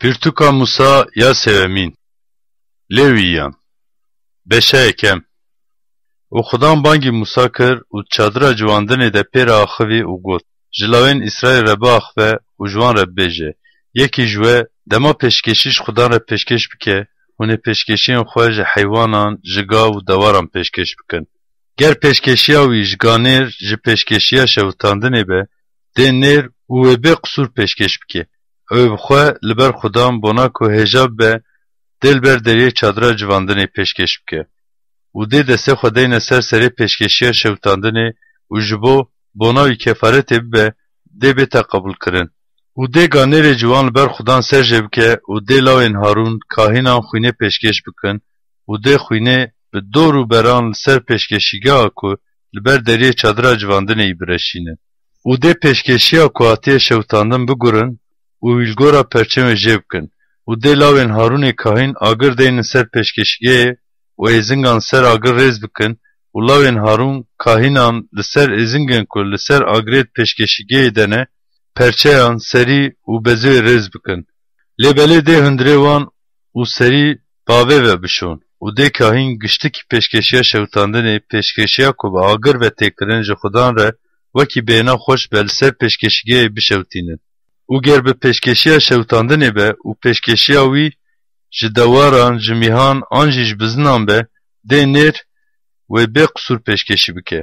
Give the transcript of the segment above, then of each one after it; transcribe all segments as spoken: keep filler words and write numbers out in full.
Pirtûka Musa ya sêwemîn. Lêwiyan. Beşa yekem. Û Xudan bangî Musa kir û çadira civandinê de pê re axivî û got, Ji lawên Îsraîl re biaxive û ji wan re bibêje, Yekî ji we dema pêşkêşî ji Xudan re pêşkêş bike, hûn ê pêşkêşiyên xwe ji heywanan, ji gav û dewaran pêşkêş bikin. Ger pêşkêşiya wî ji ganêr, ji pêşkêşiya şewitandinê be, dê nêr û wê bê qisûr pêşkêş bike. Ew ê bi xwe li ber Xudan bona ku hêja bibe, dê li ber deriyê çadira civandinê pêşkêş bike. Û dê destê xwe deyne ser serê pêşkêşiya şewitandinê û ji bo bona wî kefaretê bibe, dê bête qebûlkirin. Û dê ganêrê ciwan li ber Xudan ser jê bike û dê lawên Harûn, kahînan xwînê pêşkêş bikin û dê xwînê bi dor û beran li ser pêşkêşîgeha ku li ber deriyê çadira civandinê yî bireşînin. Û dê pêşkêşiya ku hatiye şewitandin bigurin û wî li gora perçên wê jê bikin. Û dê lawên Harûnê kahîn agir deynin ser pêşkêşîgehê û êzingan ser agir rêz bikin û lawên Harûn kahînan li ser êzingên ku li ser agirê di pêşkêşîgehê de ne, perçeyan, serî û bezê wê rêz bikin. Lê belê dê hundirê wan û serî bavê ve bişon û dê kahîn giştikî pêşkêşiya şewitandinê, pêşkêşiya ku bi agir ve tê kirin ji Xudan re wekî bêhna xweş be, li ser pêşkêşîgehê bişewitînin. Û ger bi pêşkêşiya şewitandinê be û pêşkêşiya wî ji dewaran, ji mîhan an jî ji bizinan be, dê nêr wê bê qisûr pêşkêşî bike.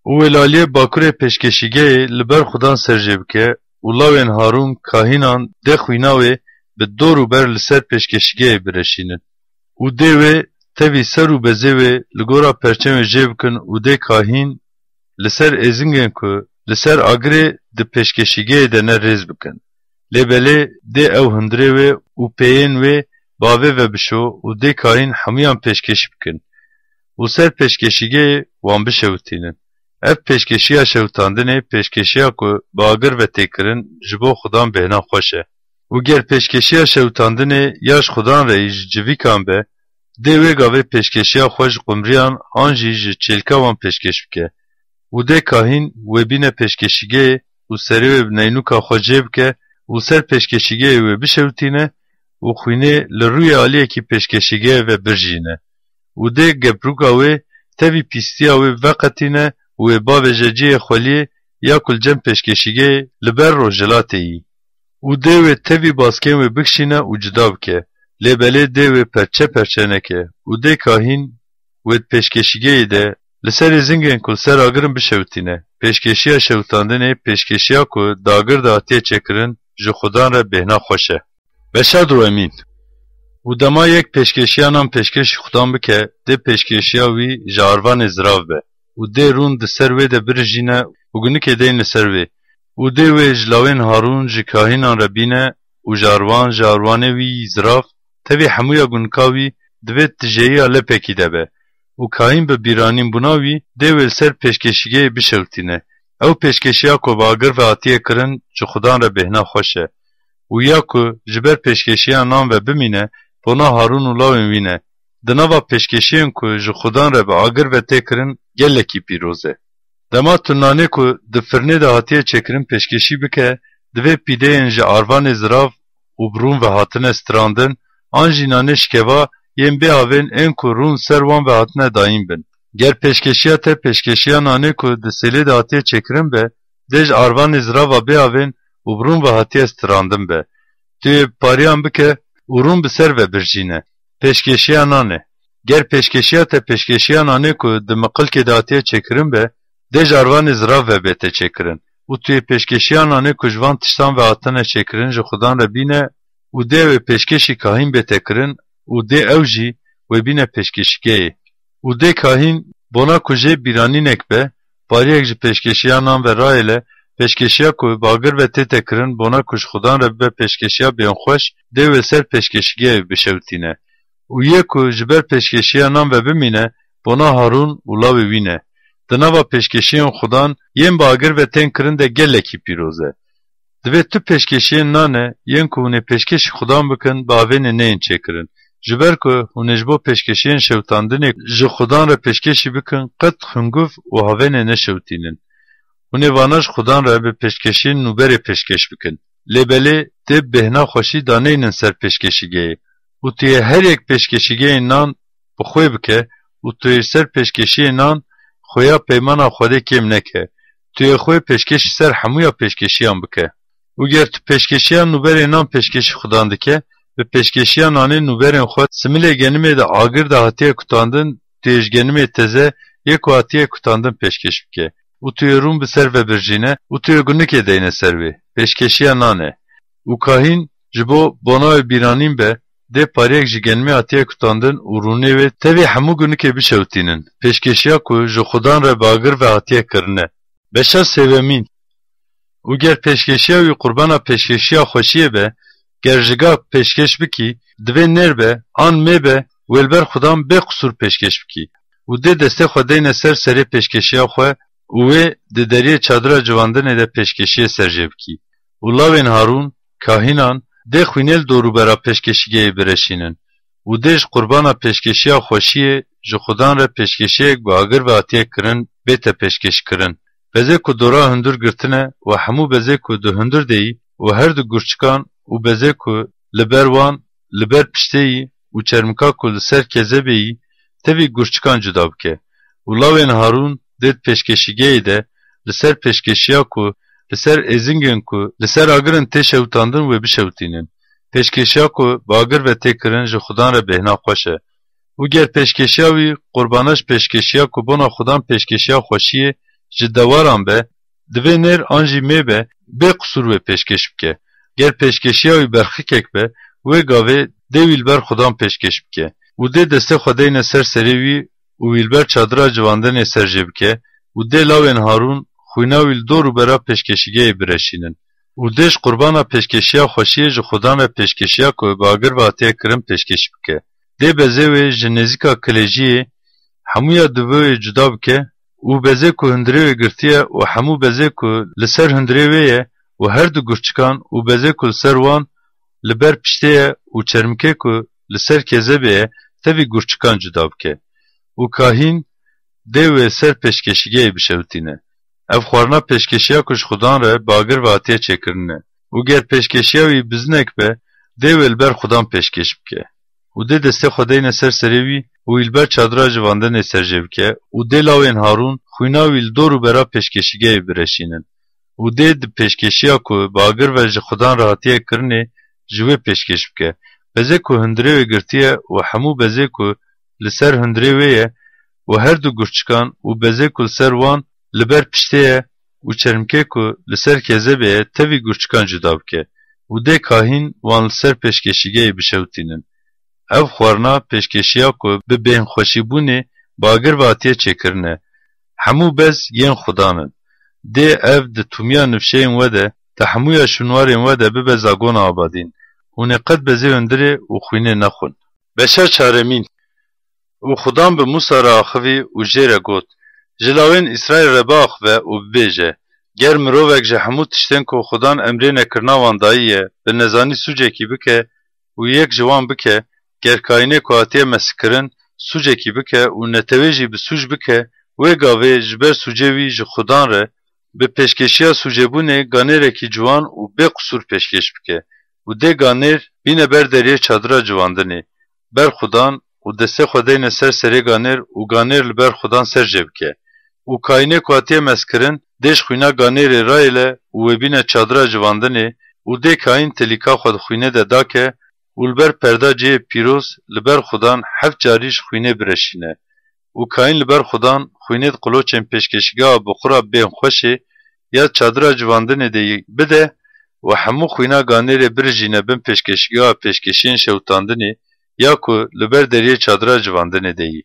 Û wê li aliyê bakurê pêşkêşîgehê li ber Xudan ser jê bike û lawên Harûn kahînan dê xwîna wê bi dor û ber li ser pêşkêşîgehê bireşînin. Û dê wê tevî ser û bezê wê li gora perçên wê jê bikin û dê kahîn li ser êzingên ku li ser agirê di pêşkêşîgehê de ne rêz bikin. Lê belê dê ew hundirê wê û pêyên wê bavê ve bişo û dê kahîn hemûyan pêşkêşî bikin û ser pêşkêşîgehê wan bişewitînin. Ev pêşkêşiya şewitandinê pêşkêşiya ku bi agir ve tê kirin ji bo Xudan bêhna xweş e. Û ger pêşkêşiya şewitandinê ya ji Xudan re yî ji civîkan be, dê wê gavê pêşkêşiya xwe ji qumriyan an jî ji çêlka wan pêşkêş bike. Û dê kahîn wê bîne pêşkêşîgehê û serê wê bi neynûka xwe jê bike û ser pêşkêşîgehê wê bişewitîne û xwînê li rûyê aliyekî pêşkêşîgehê ve birjîne. Û dê gebrûka wê tevî pîstiya wê veqetîne û wê bavêje cihê xweliyê ya ku li cem pêşkêşîgehê li ber rojhilatê yî. Û dê wê tevî baskên wê bikişîne û cuda bike. Lê belê dê wê perçe perçe neke û dê kahîn wê di pêşkêşîgehê de li ser êzingên ku li ser agir in bişewitîne. Pêşkêşiya şewitandinê pêşkêşiya ku di agir de hatiye çêkirin ji Xudan re bêhna xweş e. Beşa duwemîn. Û dema yek pêşkêşiya nan pêşkêşî Xudan bike, dê pêşkêşiya wî ji arvanê zirav be û dê rûn di ser wê de birijîne û gunikê deyn li ser wê. Û dê wê ji lawên Harûn ji kahînan re bîne û ji arwan, ji arwanê wî yî zirav, tevî hemûya gunika wî di vê tijêyiya lepekî de be. Û kahîn bi bîranînbûna wî dê wê li ser pêşkêşîgehê bişewitîne. Ew pêşkêşiya ku bi agir ve hatiye kirin ji Xudan re bêhna xweş e. Û ya ku ji ber pêşkêşiya nan ve bimîne, bona Harûn û lawên wî ne. Di nava pêşkêşiyên ku ji Xudan re bi agir ve tê kirin gelekî pîroz e. Dema tu nanê ku di firnê de hatiye çêkirin pêşkêşî bike, divê pîdeyên ji arvanê zirav û bi rûn ve hatine strandin, an jî nanê şikeva yên bê havên ên ku rûn ser wan ve hatine dayîn bin. Ger pêşkêşiya te pêşkêşiya nanê ku di sêlê de hatiye çêkirin be, dê ji arvanê zirava bê havên û bi rûn ve hatiye strandin be. Tu yê bi pariyan bike û rûn bi ser ve birjîne. Pêşkêşiya nanê. Ger pêşkêşiya te pêşkêşiya nanê ku di miqilkê de hatiye çêkirin be, dê ji arvanê zirav ve bête çêkirin û tu yê pêşkêşiya nanê ku ji van tiştan ve hatine çêkirin ji Xudan re bîne û dê wê pêşkêşî kahîn bête kirin û dê ew jî wê bîne pêşkêşîgehê. Û dê kahîn bona ku jê bîranînek be, pariyek ji pêşkêşiya nan ve rayêle, pêşkêşiya ku bi agir ve tête kirin, bona ku ji Xudan re bibe pêşkêşiya bênxweş, dê wê ser pêşkêşîgehê bişewitîne. Û yê ku ji ber pêşkêşiya nan ve bimîne, bona Harûn û lawê wî ne. Di nava pêşkêşiyên Xudan yên bi agir ve tên kirin de gelekî pîroz e. Divê tu pêşkêşiyên nan e yên ku hûn ê pêşkêşî Xudan bikin, bi havênê neyên çêkirin. Ji ber ku hûn ê ji bo pêşkêşiyên şewitandinê ji Xudan re pêşkêşî bikin, qet hunguv û havênê neşewitînin. Hûn ê vana ji Xudan re bi pêşkêşiyên nûberê pêşkêş bikin. Lê belê dê bêhna xweşî daneynin ser pêşkêşîgehê û tu yê her yek pêşkêşîgehê nan bi xwê bike û tu yê ser pêşkêşiyê nan xweya peymana Xwedê kêm neke. Tu yê xwê pêşkêşî ser hemûya pêşkêşiyan bike. Û ger tu pêşkêşiya nûberê nan pêşkêşî Xudan dike, bi pêşkêşiya nanê nûberên xwe similê genimê di agir de hatiye kutandin, tu yê ji genimê teze yê ku hatiye kutandin pêşkêş bike. Û tu yê rûn bi ser ve birjîne û tu yê gunikê deyne ser wê, pêşkêşiya nan e. Û kahîn ji bo bona wê bîranîn be, dê pariyek ji genimê hatiye kutandin û rûnê wê tevî hemû gunikê bişewitînin, pêşkêşiya ku ji Xudan re bi agir ve hatiye kirine. Beşa sêwemîn. Û ger pêşkêşiya wî qurbana pêşkêşiya xweşiyê be, ger jiga pêşkêş bikî, divê nêr be, an mê be, wê li ber Xudan bê qisûr pêşkêş bikî. Û dê destê xwe deyne ser serê pêşkêşiya xwe û wê di deriyê çadira civandinê de pêşkêşiyê ser jê bikî. Û lawên Harûn, kahînan, dê xwînê li dorûbera pêşkêşîgehê bireşînin û dê ji qurbana pêşkêşiya xweşiyê ji Xudan re pêşkêşiyek bi agir ve hatiye kirin bête pêşkêşkirin. Bezê ku dora hundir girtine û hemû bezê ku di hundir de yî û her du gurçikan û bezê ku li ber wan, li ber piştê yî û çermika ku li ser kezebê yî tevî gurçikan cuda bike. Û lawên Harûn dê di pêşkêşîgehê de li ser pêşkêşiya ku li ser êzingên ku li ser agir in tê şewitandin wê bişewitînin. Pêşkêşiya ku bi agir ve tê kirin ji Xudan re bêhna xweş e. Û ger pêşkêşiya wî qurbana ji pêşkêşiya ku bona Xudan pêşkêşiya xweşiyê ji dewaran be, divê nêr an jî mê be, bê qisûr wê pêşkêş bike. Ger pêşkêşiya wî berxikek be, wê gavê dê wî li ber Xudan pêşkêş bike. Û dê destê xwe deyne ser serê wî û wî li ber çadira civandinê ser jê bike û dê lawên Harûn xwîna wî li dor û bera pêşkêşîgehê bireşînin. Û dê ji qurbana pêşkêşiya xweşiyê ji Xudan re pêşkêşiya ku bi agir ve hatiye kirin pêşkêş bike. Dê bezê wê ji nêzîka kilêjiyê hemûya di vê wê cuda bike û bezê ku hundirê wê girtiye û hemû bezê ku li ser hundirê wê ye û her du gurçikan û bezê ku li ser wan li ber piştê ye û çermikê ku li ser kezebê ye tevî gurçikan cuda bike. Û kahîn dê wê ser pêşkêşîgehê bişewitîne. Ev xwarina pêşkêşiya ku ji Xudan re bi agir ve hatiye çêkirine. Û ger pêşkêşiya wî bizinek be, dê wê li ber Xudan pêşkêş bike. Û dê destê xwe deyne ser serê wî û wî li ber çadira civandinê ser jê bike û dê lawên Harûn xwîna wî li dor û bera pêşkêşîgehê bireşînin. Û dê di pêşkêşiya ku bi agir ve ji Xudan re hatiye kirinê ji wê pêşkêş bike. Bezê ku hundirê wê girtiye û hemû bezê ku li ser hundirê wê ye û her du gurçikan û bezê ku li ser wan li ber piştê ye û çermikê ku li ser kezebê ye tevî gurçikan cuda bike û dê kahîn wan li ser pêşkêşîgehê bişewitînin. Ev xwarina pêşkêşiya ku bi bêhnxweşîbûnê bi agir ve hatiye çêkirine. Hemû bez yên Xudan in. Dê ev di tûmiya nifşeyên we de, di hemûya şûnwarên we de bibe zagona abadîn. Hûn ê qet bezê hundirê û xwînê nexwin. Beşa çaremîn. Û Xudan bi Mûsa re axivî û jê re got, Ji lawên Îsraîl re biaxive û bibêje, Ger mirovek ji hemû tiştên ku Xudan emrê nekirina wan dayî ye, bi nezanî sûcekî bike û yek ji wan bike, ger kayînê ku hatiye meskirin sûcekî bike û netewê jî bi sûc bike, wê gavê ji ber sûcê wî ji Xudan re bi pêşkêşiya sûcebûnê ganêrekî ciwan û bê qisûr pêşkêş bike û dê ganêr bîne ber deriyê çadira civandinê, ber Xudan û destê xwe deyne ser serê ganêr û ganêr li ber Xudan ser jê bike. Û kayînê ku hatiye meskirin dê ji xwîna ganêrê rayêle û wê bîne çadira civandinê û dê kayîn tilîka xwe di xwînê de dake û li ber perda cihê pîroz li ber Xudan heft carî ji xwînê bireşîne. Û kayîn li ber Xudan xwînê di qiloçên pêşkêşigeha biqura bêhnxweşê ya çadira civandinê de yî bide û hemû xwîna ganêrê birijîne bin pêşkêşigeha pêşkêşiyên şewitandinê ya ku li ber deriyê çadira civandinê de yî.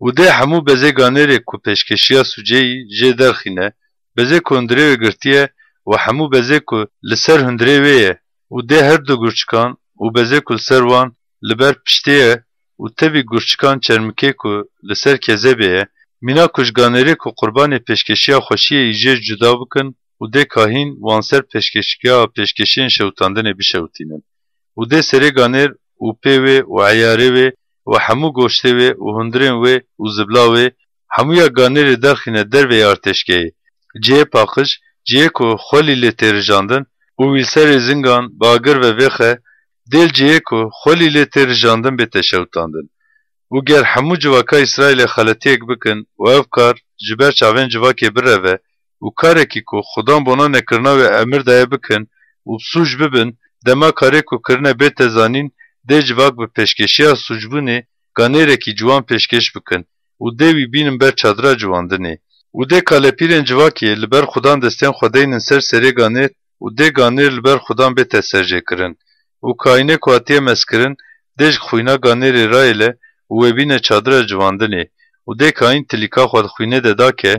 Û dê hemû bezê ganêrê ku pêşkêşiya sûcê yî jê derxîne, bezê ku hundirê wê girtiye û hemû bezê ku li ser hundirê wê ye û dê her du gurçikan û bezê ku li ser wan li ber piştê ye û tevî gurçikan çermikê ku li ser kezebê ye, mîna ku ji ganêrê ku qurbanê pêşkêşiya xweşiyê yî jê cuda bikin û dê kahîn wan ser pêşkêşigeha pêşkêşiyên şewitandinê bişewitînin. Û dê serê ganêr û pê wê û eyarê wê û hemû goştê wê û hundirên wê û zibla wê, hemûya ganêrê derxîne derveyî artêşgehê, cihê paqij, cihê ku xwelî lê tê rijandin û wî serê zingan bi agir ve vêxe, dê li cihê ku xwelî lê tê rijandin bête şewitandin. Û ger hemû civaka Îsraîlê xeletiyek bikin û ev kar ji ber çavên civakê bireve û karekî ku Xudan bona nekirina wê emir daye bikin û bi sûc bibin, dema karê ku kirine bête zanîn, dê civak bi pêşkeşiya sûcbûnê ganêrekî ciwan pêşkêş bikin û dê wî bînin ber çadira ciwandinê. Û dê kalepîrên civakê li ber Xudan destên xwe deynin ser serê ganêr û dê ganêr li ber Xudan bête serjêkirin. Û kahînê ku hatiye meskirin, dê ji xwîna ganêrê rayêle û wê bîne çadira ciwandinê. Û dê kahîn tilîka xwe di xwînê de dake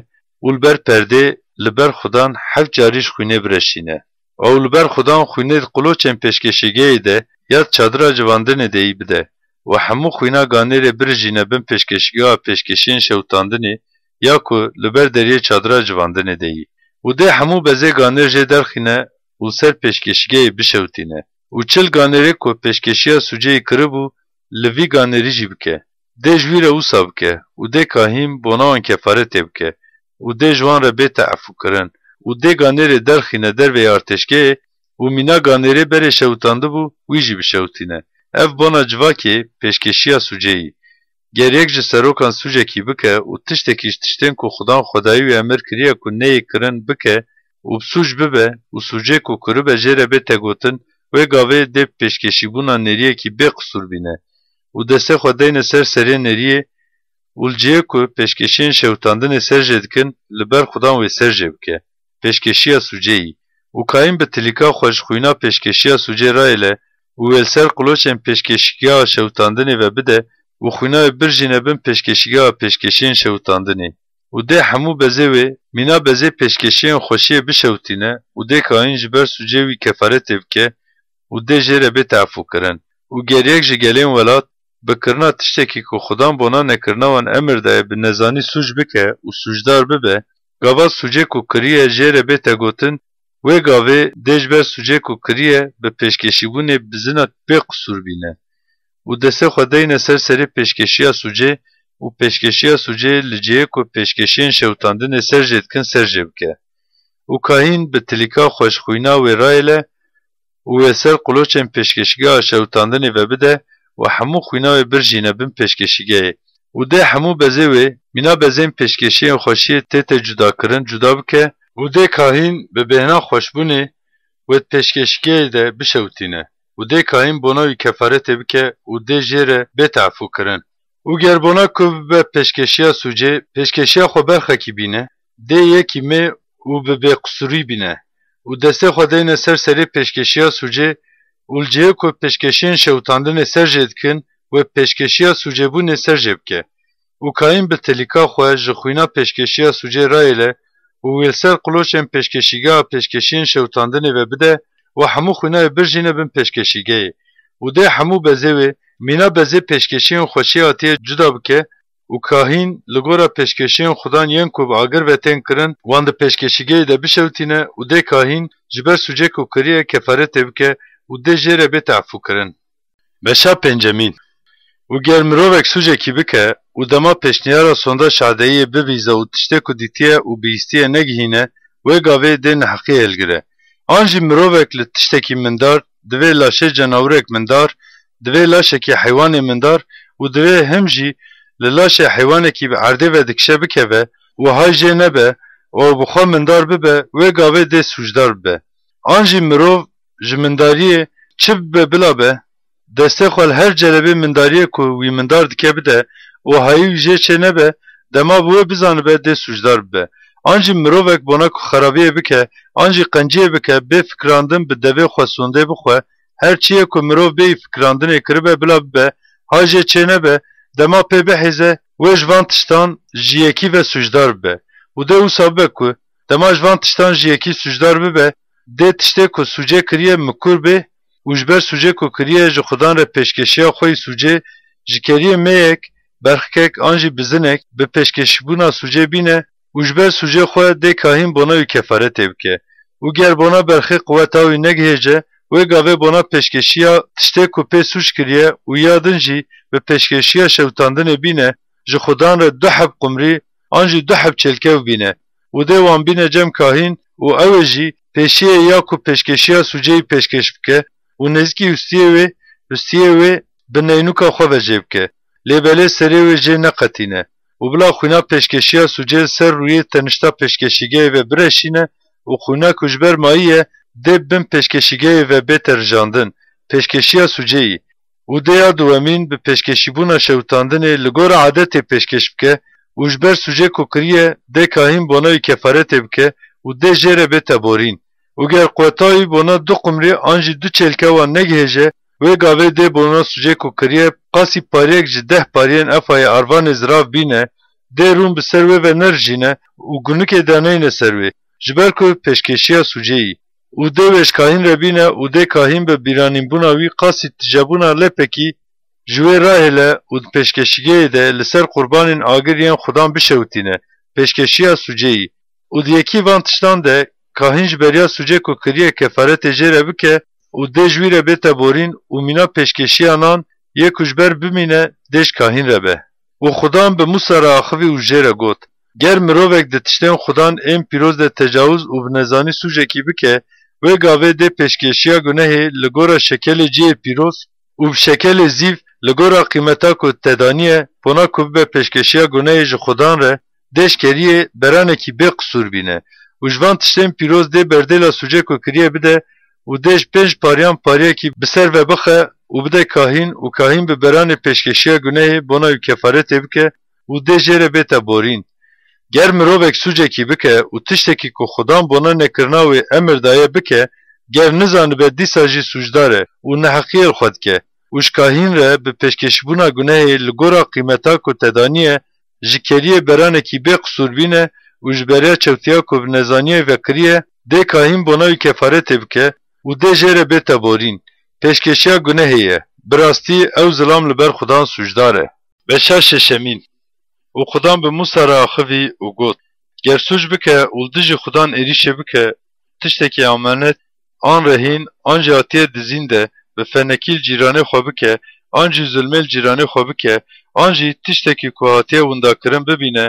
û li ber perdê li ber Xudan heft carî ji xwînê bireşîne. Ew li ber Xudan xwînê di qiloçên pêşkeşîgehê de ya di çadira civandinê de yî bide. Û hemû xwîna ganêrê birijîne bin pêşkeşîgeha pêşkêşiyên şewitandinê ya ku li ber deriyê çadira civandinê de yî. Û dê hemû bezê ganêr jê derxîne û li ser pêşkeşîgehê bişewitîne. Û çil ganêrê ku pêşkeşiya sûcê yî kiribû, li vî ganêrî jî bike. Dê ji wî re wisa bike û dê kahîn bona wan kefaretê bike û dê ji wan re bête efûkirin û dê ganêrê derxîne derveyî artêşgehê û mîna ganêrê berê şewitandibû, wî jî bişewitîne. Ev bona civakê pêşkeşiya sûcê yî. Ger yek ji serokan sûcekî bike û tiştekî ji tiştên ku Xudan Xwedayî wî emir kiriye ku neyê kirin bike û bi sûc bibe û sûcê ku kiribe jê re bête gotin, wê gavê dê bi pêşkeşîbûna nêriyekî bê qisûr bîne û destê xwe deyne ser serê nêriyê û li cihê ku pêşkeşiyên şewitandinê ser jê dikin, li ber Xudan wê ser jê bike. Pêşkeşiya sûcê yî. Û kahîn bi tilîka xwe ji xwîna pêşkeşiya sûcê rayêle û wê li ser qiloçên pêşkeşîgeha şewitandinê ve bide û xwîna wê birjîne bin pêşkeşîgeha pêşkeşiyên şewitandinê. Û dê hemû bezê wê, mîna bezê pêşkeşiyên xweşiyê bişewitîne û dê kahîn ji ber sûcê wî kefaretê bike û dê jê re bête efûkirin. Û ger yek ji gelên welat bi kirina tiştekî ku Xudan bona nekirina wan emir daye bi nezanî sûc bike û sûcdar bibe, gava sûcê ku kiriye jê re bête gotin, wê gavê dê ji ber sûcê ku kiriye bi pêşkeşîbûnê bizina bê qisûr bîne û destê xwe deyne ser serê pêşkeşiya sûcê û pêşkeşiya sûcê li cihê ku pêşkeşiyên şewitandinê ser jê dikin ser jê bike. Û kahîn bi tilîka xwe ji xwîna wê rayêle û wê ser qiloçên pêşkeşîgeha şewitandinê ve bide û hemû xwîna wê birjîne bin pêşkeşîgehê. Û dê hemû bezê wê, mîna bezên pêşkeşiyên xweşiyê tête cudakirin, cuda bike û dê kahîn bi bêhna xweşbûnê wê di pêşkeşîgehê de bişewitîne û dê kahîn bona wî kefaretê bike û dê jê re bête efûkirin. Û ger bona ku bibe pêşkeşiya sûcê, pêşkeşiya xwe berxekî bîne, dê yekî mê û bi bêqisûrî bîne û destê xwe deyne ser serê pêşkeşiya sûcê û li cihê ku pêşkeşiyên şewitandinê ser jê dikin, wê pêşkeşiya sûcêbûnê ser jê bike. Û kahîn bi tilîka xwe ji xwîna pêşkeşiya sûcê rayêle û wê li ser qiloçên pêşkeşîgeha pêşkeşiyên şewitandinê ve bide û hemû xwîna wê birjîne bin pêşkeşîgehê. Û dê hemû bezê wê, mîna bezê pêşkeşiyên xweşiyê hatiye cuda bike û kahîn li gora pêşkeşiyên Xudan yên ku bi agir ve tên kirin, wan di pêşkeşîgehê de bişewitîne û dê kahîn ji ber sûcê ku kiriye kefaretê bike û dê jê re bête efûkirin. Beşa pêncemîn. Û ger mirovek sûcekî bike û dema pêşniyara sonda şahdeyiyê bibîze û tiştê ku dîtiye û bihîstiye negihîne, wê gavê dê neheqiyê hilgire. An jî mirovek li tiştekî mindar, divê laşê cenawirek mindar, divê laşekî heywanê mindar û divê him jî li laşê heywanekî bi erdê ve dikişe bikeve û hay jê nebe û ew bi xwe mindar bibe, wê gavê dê sûcdar bibe. An jî mirov ji mindariyê çi bibe bila be, destê xwe li her celebê mindariyê ku wî mindar dike bide û hayî wî jê çê nebe, dema bi wê bizanibe dê sûcdar bibe. An jî mirovek bona ku xerabiyê bike, an jî qenciyê bike, bê fikirandin bi devê xwe sondê bixwe, her çiyê ku mirov bêyî fikirandinê kiribe bila bibe, ha jê çê nebe, dema pê bihêze, wê ji van tiştan ji yekî ve sûcdar bibe. Û dê wisa bibe ku dema ji van tiştan ji yekî sûcdar bibe, dê tiştê ku sûcê kiriye mikur bê û ji ber sûcê ku kiriye ji Xudan re pêşkeşiya xwe yî sûcê ji keriyê mêyek, berxikek an jî bizinek bi pêşkeşîbûna sûcê bîne û ji ber sûcê xwe dê kahîn bona wî kefaretê bike. Û ger bona berxê qiweta wî negihêje, wê gavê bona pêşkeşiya tiştê ku pê sûc kiriye û ya din jî bi pêşkeşiya şewitandinê bîne, ji Xudan re du heb qumrî an jî du heb çêlkev bîne û dê wan bîne cem kahîn û ew ê jî pêşiyê ya ku pêşkêşiya sûceyî pêşkêş bike û nêzîkî hustiyê wê, hustiyê wê bi neynûka xwe ve jê bike. Lê belê serê wê jê neqetîne û bila xwîna pêşkêşiya sûcê li ser rûyê tenişta pêşkêşîgehê ve bireşîne û xwîna ku ji ber mayî ye, dê bin pêşkêşîgehê ve bête rijandin. Pêşkêşiya sûceyî. Û dê ya duwemîn bi pêşkêşîbûna şewitandinê li gora edetê pêşkêş bike û ji ber sûcê ku kiriye, dê kahîn bona wî kefaretê bike û dê jê re bête borîn. Û ger quweta wî bona du qumrê an jî du çêlke wan negihêje, wê gavê dê bona sûcê ku kiriye qasî pariyek ji deh pariyên efayê arvanê zirav bîne, dê rûn bi ser wê ve nerijîne û gunikê daneyne ser wê, ji ber ku pêşkêşiya sûcê yî. Û dê wê ji kahîn re bîne û dê kahîn bi bîranînbûna wî qasî tijebûna lepekî ji wê rahêle û di pêşkêşîgehê de li ser qurbanên agir yên Xudan bişewitîne, pêşkêşiya sûceyî. Û di yekî van tiştan de kahîn ji beriya sûcê ku kiriye kefaretê jê re bike û dê ji wî re bête borîn û mîna pêşkêşiya nan yê ku ji ber bimîne dê ji kahîn re be. Û Xudan bi Mûsa re axivî û jê re got, Ger mirovek di tiştên Xudan ên pîroz de tecawuz û bi nezanî sûcekî bike, wê gavê dê pêşkêşiya gunehê li gora şekelê cihê pîroz û bi şekelê zîv li gora qîmeta ku te daniye, bona ku bibe pêşkêşiya gunehê ji Xudan re, dê ji keriyê beranekî bê qisûr bîne. Û ji van tiştên pîroz dê berdêla sûcê ku kiriye bide û dê ji pênc pariyan pariyekî bi ser ve bixe û bide kahîn û kahîn bi beranê pêşkêşiya gunehê bona wî kefaretê bike û dê jê re bête borîn. Ger mirovek sûcekî bike û tiştekî ku Xudan bona nekirina wê emir daye bike, ger nizanibe dîsa jî sûcdar e û neheqiyê li xwe dike û ji kahîn re bi pêşkêşbûna gunehê li gora qîmeta ku te daniye, ji keriyê beranekî bê qisûr bîne û ji beriya çewtiya ku bi nezaniyê vekiriye, dê kahîn bona wî kefaretê bike û dê jê re bête borîn. Pêşkêşiya gunehê ye. Bi rastî ew zilam li ber Xudan sûcdar e. Beşa şeşemîn. Û Xudan bi Mûsa re axivî û got, Ger sûc bike û li dijî Xudan êrîşê bike, tiştekî emanet, an rehîn, an jî hatiye dizîn de, bi fenekî li cîranê xwe bike, an jî zulmê li cîranê xwe bike, an jî tiştekî ku hatiye windakirin bibîne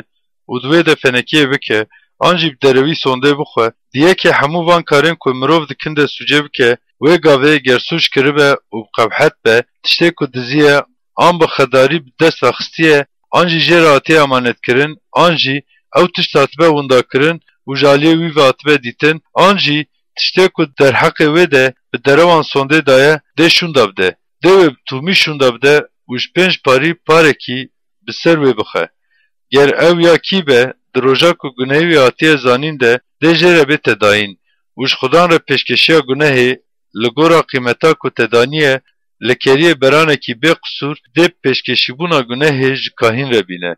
û di wê de fenekiyê bike, an jî bi derewî sondê bixwe, di yekê hemû van karên ku mirov dikin de sûcê bike, wê gavê ger sûc kiribe û bi qebhet be, tiştê ku diziye, an bi xedarî bi dest ve xistiye, an jî jê re hatiye emanetkirin, an jî ew tişt hatibe windakirin û ji aliyê wî ve hatibe dîtin, an jî tiştê ku derheqê wê de bi derewan sondê daye, dê şûnda bide. Dê wê bi tûmî şûnda bide û ji pênc parî parekî bi ser wê bixe. Ger ew ya kî be, di roja ku gunehê wî hatiye zanîn de dê jê re bête dayîn û ji Xudan re pêşkêşiya gunehê li gora qîmeta ku te daniye, li keriyê beranekî bê qisûr dê pêşkêşîbûna gunehê ji kahîn re bîne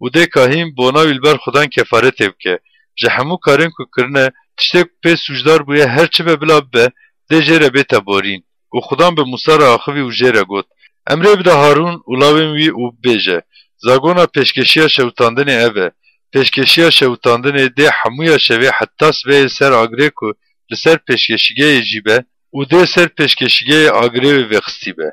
û dê kahîn bona wî li ber Xudan kefaretê bike. Ji hemû karên ku kirine, tiştê ku pê sûcdar bûye her çi be bila bibe, dê jê re bête borîn. Û Xudan bi Mûsa re axivî û jê re got, Emrê bide Harûn û lawên wî û bibêje, Zagona pêşkêşiya şewitandinê ev e. Pêşkêşiya şewitandinê dê hemûya şevê heta sibehê li ser agirê ku li ser pêşkêşîgehê jî be û dê ser pêşkêşîgehê agirê wê vêxistî be.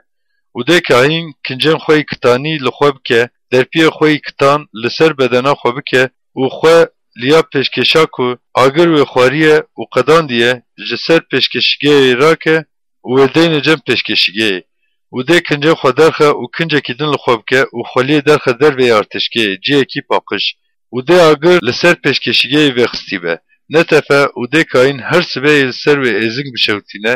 Û dê kahîn kincên xwe yî kitanî li xwe bike, derpiyê xwe yî kitan li ser bedena xwe bike û xwe li ya pêşkêşa ku agir wê xwariye û qedandiye ji ser pêşkêşîgehê rake û wê deynê cem pêşkêşîgehê. Û dê kincê xwe derxe û kincekî din li xwe bike û xweliyê derxe derveyî artêşgehê, cihekî paqij. Û dê agir li ser pêşkêşîgehê vêxistî be. Netefe û dê kahîn her sibehê li ser wê êzing bişewitîne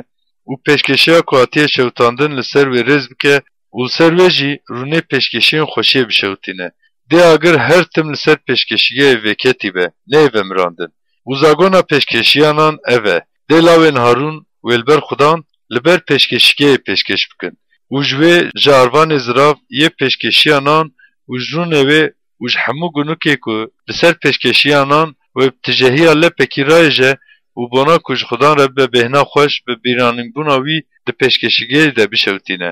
û pêşkêşiya ku hatiye şewitandin li ser wê rêz bike û li ser wê jî rûnê pêşkêşiyên xweşiyê bişewitîne. Dê agir her tim li ser pêşkêşîgehê vêketî be, neyê vemirandin. Û zagona pêşkêşiya nan ev e, dê lawên Harûn wê li ber Xudan li ber pêşkêşîgehê pêşkêş bikin û ji wê ji arvanê zirav yê pêşkêşiya nan û ji rûnê wê û ji hemû gunokê ku li ser pêşkêşiya nan wê bi tijehiya lepekî rayêje û bona ku ji Xudan re bibe bêhna xweş, bi bîranînbûna wî di pêşkêşîgehê de bişewitîne.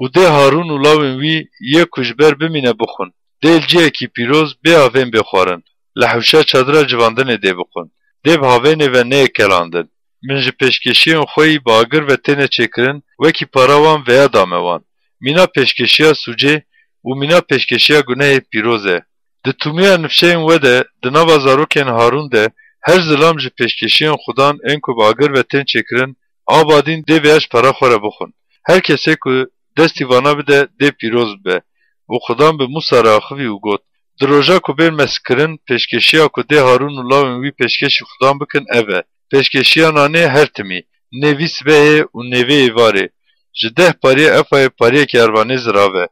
Û dê Harûn û lawên wî yê ku ji ber bimîne bixwin. Dê li cihekî pîroz bê havên bê xwarin, li hewşa çadira civandinê dê bixwin. Dê bi havênê ve neyê kelandin. Min ji pêşkêşiyên xwe yî bi agir ve têne çêkirin, wekî para wan veya dame wan. Mîna pêşkêşiya sûcê û mîna pêşkêşiya gunehê pîroz e. Di tûmiya nifşeyên we de, di nava zarokên Harûn de, Her zilam ji pêşkêşiyên Xudan ên ku bi agir ve tên çêkirin, a badîn dê vêya ji pera xwe re bixwin. Her kesê ku destî vana bide, dê pîroz bibe û Xudan bi Mûsa re axivî û got, Di roja ku bên meskirin, pêşkêşiya ku dê Harûn û lawên wî pêşkêşî Xudan bikin ev e: pêşkêşiya nanê her timî, nê vî sibehê û nê vê êvarê, ji deh pariyê efayê pariyekî ervanê zirav e.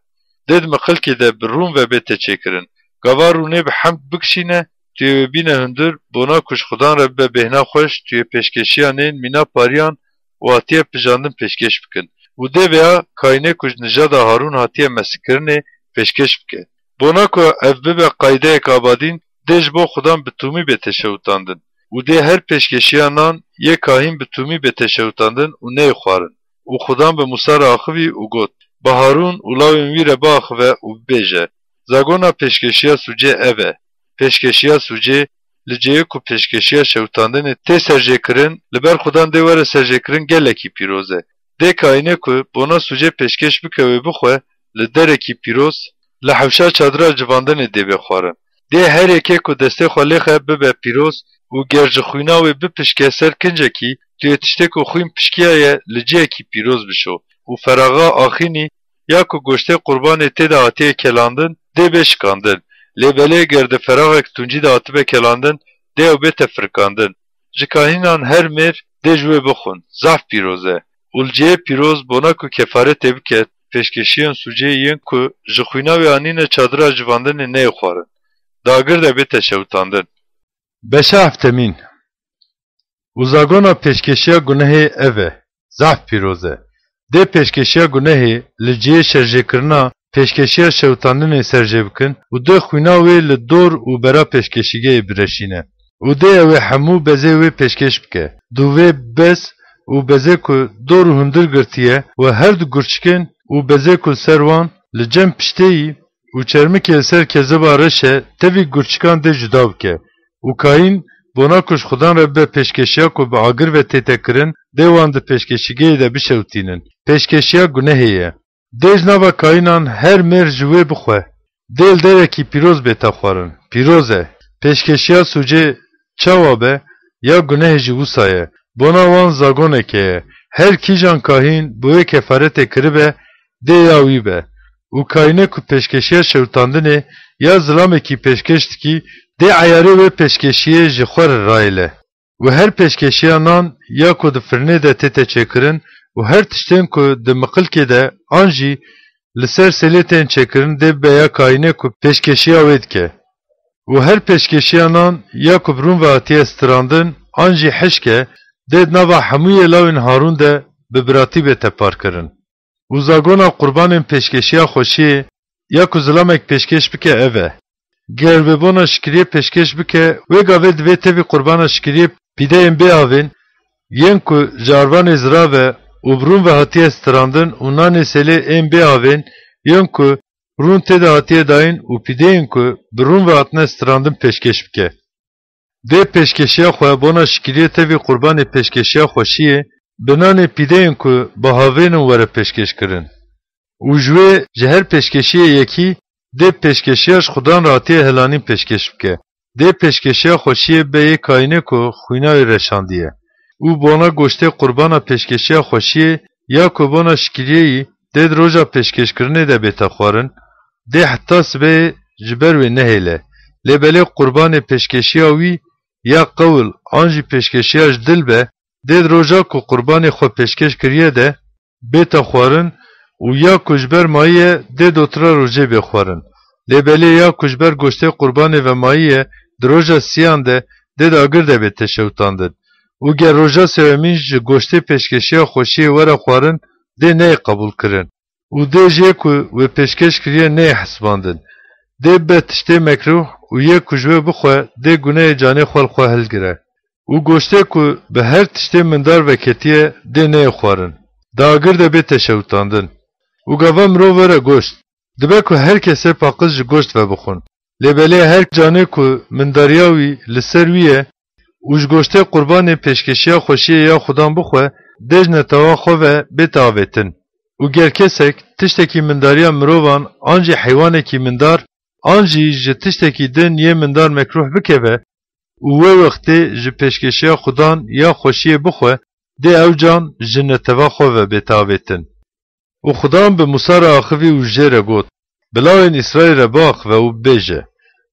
Dê di miqilkê de bi rûn ve bête çêkirin. Gava rûnê bi hemd bikişîne, tu yê wê bîne hundir, bona ku ji Xudan re bibe bêhna xweş, tu yê pêşkêşiya nên mîna pariyan û hatiye pijandin pêşkêş bikin. Û dê vêya kayînê ku ji nijada Harûn hatiye mesikkirinê pêşkêş bike. Bona ku ev bibe qaydeyek abadîn, dê ji bo Xudan bi tûmî bête şewitandin. Û dê her pêşkêşiya nan yê kahîn bi tûmî bête şewitandin û neyê xwarin. Û Xudan bi Mûsa re axivî û got, Bi Harûn û lawên wî re biaxive û bibêje, Zagona pêşkêşiya sûcê ev e. Pêşkêşiya sûcê, li cihê ku pêşkêşiya şewitandinê tê serjêkirin, li ber Xudan dê were serjêkirin, gelekî pîroz e. Dê kayînê ku bona sûcê pêşkêş bike wê bixwe li derekî pîroz, li hewşa çadira civandinê dê bê xwarin. Dê her yekê ku destê xwe lêxe bibe pîroz û ger ji xwîna wê bipişke ser kincekî, tu yê tiştê ku xwîn pişkiyaye li cihekî pîroz bişo û feraxa axînî ya ku goştê qurbanê tê de hatiye kelandin, dê bê şikandin. Lê belê ger di feraxek tûncî de hatibe kelandin, dê ew bête firikandin. Ji kahînan her mêr dê ji wê bixwin, zehf pîroz e. Û li cihê pîroz bona ku kefaretê bike, pêşkêşiyên sûcê yên ku ji xwîna wê anîne çadira civandinê neyê xwarin. Di agir de bête şewitandin. Beşa heftemîn. Û zagona pêşkêşiya gunehê ev e, zehf pîroz e. Dê pêşkêşiya gunehê li cihê şerjêkirina pêşkêşiya şewitandinê serjê bikin û dê xwîna wê li dor û bera pêşkêşîgehê bireşîne. Û dê ew ê hemû bezê wê pêşkêş bike. Dûvê bez û bezê ku dor û hundir girtiye û her du gurçikên û bezê ku li ser wan li cem piştê yî û çermikê li ser keziba reş e, tevî gurçikan dê cuda bike. Û kayîn bona ku ji Xudan re bibe pêşkêşiya ku bi agir ve tête kirin, dê wan di pêşkêşîgehê de bişewitînin. Pêşkêşiya gunehê ye. Dê ji nava kayînan her mêr ji wê bixwe. Dê li derekî pîroz bête xwarin. Pîroz e. Pêşkêşiya sûcê çawa be, ya gunehê jî wisa ye. Bona wan zagoneke ye. Her kîjan kahîn bi wê kefaretê kiribe, dê ya wî be. Û kayînê ku pêşkêşiya şewitandinê ya zilamekî pêşkêş dikî, dê eyarê wê pêşkêşiyê ji xwe re rayêle. Û her pêşkêşiya nan ya ku di firnê de tête çêkirin û her tiştên ku di miqilkê de an jî li ser sêlê tên çêkirin dê bibe ya kayînê ku pêşkêşiya wê dike. Û her pêşkêşiya nan ya ku bi rûn ve hatiye stirandin an jî hişk e, dê di nava hemûyê lawên Harûn de bi biratî bête parkirin. Û zagona qurbanên pêşkêşiya xweşiyê ya ku zilamek pêşkêş bike ev e. Ger wê bona şikiriyê pêşkêş bike, wê gavê divê tevî qurbana şikiriyê pîdeyên bê avên, yên ku ji arvanê zirav e û bi rûn ve hatiye stirandin û nanê sêlê ên bê avên, yên ku rûn tê de hatiye dayîn û pîdeyên ku bi rûn ve hatine stirandin pêşkêş bike. Dê pêşkêşiya xwe bona şikiriyê tevî qurbanê pêşkêşiya xweşiyê bi nanê pîdeyên ku bi havênin were pêşkêş kirin. Û ji wê ji her pêşkêşiyê yekî dê pêşkêşiya ji Xudan re hatiye hilanîn pêşkêş bike. Dê pêşkêşiya xweşiyê bibe yê kayînê ku xwîna wê reşandiye. Û bona goştê qurbana pêşkêşiya xweşiyê ya ku bona şikiriyeyî dê di roja pêşkêşkirinê de bête xwarin, dê heta sibehê ji ber wê nehêle. Lê belê qurbanê pêşkêşiya wî ya qewil an jî pêşkêşiya ji dil be, dê di roja ku qurbanê xwe pêşkêş kiriye de bête xwarin û ya ku ji ber mayî ye, dê dotira rojê bê xwarin. Lê belê ya ku ji ber goştê qurbanê ve mayî ye, di roja siyan de dê di agir de bête şewitandin. Û ger roja sêwemîn ji goştê pêşkêşiya xweşiyê were xwarin, dê neyê qebûlkirin. Û dê jê ku wê pêşkêş kiriye neyê hesibandin. Dê bibe tiştê mekrûh û yê ku ji wê bixwe dê gunehê canê xwe li xwe hilgire. Û goştê ku bi her tiştê mindar veketiye dê neyê xwarin. Di agir de bête şewitandin. Û gava mirov were goşt, dibe ku her kesê paqij ji goşt ve bixwin. Lê belê her canê ku mindariya wî li ser wî ye û ji goştê qurbanê pêşkêşiya xweşiyê ya Xudan bixwe, dê ji netewa xwe ve bête avêtin. Û ger kesek tiştekî mindariya mirovan an jî heywanekî mindar an jî ji tiştekî din yê mindar mekrûh bikeve, û wê wextê ji pêşkêşiya Xudan ya xweşiyê bixwe, dê ew can ji netewa xwe ve bête avêtin. Û Xudan bi Musa re axivî û jê re got, Bi lawên Îsraîl re biaxive û bibêje,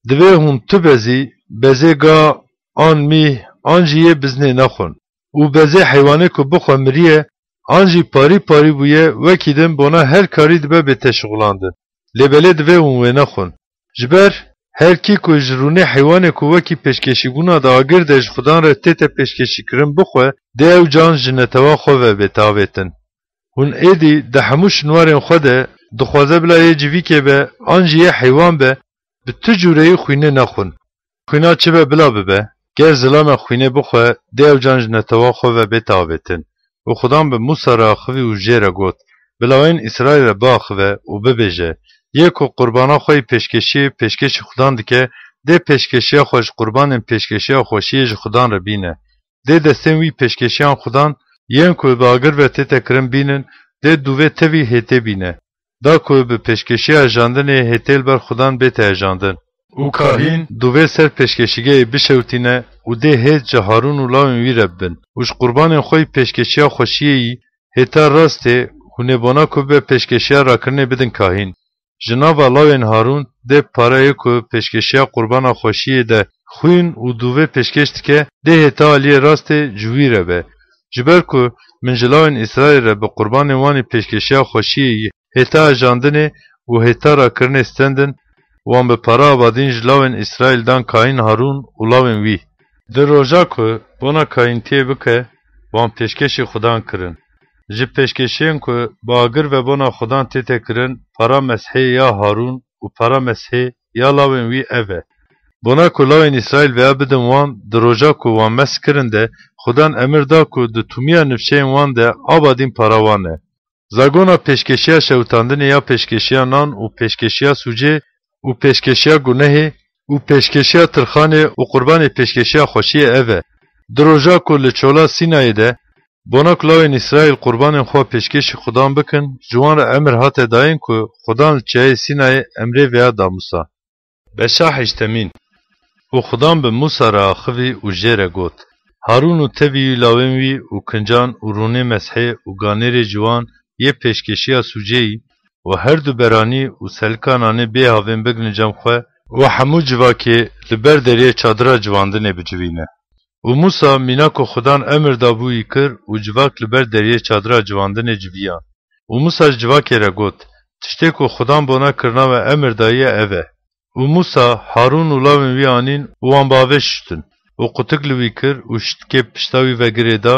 Divê hûn tu bezî, bezê ga, an mîh, an jî yê biznê nexwin. Û bezê heywanê ku bixwe miriye, an jî parî parî bûye, wekî din bona her karî dibe bête şixulandin. Lê belê divê hûn wê nexwin. Ji ber her kî ku ji rûnê heywanê ku wekî pêşkêşîbûna di agir de ji Xudan re tête pêşkêşîkirin bixwe, dê ew can ji netewa xwe ve bête avêtin. Hûn êdî di hemû şinwarên xwe de dixwaze bila yê civîkê be, an jî yê heywan be, bi tu cûreyî xwînê nexwin. Xwîna çi be bila bibe, ger zilame xwînê bixwe, dê ew can ji netewa xwe ve bête avêtin. Û Xudan bi Musa re axivî û jê re got, Bi lawên Îsraîl re biaxive û bibêje, Yê ku qurbana xwe yî pêşkêşiyê pêşkêşî Xudan dike, dê pêşkêşiya xwe ji qurbanên pêşkêşiya xweşiyê ji Xudan re bîne. Dê destên wî pêşkêşiyan Xudan, yên ku bi agir ve tête kirin bînin, dê dûvê tevî hêtê bîne. Da ku bi pêşkêşiya ejandinê hêtê li ber Xudan bête ejandin. Û kahîn dûvê ser pêşkêşîgehê bişewtîne û dê hêt ji Harûn û lawên wî re bibin û ji qurbanên xwe yî pêşkêşiya xweşiyê yî hêta rastê hûnê bona ku bibe pêşkêşiya rakirinê bidin kahîn. Ji nava lawên Harûn dê pareyê ku pêşkêşiya qurbana xweşiyê de xwîn û dûvê pêşkêş dike, dê hêta aliyê rastê ji wî re be. Ji ber ku min ji lawên Îsraîl re bi qurbanên wan ê pêşkêşiya xweşiyê yî hêta ejandinê û hêta rakirinê stendin, wan bi para abadîn ji lawên Îsraîl dan kahîn Harûn û lawên wî. Di roja ku bona kahîntiyê bike, wan pêşkêşî Xudan kirin. Ji pêşkêşiyên ku bi agir ve bona Xudan tête kirin, para meshê ya Harûn û para meshê ya lawên wî ev e. Bona ku lawên Îsraîl veya bidin wan, di roja ku wan mesh kirin de, Xudan emir da ku di tûmiya nifşeyên wan de abadîn para wan e. Zagona pêşkêşiya şewitandinê ya pêşkêşiya nan û pêşkêşiya sûcê û pêşkêşiya gunehê û pêşkêşiya tirxanê û qurbanê pêşkêşiya xweşiyê ev e. Di roja ku li çola Sînayê de bona ku lawên Îsraîl qurbanên xwe pêşkêşî Xudan bikin, ji wan re emir hate dayîn ku Xudan li çiyayê Sînayê emrê vêya da Musa. Beşa heştemîn. Û Xudan bi Musa re axivî û jê re got, Harûn û tevî wî lawên wî û kincan û rûnê meshê û ganêrê ciwan yê pêşkêşiya sûceyî û her du beranî û selika nanê bê havên bigrin cem xwe û hemû civakê li ber deriyê çadira civandinê bicivîne. Û Musa mîna ku Xudan emir dabû wî kir û civak li ber deriyê çadira civandinê civiyan. Û Musa ji civakê re got, Tiştê ku Xudan bona kirina we emir dayiye ev e. Û Musa, Harûn û lawên wî anîn û wan bi avê şuştin. Û qutik li wî kir û şitikê pişta wî ve girê da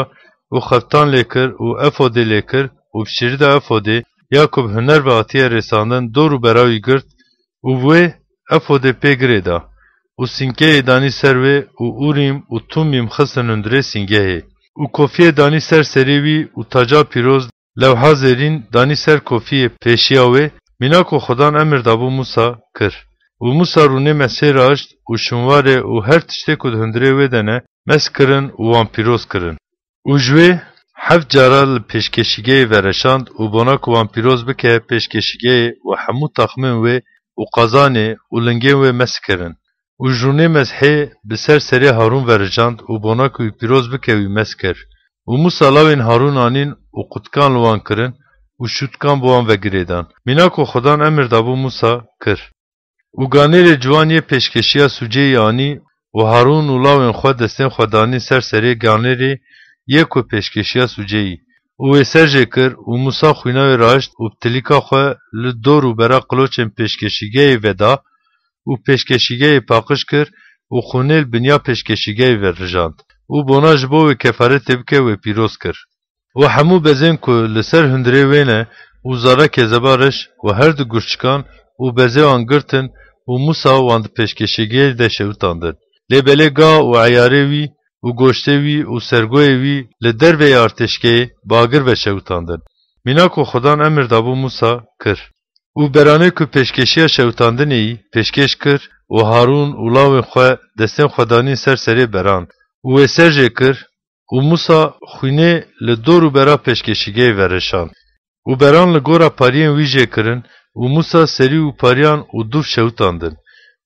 û xeftan lê kir û efodê lê kir û bi şîrida efodê ya ku bi huner ve hatiye rêsandin dor û bera wî girt û bi wê efodê pê girê da. Û sîngehê danî ser wê û Ûrîm û Tumîm xistin hundirê sîngehê. Û kofiyê danî ser serê wî û taca pîroz lewha zêrîn danî ser kofiyê pêşiya wê, mîna ku Xudan emir dabû Musa, kir. Û Musa rûnê mesê raşt û şinwarê û her tiştê ku di hundirê wê de ne, mes kirin û wan pîroz kirin. Û ji wê heft cara li pêşkêşîgehê vereşand û bona ku wan pîroz bike pêşkêşîgehê û hemû taxmên wê û qazanê û lingên wê mes kirin. Û ji rûnê meshê bi ser serê Harûn verijand û bona ku wî pîroz bike wî mes kir. Û Musa lawên Harûn anîn û qutikan li wan kirin û şûtikan bi wan ve girêdan. Mîna ku Xudan emir dabû Musa, kir. Û ganêrê ciwan yê pêşkêşiya sûceyî anî û Harûn û lawên xwe destên xwe danîn ser serê ganêrê yê ku pêşkêşiya sûceyî û wê ser jê kir û Musa xwîna wê raşt û bi tilîka xwe li dor û bera qiloçên pêşkêşîgehê veda û pêşkêşîgehê paqij kir û xûnê li binya pêşkêşîgehê verijand û bona ji bo wê kefaretê bike wê pîroz kir. Û hemû bezên ku li ser hundirê wê ne û zara kezeba reş û her du gurçikan û bezê wan girtin û Musa wan di pêşkêşîgehê de şewitandin. Lê belê ga û eyarê wî û goştê wî û sergoyê wî li derveyê artêşgehê bi agir ve şewitandin. Mîna ku Xudan emir dabû Musa, kir. Û beranê ku pêşkêşiya şewitandinê yî pêşkêş kir û Harûn û lawên xwe destên xwe danîn ser serê beran û wê ser jê kir û Musa xwînê li dor û bera pêşkêşîgehê vereşand. Û beran li gora pariyên wî jê kirin û Musa serî û pariyan û dûv şewitandin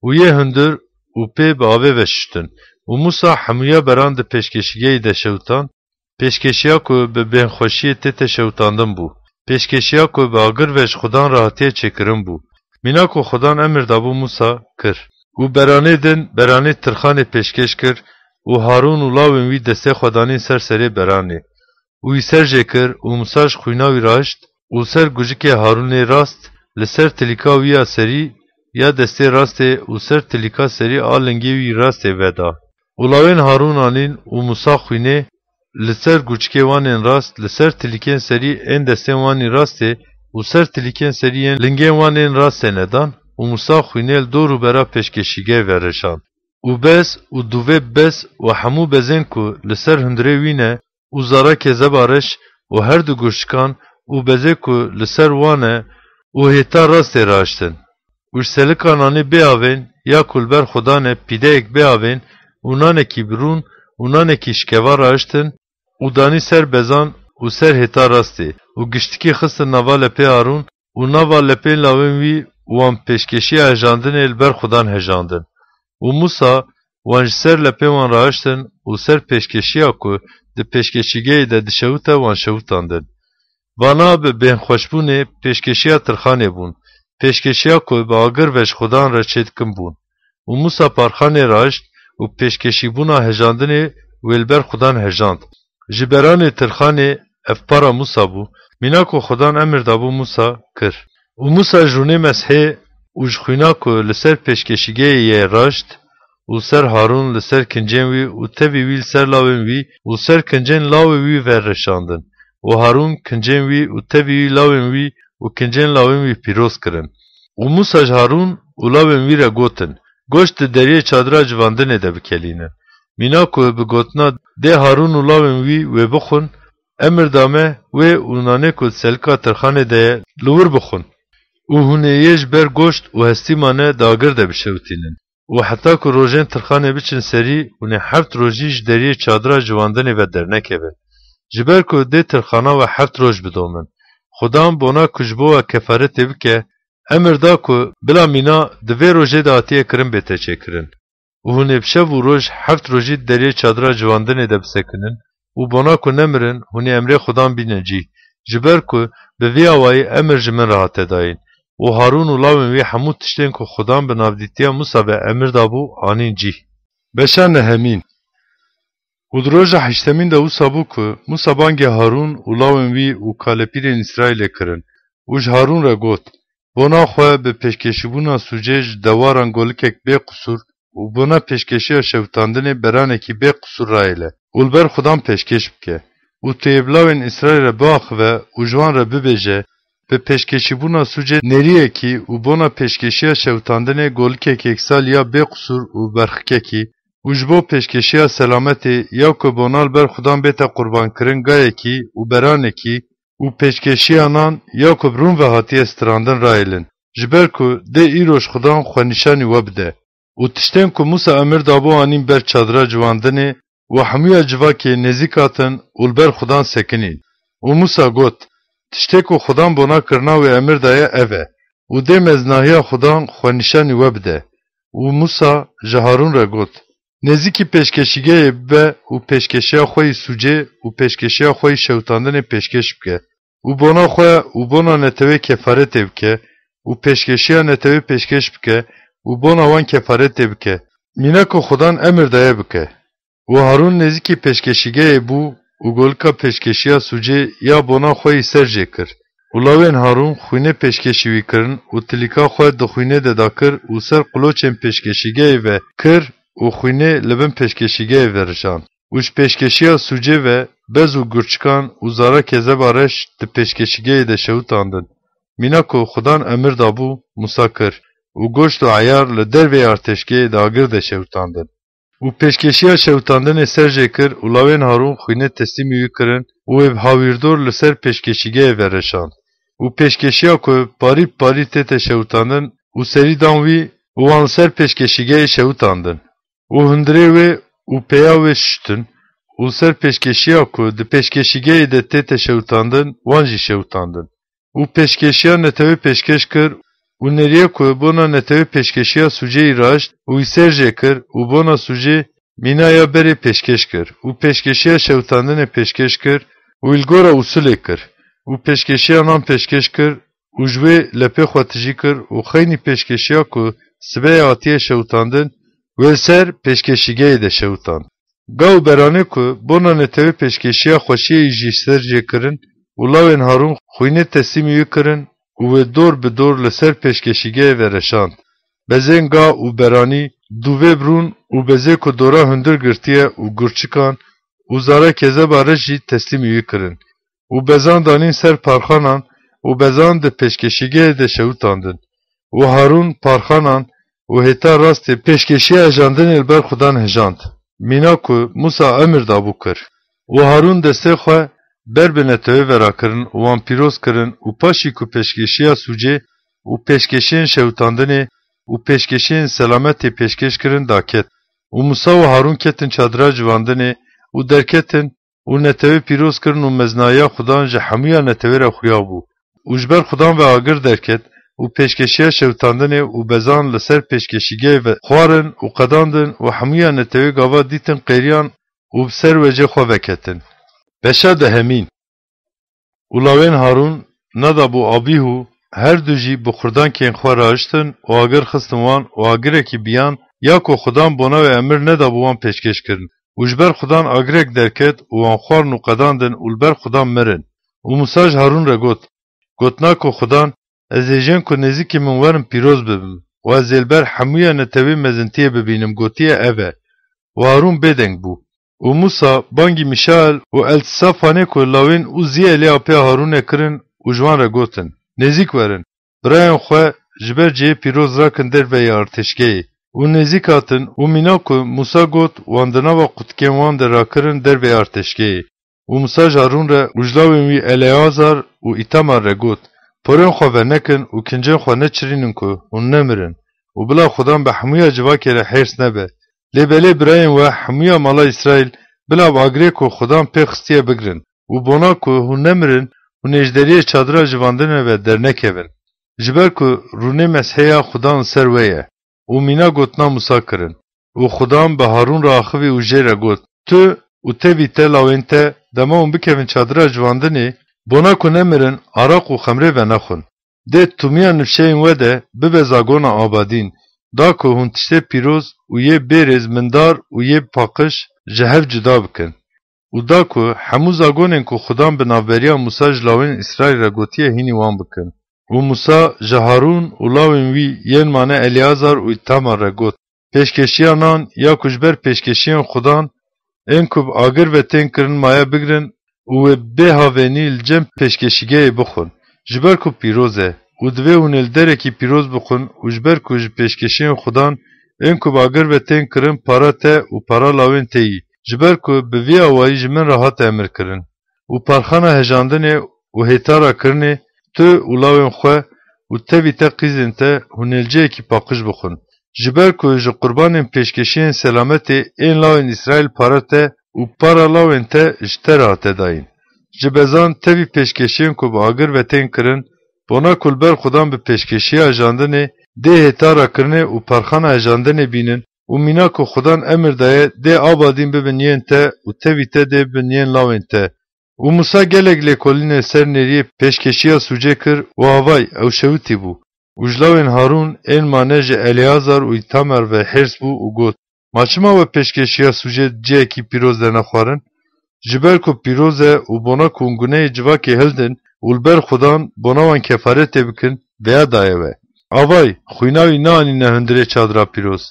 û yê hundir û pê bi avê ve şiştin. Û Mûsa hemûya beran di pêşkêşîgehê de şewitand, pêşkêşiya ku bi bêhnxweşiyê tête şewitandin bû, pêşkêşiya ku bi agir ve ji Xudan re hatiye çêkirin bû. Mîna ku Xudan emir dabû Mûsa kir. Û beranê din beranê tirxanê pêşkêş kir û Harûn û lawên wî destê xwe danîn ser serê beranê. Û wî ser jê kir û Mûsa ji xwîna wî rahişt û ser gucikê Harûnê rast, li ser tilîka wî ya serî ya destê rastê û ser tilîka serî a lingê wî rastê veda. Û lawên Harûn anîn û Mûsa xwînê li ser guçikê wan ên rast, li ser tilîkên serî ên destên wan î rastê û ser tilîkên serî yên lingên wan ên rastê nedan û Mûsa xwînê li dor û bera pêşkêşîgehê ve reşand. Û bez û dûvê bez û hemû bezên ku li ser hundirê wî ne û zara kezeba reş û her du guçikan û bezê ku li ser wan e û hêta rastê rahiştin. Û ji selika nanê bê avên ya ku li ber Xudan e pîdeyek bê avên û nanekî bi rûn û nanekî şikeva rahiştin û danî ser bezan û ser hêta rastê û giştikî xistin nava lepê Harûn û nava lepên lawên wî û wan pêşkêşiya hejandinê li ber Xudan hejandin. Û Mûsa wan ji ser lepên wan rahiştin û ser pêşkêşiya ku di pêşkêşîgehê de dişewite wan şewitandin. Vana bi bêhnxweşbûnê pêşkêşiya tirxanê bûn, pêşkêşiya ku bi agir ve ji Xudan re çêdikin bûn. Û Mûsa parxanê rahişt û pêşkêşîbûna hejandinê wê li ber Xudan hejand. Ji beranê tirxanê ev para Mûsa bû, mîna ku Xudan emir dabû Mûsa kir. Û Mûsa ji rûnê meshê û ji xwîna ku li ser pêşkêşîgehê ye raşt û ser Harûn, li ser kincên wî û tevî wî li ser lawên wî û ser kincên lawê wî ve reşandin. Û Harûn kincên wî û tevî wî lawên wî û kincên lawên wî pîroz kirin. Û Mûsa ji Harûn û lawên wî re gotin, Goşt di deriyê çadira civandinê de bikelînin. Mîna ku bi gotina dê Harûn û lawên wî wê bixwin, emir dame wê û nanê ku di selika tirxanê de ye li wir bixwin. Û hûn ê yê ji ber goşt û hestî mane di agir de bişewitînin. Û heta ku rojên tirxanê biçin serî, hûn ê heft rojî ji deriyê çadira civandinê ve dernekevin. Ji ber ku dê tirxana we heft roj bidomin. Xudan bona ku ji bo we kefaretê bike, emir da ku bila mîna di vê rojê de hatiye kirin bête çêkirin. Û hûn ê bi şev û roj heft rojî di deriyê çadira civandinê de bisekinin û bona ku nemirin, hûn ê emrê Xudan bînin cî. Ji ber ku bi vî awayî emir ji min re hate dayîn. Û Harûn û lawên wî hemû tiştên ku Xudan bi navdîtiya Mûsa ve emir dabû, anîn cî. Beşa nehemîn. Û di roja heştemîn de wisa bû ku Mûsa bangê Harûn û lawên wî û kalepîrên Îsraîlê kirin û ji Harûn re got, Bona xwe bi pêşkêşîbûna sûcê ji dewaran golikek bê qisûr û bona pêşkêşiya şewitandinê beranekî bê qisûr rayêle û li ber Xudan pêşkêş bike. Û tu yê bi lawên Îsraîl re biaxive û ji wan re bibêje, Bi pêşkêşîbûna sûcê nêriyekî û bona pêşkêşiya şewitandinê golikek yeksalî ya bê qisûr û berxikekî û ji bo pêşkêşiya selametê ya ku bona li ber Xudan bête qurbankirin gayekî û beranekî û pêşkêşiya nan ya ku bi rûn ve hatiye strandin rayêlin, ji ber ku dê îro ji Xudan xwenîşanî we bide. Û tiştên ku Mûsa emir dabû anîn ber çadira civandinê û hemûya civakê nêzîk hatin û li ber Xudan sekinîn. Û Mûsa got, Tiştê ku Xudan bona kirina wê emir daye ev e û dê me zinahiya Xudan xwenîşanî we bide. Û Mûsa ji Harûn re got, Nêzîkî pêşkêşîgehê bibe û pêşkêşiya xwe yî sûcê û pêşkêşiya xwe yî şewitandinê pêşkêş bike û bona xwe û bona netewê kefaretê bike û pêşkêşiya netewê pêşkêş bike û bona wan kefaretê bike. Mîna ku Xudan emir daye bike. Û Harûn nêzîkî pêşkêşîgehê bû û golika pêşkêşiya sûcê ya bona xwe yî ser jê kir. Û lawên Harûn xwînê pêşkêşî wî kirin û tilîka xwe di xwînê de dakir û ser qiloçên pêşkêşîgehê ve kir û xwînê li bin pêşkêşîgehê ve rijand. Û ji pêşkêşiya sûcê ve bez û gurçikan û zara kezeba reş di pêşkêşîgehê de şewitandin. Mîna ku Xudan emir dabû, Mûsa kir û goşt û eyar li derveyê artêşgehê di agir de şewitandin. Û pêşkêşiya şewitandinê ser jê kir û lawên Harûn xwînê teslîmî wî kirin û wê bi hawîrdor li ser pêşkêşîgehê ve reşand. Û pêşkêşiya ku parî bi parî tête şewitandin û serî dan wî û wan li ser pêşkêşîgehê şewitandin. Û hundirê wê û pêya wê şiştin û ser pêşkêşiya ku di pêşkêşîgehê de tête şewitandin, wan jî şewitandin. Û pêşkêşiya netewê pêşkêş kir û nêriyê ku bona netewê pêşkêşiya sûcê yî raşt û wî ser jê kir û bona sûcê mîna ya berê pêşkêş kir û pêşkêşiya şewitandinê pêşkêş kir û îlgora usulê kir û pêşkêşiya nan pêşkêş kir û ji wê lepê xwe tijî kir û xeynî pêşkêşiya ku sibê hatiye şewitandin, wê li ser pêşkêşîgehê de şewitand. Ga û beranê ku bona netewê pêşkêşiya xweşiyê jî ser jê kirin û lawên Harûn xwînê teslîmî wî kirin û wê dor bi dor li ser pêşkêşîgehê ve reşand. Bezên ga û beranî dûvê birûn û bezê ku dora hundir girtiye û gurçikan û zara kezeba reş jî teslîmî wî kirin û bezan danîn ser parxanan û bezan di pêşkêşîgehê de şewitandin û Harûn parxanan û hêta rastê pêşkêşiya hejandinê li ber Xudan hejand, mîna ku Musa emir dabû kir. Û Harûn destê xwe ber bi netewê ve rakirin û wan pîroz kirin û paşî ku pêşkêşiya sûcê û pêşkêşiyên şewitandinê û pêşkêşiyên selametê pêşkêş kirin daket. Û Musa û Harûn ketin çadira civandinê û derketin û netewê pîroz kirin û meznayiya Xudan ji hemûya netewê re xuya bû. Û ji ber Xudan ve agir derket û pêşkêşiya şewitandinê û bezan li ser pêşkêşîgehê ve xwarin û qedandin û hemûya netewê gava dîtin qêriyan û bi ser wecê xwe veketin. Beşa dehemîn. Û lawên Harûn, Nadab û Abîhû, her du jî bi xurdankên xwe rahiştin û agir xistin wan û agirekî biyan ya ku Xudan bona wê emir nedabû wan pêşkêş kirin. Û ji ber Xudan agirek derket û wan xwarin û qedandin û li ber Xudan mirin. Û Musa ji Harûn re got, Gotina ku Xudan, Ez hêjên ku nêzîkî min werin pîroz bibim û ez ê li ber hemûya netewê mezintiyê bibînim, gotiye ev e. Û Harûn bêdeng bû. Û Musa bangî Mîşael û Eltisafanê ku lawên Ûzîelê apê Harûnê kirin û ji wan re gotin, Nêzîk werin, birayên xwe ji ber cihê pîroz rakin derveyî artêşgehê. Û nêzîk hatin û mîna ku Musa got, wan di nava qutikên wan de rakirin derveyî artêşgehê. Û Musa ji Harûn re û ji lawên wî Eleazar û Îtamar re got, Porên xwe venekin û kincên xwe neçirînin ku hûn nemirin û bila Xudan bi hemûya civakê re hêrs nebe. Lê belê birayên we hemûya mala Îsraîl bila bi agirê ku Xudan pê xistiye bigirin û bona ku hûn nemirin, hûn ê ji deriyê çadira civandinê ve dernekevin. Ji ber ku rûnê mezheya Xudan li ser we ye. Û mîna gotina Musa kirin. Û Xudan bi Harûn re axivî û jê re got, Tu û tevî te lawên te, dema hûn bikevin çadira civandinê, bona ku nemirin, araq û xemrê venexwin. Dê tûmiya nifşeyên we de bibe zagona abadîn, da ku hûn tiştê pîroz û yê bêrêz mindar û yê paqij ji hev cuda bikin. Û da ku hemû zagonên ku Xudan bi navberiya Musa ji lawên Îsraîl re gotiye hînî wan bikin. Û Musa ji Harûn û lawên wî yên mane Eleazar û Îtamar re got, Pêşkêşiya nan ya ku ji ber pêşkêşiyên Xudan ên ku bi agir ve tên kirin maye bigirin û wê bê havênî li cem pêşkêşîgehê bixwin, ji ber ku pîroz e û divê hûn ê li derekî pîroz bixwin û ji ber ku ji pêşkêşiyên Xudan ên ku bi agir ve tên kirin para te û para lawên te yî, ji ber ku bi vî awayî ji min re hate emirkirin. Û parxana hejandinê û hêta rakirinê tu û lawên xwe û tevî te qîzên te hûn ê li cihekî paqij bixwin. Ji ber ku ji qurbanên pêşkêşiyên selametê ên lawên Îsraîl para te û para lawên te ji te re hate dayîn. Ji bezan tevî pêşkêşiyên ku bi agir ve tên kirin, bona ku li ber Xudan bi pêşkêşiya hejandinê dê hêta rakirinê û parxana hejandinê bînin û mîna ku Xudan emir daye dê abadîn bibin yên te û tevî te dê bibin yên lawên te. Û Musa gelek lêkolînê ser nêriyê pêşkêşiya sûcê kir û havay ew şewitî bû. Û ji lawên Harûn ên mane ji Eleazar û Îtamar ve hêrs bû û got, Ma çima we pêşkêşiya sûcê di cihekî pîroz de nexwarin? Ji ber ku pîroz e û bona ku hûn gunehê civakê hildin û li ber Xudan bona wan kefaretê bikin, vêya daye we. Avay, xwîna wî neanîne hundirê çadira pîroz.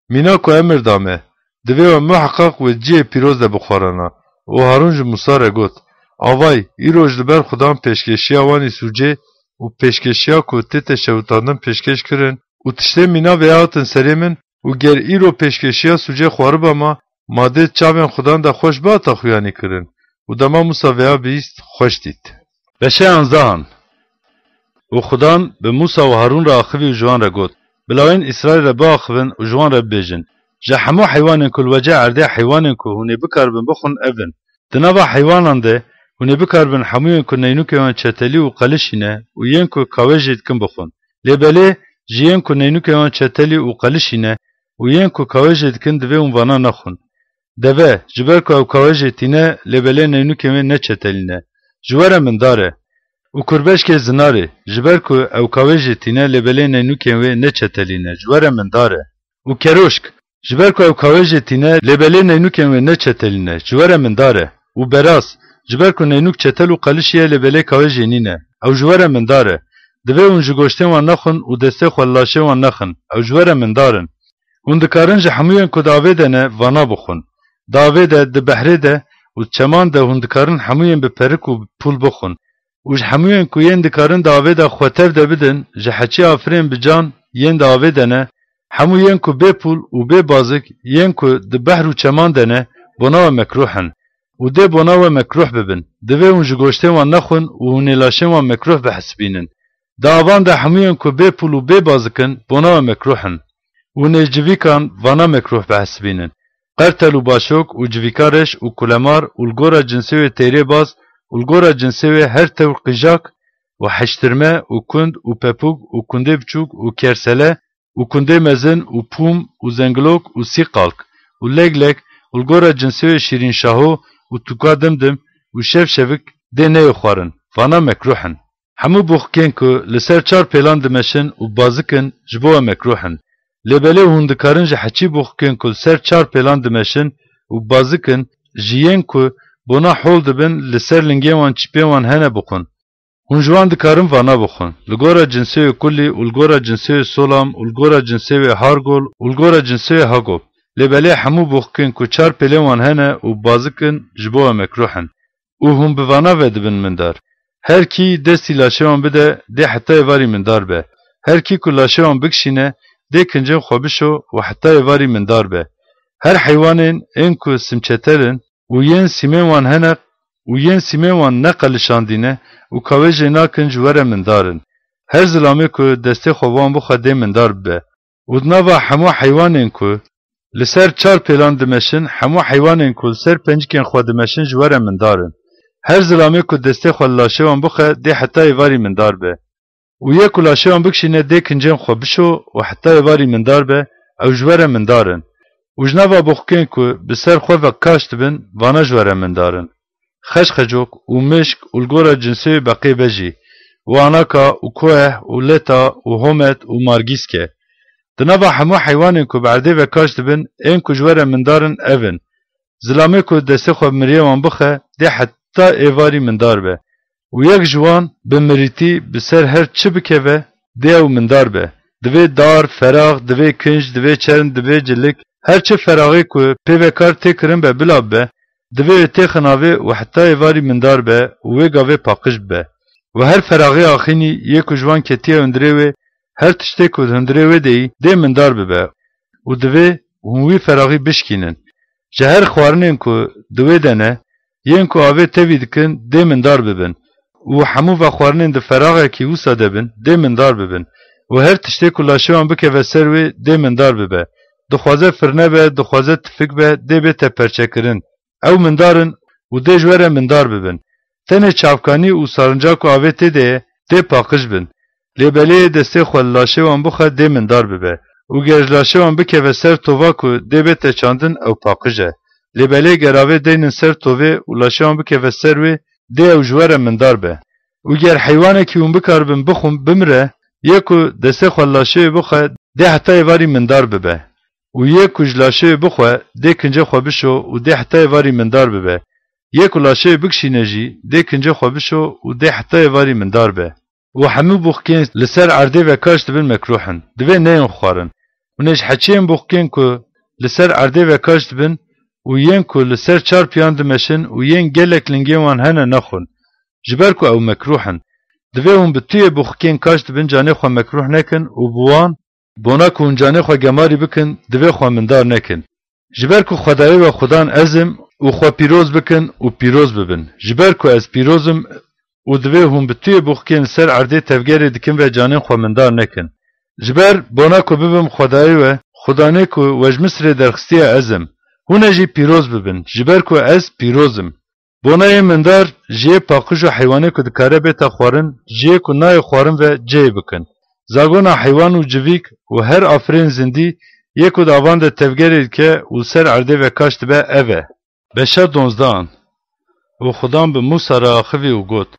Mîna ku emir da me, divê we muheqeq wê cihê pîroz de bixwarana. Û Harûn ji Musa re got, Avay, îro ji li ber Xudan pêşkêşiya wanî sûcê û pêşkêşiya ku tête şewitandin pêşkêş kirin û tiştê mîna vêya hatin serê min û ger îro pêşkêşiya sûcê xwariba ma, ma dê çavên Xudan de xweş bihata xuyanî kirin. Û dema Musa vêya bihîst, xweş dît. Beşeyan zahan. Û Xudan bi Musa û Harûn re axivî û ji wan re got, Bi lawên Îsraîl re biaxivin û ji wan re bibêjin, Ji hemû heywanên ku li wecê erdê heywanên ku hûn ê bikaribin bixwin ev in. Di nava heywanan de hûn ê bikaribin hemûyên ku neynûkên wan çetelî û qelişî ne û yên ku kawê jê dikin bixwin. Lê belê ji yên ku neynûkên wan çetelî û qelişî ne û yên ku kawê jê dikin divê hûn vana nexwin. Deve, ji ber ku ew kawejê tîne, lê belê neynûkên wê neçetelîne, ji we re mindar e. Û kurbeşkê zinarê, ji ber ku ew kawejê tîne, lê belê neynûkên wê neçetelîne, ji we re mindar e. Û keroşk, ji ber ku ew kawejê tîne, lê belê neynûkên wê neçetelîne, ji we re mindar e. Û beraz, ji ber ku neynûk çetel û qelişî ye, lê belê kawejê nîne, ew ji we re mindar e. Divê hûn ji goştên wan nexwin û destê xwe li laşê wan nexin, ew ji we re mindar in. Hûn dikarin ji hemûyên ku di avê de ne, vana bixwin. Di avê de, di behrê de û çeman de hûn dikarin hemûyên bi perik û bi pûl bixwin. Û ji hemûyên ku yên dikarin di avê de xwe tev de bidin, ji heçî afirên bi can yên di avê de ne, hemû yên ku bê pûl û bê bazik, yên ku di behr û çeman de ne, bona we mekrûh in. Û dê bona we mekrûh bibin. Divê hûn ji goştên wan nexwin û hûn ê laşên wan mekrûh bihesibînin. Di avan de hemûyên ku bê pûl û bê bazik in, bona we mekrûh in. Hûn ê civîkan vana mekrûh bihesibînin. Qertel û başok û civîka reş û kulemar û li gora cinsê wê têrê baz û li gora cinsê wê her tewr qîjak û heştirme û kund û pepûk û kundê biçûk û kersele û kundê mezin û pûm û zengilok û sîqalk û leglek û li gora cinsê wê şîrînşaho û tûka dimdim û şevşevik dê neyê xwarin, vana mekrûh in. Hemû boxikên ku li ser çar pêlan dimeşin û bazik in, ji bo we mekrûh in. Lê belê hûn dikarin ji heçî boxikên ku li ser çar pêlan dimeşin û bazik in, ji yên ku bona hol dibin, li ser lingên wan çîpên wan hene bixwin. Hûn ji wan dikarin vana bixwin. Li gora cinsê wê kulî û li gora cinsê wê solam û li gora cinsê wê hargol û li gora cinsê wê hagop. Lê belê hemû boxikên ku çar pêlên wan hene û bazik in, ji bo we mekrûh in. Û hûn bi vana ve dibin mindar. Her kî destî laşê wan bide, dê heta êvarî mindar be. Her kî ku laşê wan bikişîne, dê kincên xwe bişo û heta êvarî mindar be. Her heywanên ên ku simçetel in û yên sîmên wan hene û yên sîmên wan neqelişandîne û kawejê nakin, ji we re mindar in. Her zilamê ku destê xwe wan bixwe, dê mindar bibe. Û di nava hemû heywanên ku li ser çar pêlan dimeşin, hemû heywanên ku li ser pencikên xwe dimeşin, ji we re mindar in. Her zilamê ku destê xwe li laşê wan bixe, dê heta êvarî mindar be. Û yê ku laşê wan bikişîne, dê kincên xwe bişo û heta êvarî mindar be, ew ji we re mindar in. Û ji nava boxikên ku bi ser xwe ve kaş dibin, vana ji we re mindar in. Xeşxecok û mişk û li gora cinsê wê beqê bejî û anaka û koeh û leta û homet û margîske. Di nava hemû heywanên ku bi erdê ve kaş dibin, ên ku ji we re mindar in, ev in: zilamê ku destê xwe bi miriyê wan bixe, dê heta êvarî mindar be. Û yek ji wan bi mirîtî bi ser her çi bikeve, dê ew mindar be. Divê dar, ferax, divê kinc, divê çerm, divê cilik, her çi feraxê ku pê ve kar tê kirin be, bila bibe, divê wê têxin avê û heta êvarî mindar be û wê gavê paqij bibe. Û her feraxê axînî yê ku ji wan ketiye hundirê wê, her tiştê ku di hundirê wê de yî, dê mindar bibe û divê hûn wî feraxî bişkînin. Ji her xwarinên ku di wê de ne, yên ku avê tevî dikin, dê mindar bibin. Û hemû vexwarinên di feraxekî wisa de bin, dê mindar bibin. Û her tiştê ku laşê wan bikeve ser wê, dê mindar bibe. Dixwaze firne be, dixwaze tifik be, dê bête perçekirin. Ew mindar in û dê ji we re mindar bibin. Tenê çavkanî û sarincak ku avê tê de ye, dê paqij bin. Lê belê destê xwe li laşê wan bixe, dê mindar bibe. Û ger ji laşê wan bikeve ser tova ku dê bête çandin, ew paqij e. Lê belê ger avê deynin ser tovê û laşê wan bikeve ser wê, dê ew ji we re mindar be. Û ger heywanekî hûn bikaribin bixwin, bimire, yê ku destê xwe li laşê wê bixe, dê heta êvarî mindar bibe. Û yê ku ji laşê wê bixwe, dê kincê xwe bişo û dê heta êvarî mindar bibe. Yê ku laşê wê bikişîne jî, dê kincê xwe bişo û dê heta êvarî mindar be. Û hemû boxikên li ser erdê ve kaş dibin, mekrûh in. Divê neyên xwarin. Hûn ê ji heçiyên boxikên ku li ser erdê ve kaş dibin û yên ku li ser çar piyan dimeşin û yên gelek lingên wan hene, nexwin. Ji ber ku ew mekrûh in. Divê hûn bi tuyê boxikên kaş dibin canê xwe mekrûh nekin û bi wan, bona ku hûn canê xwe gemarî bikin, divê xwe mindar nekin. Ji ber ku Xwedayê we Xudan ez im, û xwe pîroz bikin û pîroz bibin. Ji ber ku ez pîroz im û divê hûn bi tuyê boxikên li ser erdê tevgerê dikin ve canên xwe mindar nekin. Ji ber bona ku bibim Xwedayê we, Xudanê ku we ji Misirê derxistiye, ez im. Hûn ê jî pîroz bibin, ji ber ku ez pîroz im. Bona yê mindar ji yê paqij û heywanê ku dikare bête xwarin, ji yê ku nayê xwarin ve cihê bikin. Zagona heywan û civîk û her afirên zindî Yê ku di avan de tevgerê dike û li ser erdê ve kaş dibe, ev e. Beşa donzdehan. Û Xudan bi Mûsa re axivî û got,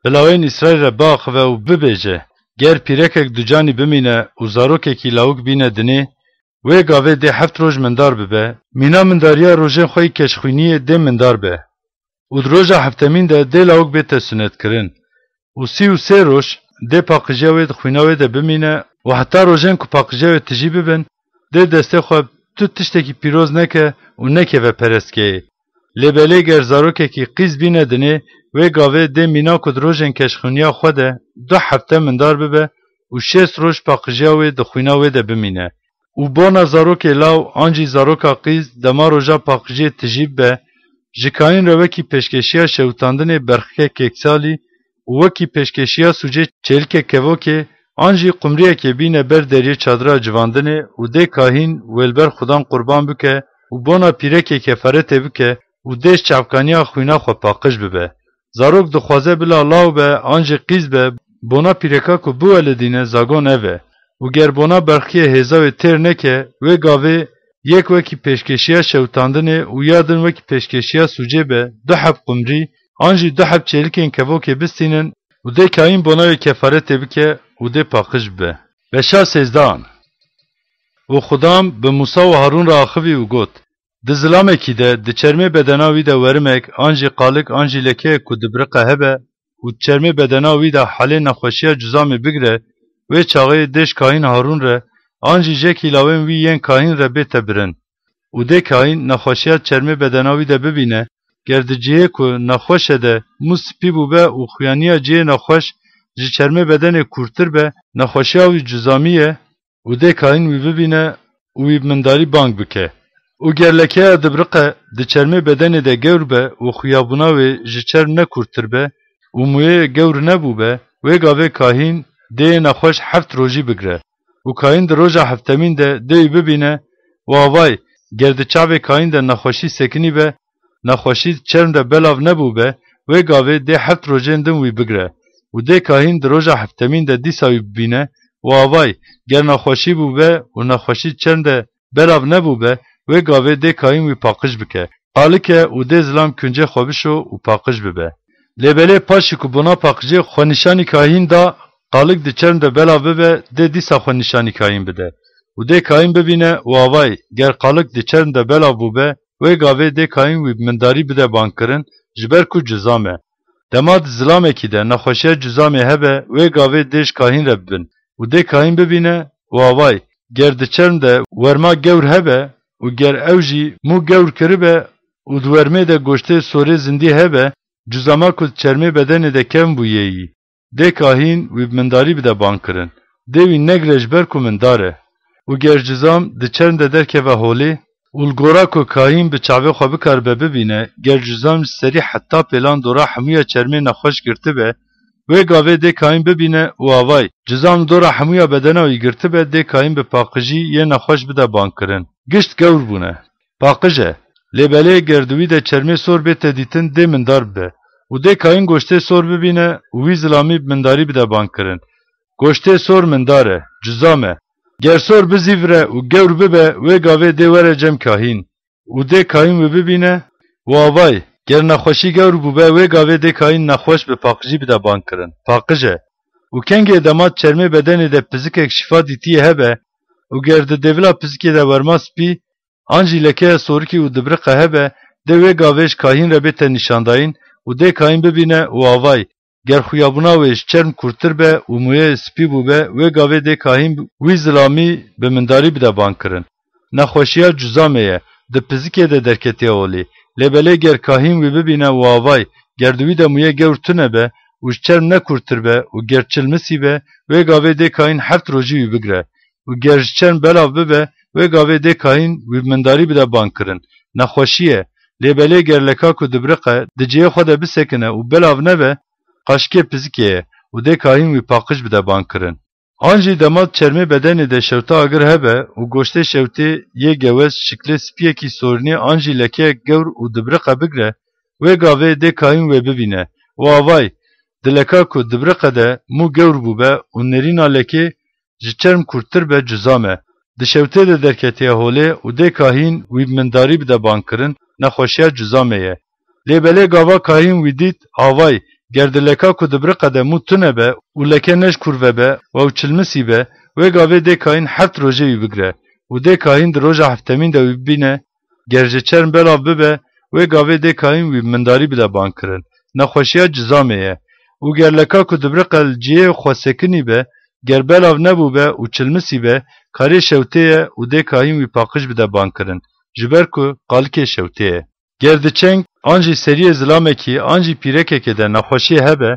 Bi lawên Îsraîl re biaxive û bibêje, Ger pîrekek ducanî bimîne û zarokekî lawik bîne dinê, wê gavê dê heft roj mindar bibe, mîna mindariya rojên xwe yî keşxwîniyê dê mindar be. Û di roja heftemîn de dê lawik bête sunetkirin. Û sî û sê roj dê paqijiya wê di xwîna wê de bimîne û heta rojên ku paqijiya wê tijî bibin, dê destê xwe tu tiştekî pîroz neke û nekeve perestgehê. Lê belê ger zarokekî qîz bîne dinê, wê gavê dê mîna ku di rojên keşxwîniya xwe de du hefte mindar bibe û şêst roj paqijiya wê di xwîna wê de bimîne. Û bona zarokê law an jî zaroka qîz dema roja paqijiyê tijî bibe, ji kahîn re wekî pêşkeşiya şewitandinê berxikek kêksalî û wekî pêşkeşiya sûcê çêlikek kevokê an jî qumriyekê bîne ber deriyê çadira civandinê û dê kahîn wê li ber Xudan qurban bike û bona pîrekê kefaretê bike û dê ji çavkaniya xwîna xwe paqij bibe. Zarok dixwaze bila law be an jî qîz be, bona pîreka ku biwelidîne zagon ev e. Û ger bona berxiyê hêza wê têr neke, wê gavê yek wekî pêşkeşiya şewitandinê û ya din wekî pêşkeşiya sûcê be, du heb qumrî, an jî du heb çêlikên kevokê bistînin û dê kahîn bona wê kefaretê bike û dê paqij bibe. Beşa sêzdehan. Û Xudan bi Mûsa û Harûn re axivî û got, Di zilamekî de, di çermê bedena wî de werimek, an jî qalik, an jî lekeyek ku dibiriqe hebe û di çermê bedena wî de halê nexweşiya cuzamê bigre, wê çaxê dê ji kahîn Harûn re, an jî jekî lawên wî yên kahîn re bête birin. Û dê kahîn nexweşiya di çermê bedena wî de bibîne, ger di cihê ku nexweş e de mû spî bûbe û xuyaniya cihê nexweş ji çermê bedenê kûrtir be, nexweşiya wî cuzamî ye, û dê kahîn wî bibîne û wî bi mindarî bang bike. Û ger lekeya dibiriqe di çermê bedenê de gewr be û xuyabûna wê ji çerm ne kûrtir be û mûyê gewr nebûbe, wê gavê kahîn dê yê nexweş heft rojî bigre. Û kahîn di roja heftemîn de dê wî bibîne û avay, ger di çavê kahîn de nexweşî sekinî be, nexweşî di çerm de belav nebûbe, wê gavê dê heft rojên din wî bigre. Û dê kahîn di roja heftemîn de dîsa wî bibîne û avay, ger nexweşî bûbe û nexweşî di çerm de belav nebûbe, wê gavê dê kahîn wî paqij bike. Qalik e û dê zilam kuncê xwe bişo û paqij bibe. Lê belê paşî ku bona paqijê xwenîşanî kahîn da, qalik di çerm de belav bibe, dê dîsa xwenîşanî kahîn bide. Û dê kahîn bibîne û avay, ger qalik di çerm de belav bûbe, wê gavê dê kahîn wî bi mindarî bide bangkirin, ji ber ku cuzam e. Dema di zilamekî de nexweşiya cuzamê hebe, wê gavê dê ji kahîn re bibin û dê kahîn bibîne û avay, ger di çerm de werma gewr hebe û ger ew jî mû gewr kiribe û di wermê de goştê sorê zindî hebe, cuzama ku di çermê bedenê de kevn bûyê yî, dê kahîn wî bi mindarî bide bangkirin. Dê wî negire ji ber ku mindar e. Û ger cizam di çerm de derkeve holê û li gora ku kahîn bi çavê xwe bikaribe bibîne, ger cizam ji serî heta pêlan dora hemûya çermê nexweş girtibe, wê gavê dê kahîn bibîne û avay, cizam dora hemûya bedena wî girtibe, dê kahîn bi paqijî yê nexweş bide bangkirin. Gişt gewr bûne. Paqij e. Lê belê ger di wî de çermê sor bête dîtin, dê mindar bibe û dê kahîn goştê sor bibîne û wî zilamî bi mindarî bide bangkirin. Goştê sor mindar e, cuzam e. Ger sor bizîvire û gewr bibe, wê gavê dê were cem kahîn û dê kahîn wî bibîne û avay, ger nexweşî gewr bûbe, wê gavê dê kahîn nexweş bi paqijî bide bangkirin. Paqij e. Û kengê dema di çermê bedenê de pizikek şîfa dîtiyê hebe û ger di dêvila pizikê de werma spî, an jî lekeya sorikî û dibiriqe hebe, dê wê gavê ji kahîn re bête nîşandayîn û dê kahîn bibîne û avay, ger xuyabûna wê ji çerm kûrtir be û mûyê spî bûbe, wê gavê dê kahîn wî zilamî bi mindarî bide bangkirin. Nexweşiya cuzamê ye, di pizikê de derketiye holê. Lê belê ger kahîn wî bibîne û avay, ger di wî de mûyê gewr tune be û ji çerm ne kûrtir be û ger çilmisî be, wê gavê dê kahîn heft rojî wî bigire. Û ger ji çerm belav bibe, wê gavê dê kahîn wî bi mindarî bide bangkirin. Nexweşî ye. Lê belê ger leka ku dibiriqe di cihê xwe de bisekine û belav nebe, qaşikê pizikê ye û dê kahîn wî paqij bide bangkirin. An jî dema di çermê bedenê de şewta agir hebe û goştê şewtê yê gewez şiklê spiyekî sorînê an jî lekeyek gewr û dibiriqe bigre, wê gavê dê kahîn wê bibîne û avay, di leka ku dibiriqe de mû gewr bûbe û nêrîna lekê ji çerm kûrtir be, cuzam e. di şewtê de derketiye holê û dê kahîn wî bi mindarî bide bankirin, nexweşiya cuzamê ye. Lê belê gava kahîn wî dît, avay, ger di leka ku dibiriqe de mû tune be û leke ne ji kurve be, ew çilmisî be, wê gavê dê kahîn heft rojê wî bigire û dê kahîn di roja heftemîn de wî bibîne, ger ji çerm belav bibe, wê gavê dê kahîn wî bi mindarî bide bankirin, nexweşiya cizamê ye. Û ger leka ku dibiriqe li cihê xwe sekinî be, ger belav nebûbe û çilmisî be, karê şewtê ye û dê kahîn wî paqij bide bankirin, ji ber ku qalikê şewtê ye. Ger di çeng an jî seriyê zilamekî an jî pîrekekê de nexweşiyê hebe,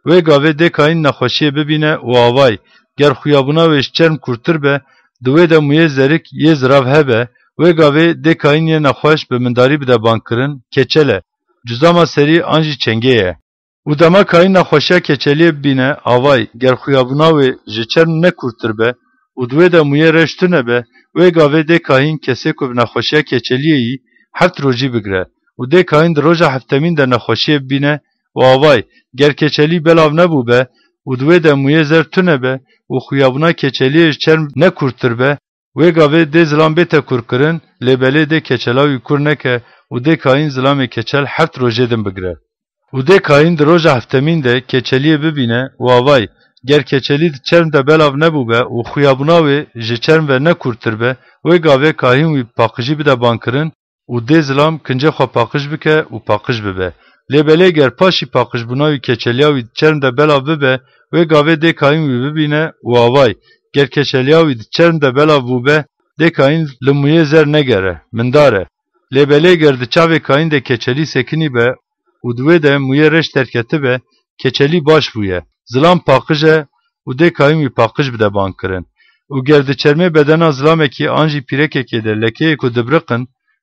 wê gavê dê kahîn nexweşiyê bibîne û avay, ger xuyabûna wê ji çerm kûrtir be, di wê de mûyê zerik yê zirav hebe, wê gavê dê kahîn yê nexweş bi mindarî bide bankirin, keçel e, cuzama serî an jî çengê ye. Û dema kahîn nexweşiya keçeliyê bibîne, avay, ger xuyabûna wê ji çerm ne kûrtir be û di wê de mûyê reş tune be, wê gavê dê kahîn kesê ku bi nexweşiya keçeliyê yî heft rojî bigire û dê kahîn di roja heftemîn de nexweşiyê bibîne û avay, ger keçelî belav nebûbe û di wê de mûyê zer tune be û xuyabûna keçeliyê ji çerm ne kûrtir be, wê gavê dê zilam bête kûrkirin, lê belê dê keçela wî kûr neke û dê kahîn zilamê keçel heft rojê din bigire. Û dê kahîn di roja heftemîn de keçeliyê bibîne û avay, ger keçelî di çerm de belav nebûbe û xuyabûna wê ji çerm ve ne kûrtir be, wê gavê kahîn wî bi paqijî bide bankirin û dê zilam kincê xwe paqij bike û paqij bibe. Lê belê ger paşî paqijbûna wî keçeliya wî di çerm de belav bibe, wê gavê dê kahîn wî bibîne û avay, ger keçeliya wî di çerm de belav bûbe, dê kahîn li mûyê zer negere, mindar e. Lê belê ger di çavê kahîn de keçelî sekinî be û di wê de mûyê reş derketibe, keçelî baş bûye, zilam paqij e û dê kahîn wî paqij bide bankirin. Û ger di çermê bedena zilamekî an jî pîrekekê de lekeyê ku dibiriqin,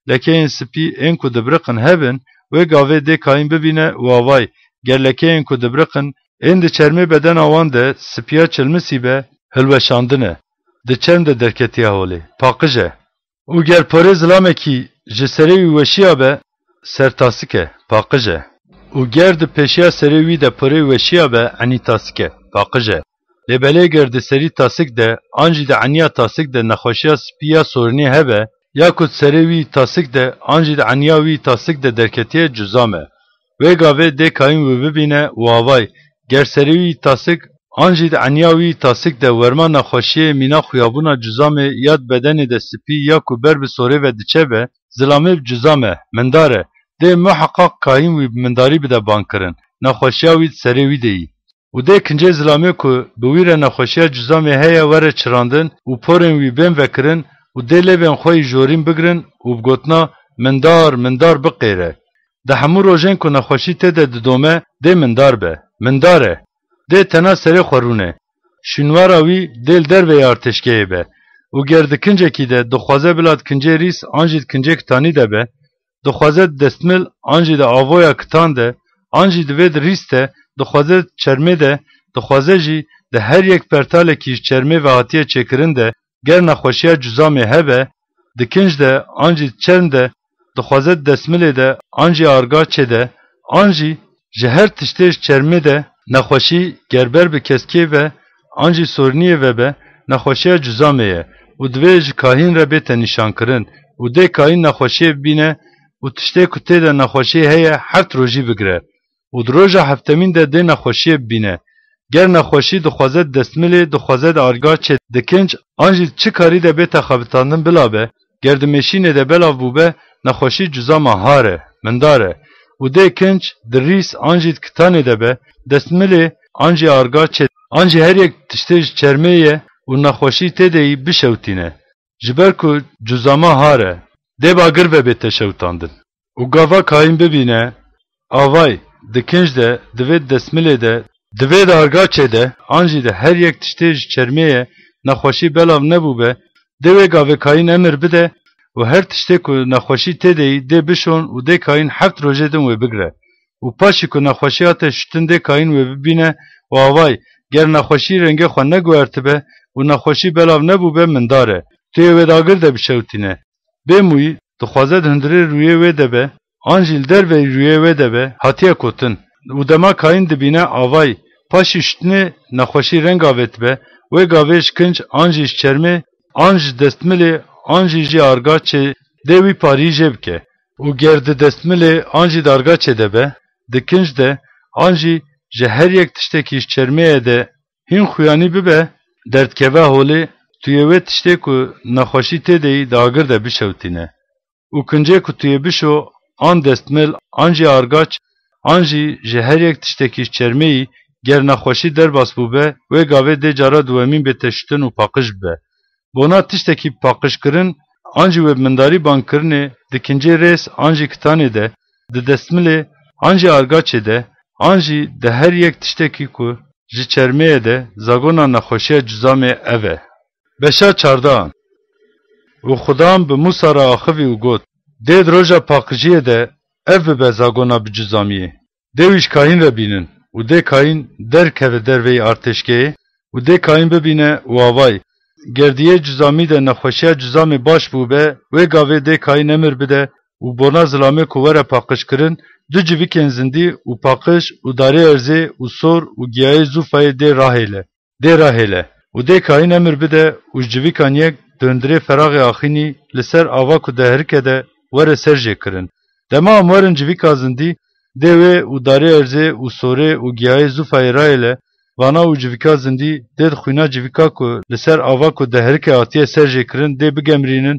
lekeyên spî ên ku dibiriqin hebin, wê gavê dê kahîn bibîne û avay, ger lekeyên ku dibiriqin ên di çermê bedena wan de spiya çilmisî be, hilweşandin e, di çerm de derketiye holê, paqij e. Û ger porê zilamekî ji serê wî weşiya be, sertasik e, paqij e. Û ger di pêşiya serê wî de porê weşiya be, enîtasik e, paqij e. Lê belê ger di serî tasik de, an jî di eniya tasik de nexweşiya spî ya sorinî hebe, ya ku di serê wî tasik de, an jî di eniya wî tasik de derketiye, cuzam e. Wê gavê dê kahîn wî bibîne û avay, ger serê wî tasik an jî di eniya wî tasik de werma nexweşiyê mîna xuyabûna cuzamê ya di bedenê de spî ya ku ber bi sorê ve diçe be, zilamê bi cuzam e, mindar e, dê muheqaq kahîn wî bi mindarî bide bankirin, nexweşiya wî di serê wî de yî. Û dê kincê zilamê ku bi wî re nexweşiya cuzamê heye were çirandin û porên wî bên vekirin û dê lêvên xwe yî jorîn bigirin û bi gotina "Mindar, mindar" biqêre. Di hemû rojên ku nexweşî tê de didome, dê mindar be. Mindar e. Dê tena serê xwe rûne. Şûnwara wî dê li derveyê artêşgehê be. Û ger di kincekî de dixwaze bila di kincê rîs an jî di kincê kitanî de be, dixwaze di destmil an jî di avoya kitan de, an jî divê di rîs de, dixwaze di çermê de, dixwaze jî di her yek pertalekî ji çermê ve hatiye çêkirin de, ger nexweşiya cuzamê hebe, di kinc de, an jî di çerm de, dixwaze di destmilê de, an jî argaçê de, an jî ji her tiştê ji çermê de, nexweşî ger ber bi keskê ve, an jî soriniyê ve be, nexweşiya cuzamê ye û divê ji kahîn re bête nîşankirin û dê kahîn nexweşiyê bibîne û tiştê ku tê de nexweşiyê heye heft rojî bigire û di roja heftemîn de dê nexweşiyê bibîne. Ger nexweşî dixwaze di destmilê, dixwaze di argaçê, di kinc an jî di çi karî de bête xebitandin bila be, ger di mêşînê de belav bûbe, nexweşî cuzama har e, mindar e û dê kinc di rîs an jî di kitanê de be, destmilê an jî argaçê, an jî her yek tiştê ji çermê ye û nexweşî tê de yî bişewtîne. Ji ber ku cuzama har e, dê bi agir ve bête şewtandin. Û gava kahîn bibîne, avay, di kinc de, divê di destmilê de, divê di argaçê de, an jî di her yek tiştê ji çermê ye, nexweşî belav nebûbe, dê wê gavê kahîn emir bide û her tiştê ku nexweşî tê de yî dê bişon û dê kahîn heft rojê din wê bigire. Û paşî ku nexweşî hate şûtin dê kahîn wê bibîne û avay, ger nexweşî rengê xwe neguhertibe û nexweşî belav nebûbe, mindar e. Tu yê wê di agir de bişewtîne. Bê mûyî, dixwaze di hundirê rûyê wê de be, an jî li derveyî rûyê wê de be, hatiye kotin. Û dema kahîn dibîne, avay, paşî şûtinê nexweşî reng avêtibe, wê gavê ji kinc an jî ji çermê an ji destmilê an jî ji argaçê dê wî parî jê bike. Û ger di destmilê an jî di argaçê de be, di kinc de, an jî ji her yek tiştekî ji çermeyê de hîn xuyanî bibe, derdkeve holê, tu yê wê tiştê ku nexweşî tê de yî di agir de bişewtîne. Û kincê ku tu yê bişo, an destmil, an jî argaç, an jî ji her yek tiştekî ji çermeyî, ger nexweşî derbas bûbe, wê gavê dê cara duwemîn bête şûtin û paqij bibe. Bona tiştekî paqijkirin, an jî wê bi mindarî bankirinê, di kincê rêz an jî kitanê de, di destmilê, an jî argaçê de, an jî di her yek tiştekî ku ji çermeyê de zagona nexweşiya cuzamê ev e. Beşa çardehan. Û Xudan bi Musa re axivî û got, Dê di roja paqijiyê de ev bibe zagona bi cuzamiyê. Dê wî ji Kayîn re bînin û dê Kayîn derkeve derveyî artêşgehê û dê Kayîn bibîne û avay, ger di yê cuzamî de nexweşiya cuzamê baş bûbe, wê gavê dê Kayîn emir bide û bona zilamê ku were paqijkirin, du civikên zindî û paqij û darê erzê û sor û giyayê zûfayê dê rahêle. Dê rahêle û dê Kayîn emir bide û ji civikan yek di hundirê feraxê axînî li ser ava ku deherike de were ser jê kirin. Dema em werin civika zindî, dê wê û darê erzê û sorê û giyayê zûfayê rayêle, vana û civika zindî dê di xwîna civika ku li ser ava ku deherike hatiye ser jê kirin dê bigemrînin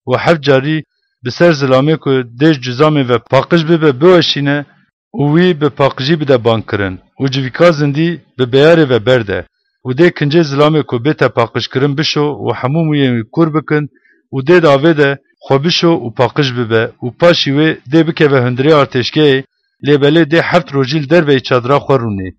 û heft carî bi ser zilamê ku dê ji cuzamê ve paqij bibe biweşîne û wî bi paqijî bide bankirin û civîka zindî bi beyarê ve berde û dê kincê zilamê ku bête paqijkirin bişo û hemû mûyên wî kûr bikin û dê di avê de xwe bişo û paqij bibe û paşî wê dê bikeve hundirê artêşgehê, lê belê dê heft rojî li derveyî çadira xwe rûnê.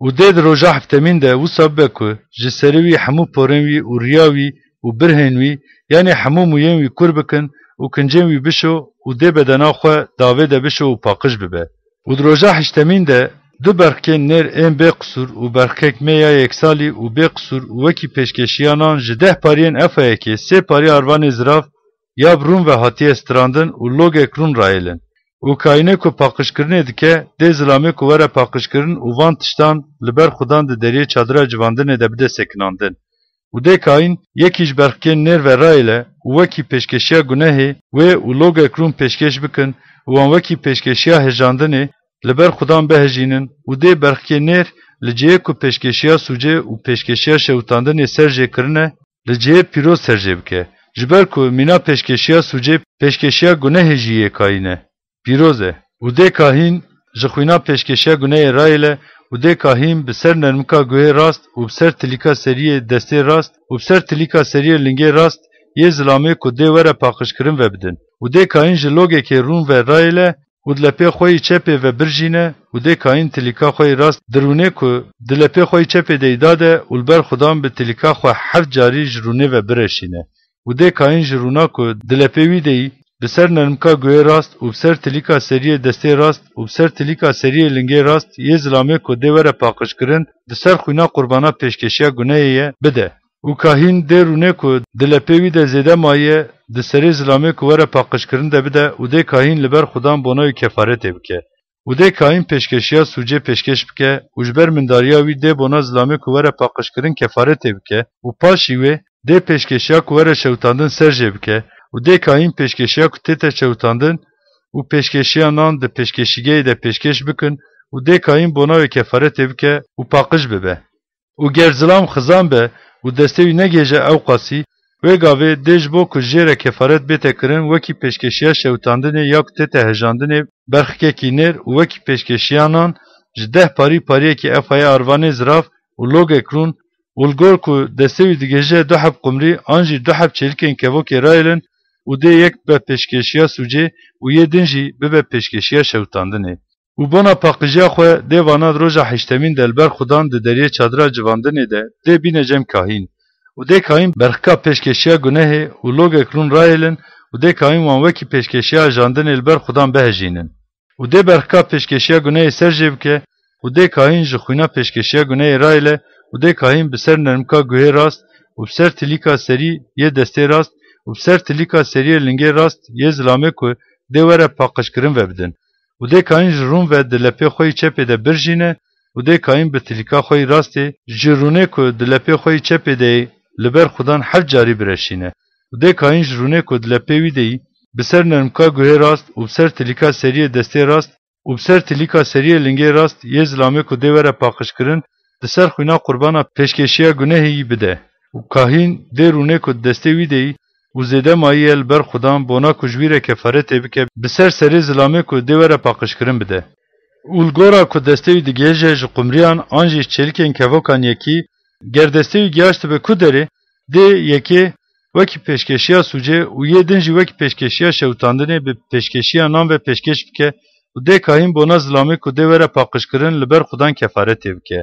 Û dê di roja heftemîn de wisa bibe ku ji serê wî hemû porên wî û riya wî û birhên wî, yanî hemû mûyên wî kûr bikin û kincên wî bişo û dê bedena xwe di avê de bişo û paqij bibe. Û di roja heştemîn de du berxkên nêr ên bê qisûr û berxkek mê ya yeksalî û bê qisûr û wekî pêşkeşiya nan ji deh pariyên efayekê sê parî arvanê zirav ya bi rûn ve hatiye strandin û logek rûn rayêlin. Û Kayînê ku paqijkirinê dike, dê zilamê ku were paqijkirin û van tiştan li ber Xudan di deriyê çadira civandinê de bide sekinandin. Û dê Kayîn yekî ji berxkên nêr ve rayêle û wekî pêşkeşiya gunehê wê û logek rûn pêşkêş bikin û wan wekî pêşkeşiya hejandinê li ber Xudan bihejînin û dê berxkê nêr li cihê ku pêşkeşiya sûcê û pêşkeşiya şewitandinê ser jê kirine, li cihê pîroz ser jê bike. Ji ber ku mîna pêşkeşiya sûcê pêşkeşiya gunehê jî yê Kayîn e. Pîroz e. Û dê Kahîn ji xwîna pêşkeşiya gunehê rayêle û dê Kahîn bi ser nermika guhê rast û bi ser tilîka seriyê destê rast û bi ser tilîka seriyê lingê rast yê zilamê ku dê were paqijkirin ve bidin. Û dê Kahîn ji logekê rûn ve rayêle û di lepê xwe yî çepê ve birjîne û dê Kahîn tilîka xwe yî rast di rûnê ku di lepê xwe yî çepê de yî dade û li ber Xudan bi tilîka xwe heft carî ji rûnê ve bireşîne. Û dê Kahîn ji rûna ku di lepê wî de yî, bi ser nermika guhê rast û bi ser tilîka seriyê destê rast û bi ser tilîka seriyê lingê rast yê zilamê ku dê were paqijkirin, di ser xwîna qurbana pêşkeşiya gunehê ye, bide. Û Kahîn dê rûnê ku di lepê wî de zêde maye, di serê zilamê ku were paqijkirin de bide û dê Kahîn li ber Xudan bona wî kefaretê bike. Û dê Kahîn pêşkeşiya sûcê pêşkêş bike û ji ber mindariya wî dê bona zilamê ku were paqijkirin kefaretê bike û paşî wê dê pêşkeşiya ku were şewitandin ser jê bike û dê Kahîn pêşkeşiya ku tête şewitandin û pêşkeşiya nan di pêşkeşîgehê de pêşkêş bikin û dê Kahîn bona wê kefaretê bike û paqij bibe. Û ger zilam xizan be û destê wî negihêje ewqasî, wê gavê dê ji bo ku jê re kefaret bête kirin, wekî pêşkeşiya şewitandinê ya ku tête hejandinê berxikekî nêr û wekî pêşkeşiya nan ji deh parî pariyekî efayê arvanê zirav û logek rûn û li gor ku destê wî digihêje du heb qumrî an jî du heb çêlikên kevokê rayêlin û dê yek bibe pêşkeşiya sûcê û yê din jî bibe pêşkeşiya şewitandinê. Û bona paqijiya xwe dê vana di roja heştemîn de li ber Xudan di deriyê çadira civandinê de dê bîne cem kahîn. Û dê kahîn berxika pêşkeşiya gunehê û logek rûn rayêlin û dê kahîn wan wekî pêşkeşiya hejandinê li ber Xudan bihejînin. Û dê berxika pêşkeşiya gunehê ser jê bike û dê kahîn ji xwîna pêşkeşiya gunehê rayêle û dê kahîn bi ser nermika guhê rast û bi ser tilîka serî yê destê rast û bi ser tilîka serî yê lingê rast yê zilamê ku dê were paqijkirin ve bidin. Û dê kahîn ji rûn ve di lepê xwe yî çepê de birjîne û dê kahîn bi tilîka xwe yî rastê ji rûnê ku di lepê xwe yî çepê de yê li ber Xudan heft carî bireşîne. Û dê Kayîn ji rûnê ku di lepê wî de yî, bi ser nermka guhê rast û bi ser tilîka seriyê destê rast û bi ser tilîka seriyê lingê rast yê zilamê ku dê were paqijkirin, di ser xwîna qurbana pêşkêşiya gunehê yî bide. Û kahîn dê rûnê ku di destê wî de yî û zêde mayî ye li ber Xudan, bona ku ji wî re kefaretê bike, bi ser serê zilamê ku dê were paqijkirin bide. Û li gora ku destê wî digihêje ji qumriyan an jî ji çêlikên kevokan yekî, ger destê wî gihaştibe ku derê, dê yekê wekî pêşkêşiya sûcê û yê din jî wekî pêşkêşiya şewitandinê bi pêşkêşiya nan ve pêşkêş bike û dê kahîn bona zilamê ku dê were paqijkirin li ber Xudan kefaretê bike.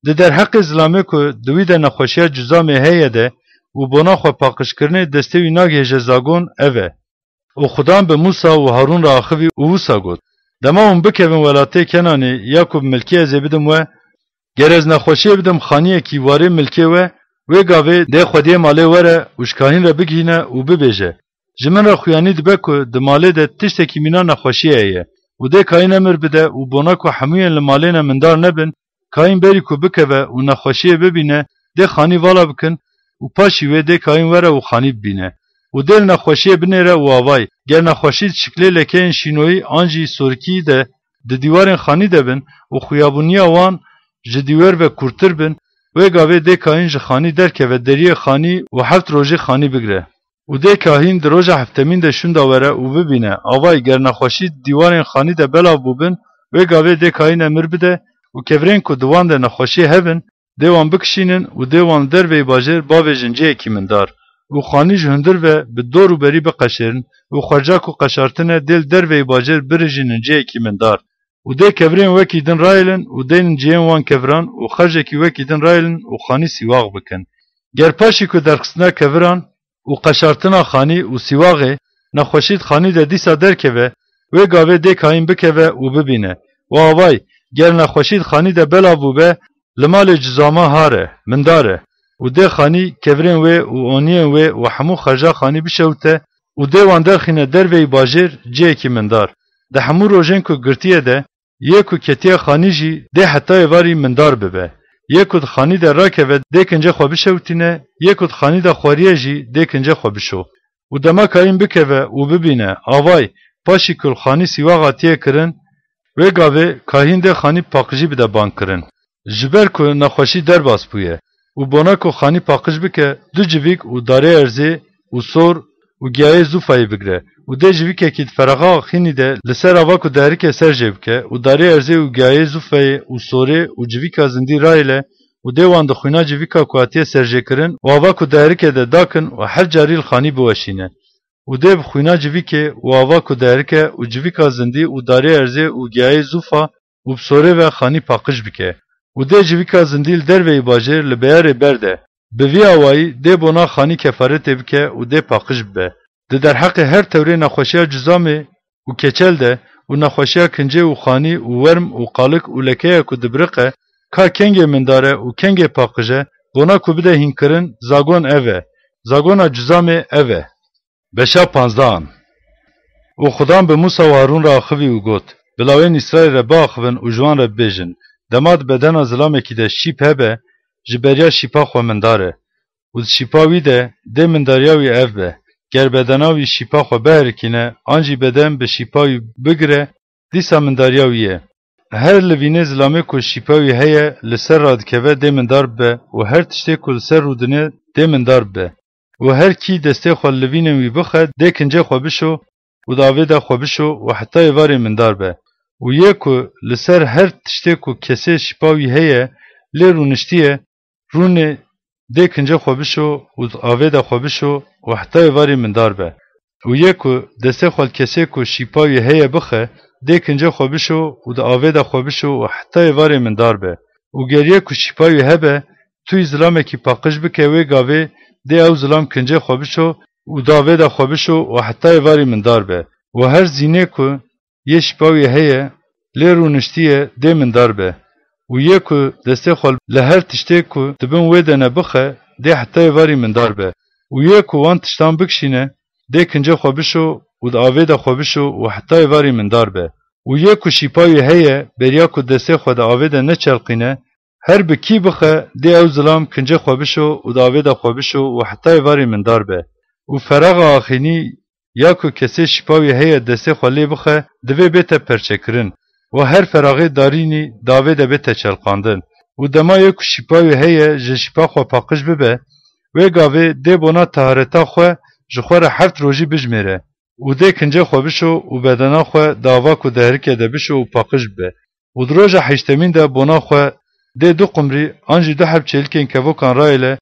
Di derheqê zilamê ku di wî de nexweşiya cuzamê heye de û bona xwe paqijkirinê destê wî nagihêje zagon ev e. Û Xudan bi Mûsa û Harûn re axivî û wisa got, Dema hûn bikevin welatê Kenanê ya ku bi milkê ez ê bidim we, ger ez nexweşiyê bidim xaniyekî warê milkê we, wê gavê dê xwediyê malê were û ji kahîn re bigihîne û bibêje, Ji min re xuyanî dibe ku di malê de tiştekî mîna nexweşiyê heye û dê kahîn emir bide û bona ku hemûyên li malê ne mindar nebin, kahîn berî ku bikeve û nexweşiyê bibîne, dê xanî vala bikin û paşî wê dê kahîn were û xanî bibîne. Û dê li nexweşiyê binêre û avayî, ger nexweşî di şiklê lekeyên şînoyî an jî sorikî de di dîwarên xanî de bin û xuyabûniya wan ji dîwêr ve kûrtir bin, wê gavê dê kahîn ji xanî derkeve deriyê xanî û heft rojê xanî bigire. Û dê kahîn di roja heftemîn de şûnda were û bibîne, avayî ger nexweşî di dîwarên xanî de belav bûbin, wê gavê dê kahîn emir bide û kevirên ku di wan de nexweşiyê hebin, dê wan bikişînin û dê wan li derveyî bajêr bavêjin cihekî mindar û xanî ji hundir ve bi dor û berî biqeşêrin û xerca ku qeşartine dê li derveyî bajêr birijînin cihekî mindar û dê kevirên wekî din rayêlin û dênin cihên wan keviran û xercekî wekî din rayêlin û xanî sîwax bikin. Ger paşî ku derxistina keviran û qeşartina xanî û sîwaxê nexweşî di xanî de dîsa derkeve, wê gavê dê kahîn bikeve û bibîne. Û avayî, ger nexweşî di xanî de belav bûbe, li malê cizama har e, mindar e. Û dê xanî, kevirên wê û oniyên wê û hemû xerca xanî bişewite û dê wan derxîne derveyî bajêr cihekî mindar. Di hemû rojên ku girtiye de, yê ku ketiye xanî jî dê heta êvarî mindar bibe. Yê ku di xanî de rakeve dê kincê xwe bişewitîne, yê ku di xanî de xweriye jî dê kincê xwe bişo. Û dema kahîn bikeve û bibîne, avayî, paşî ku li xanî sîwax hatiye kirin, wê gavê kahîn dê xanî paqijî bide bang kirin. Ji ber ku nexweşî derbas bûye û bona ku xanî paqij bike, du civîk û darê erzê û sor û giyayê zûfayê bigire û dê civîkekî di ferexa axînî de li ser ava ku diherike ser jê bike û darê erzê û giyayê zûfayê û sorê û civîka zindî rayêle û dê wan di xwîna civîka ku hatiye serjêkirin û ava ku diherike de dakin û heft carî li xanî biweşîne. Û dê bi xwîna civîkê û ava ku diherike û civîka zindî û darê erzê û giyayê zûfa û bi sorê ve xanî paqij bike. Û dê civîka zindî li derveyî bajêr li beyarê berde. Bi vî awayî dê bona xanî kefaretê bike û dê paqij bibe. Di derheqê her tewrê nexweşiya cizamê û keçel de û nexweşiya kincê û xanî û werm û qalik û lekeya ku dibiriqe, ka kengê mindar e û kengê paqij e, bona ku bide hînkirin, zagon ev e. Zagona cizamê ev e. Beşa panzdehan. Û Xudan bi Mûsa û Harûn re axivî û got, Bi lawên Îsraîl re biaxivin û ji wan re bibêjin, Dema di bedena zilamekî de şîp hebe, ji beriya şîpa xwe mindar e. Û di şîpa wî de dê mindariya wî ev be, ger bedena wî şîpa xwe biherikîne, an jî beden bi şîpa wî bigire, dîsa mindariya wî ye. Her livînê zilamê ku şîpa wî heye, li ser radikeve dê mindar bibe û her tiştê ku li ser rûdine dê mindar bibe. Û her kî destê xwe li livînên wî bixe, dê kincê xwe bişo û di avê de xwe bişo û heta êvarê mindar be. Û yê ku li ser her tiştê ku kesê şîpa wî heye, lê rûniştiye, rûnê dê kincê xwe bişo û di avê de xwe bişo û heta êvarê mindar be. Û yê ku destê xwe li kesê ku şîpa wî heye bixe, dê kincê xwe bişo û di avê de xwe bişo û heta êvarê mindar be. Û ger yê ku şîpa wî hebe, tûyî zilamekî paqij bike, wê gavê dê ew zilam kincê xwe bişo û di avê de xwe bişo û heta êvarê mindar be. Û her zînê ku yê şîpa wî heye, lê rûniştiye, dê mindar be. Û yê ku destê xwe li her tiştê ku di bin wê de ne bixe, dê heta êvarî mindar be. Û yê ku wan tiştan bikişîne, dê kincê xwe bişo û di avê de xwe bişo û heta êvarî mindar be. Û yê ku şîpa wî heye, beriya ku destê xwe di avê de neçelqîne, Her bi kî bixe, dê ew zilam kincê xwe bişo û di avê de xwe bişo û heta êvarî mindar be. Û feraxa axînî ya ku kesê şîpa wî heye destê xwe lê bixe, divê bête perçekirin û her feraxê darînî di avê de bête çelqandin. Û dema yê ku şîpa wî heye ji şîpa xwe paqij bibe, wê gavê dê bona tehareta xwe ji xwe re heft rojî bijmêre û dê kincê xwe bişo û bedena xwe di ava ku diherike de bişo û paqij bibe. Û di roja heştemîn de bona xwe dê du qumrî an jî du heb çêlikên kevokan rayêle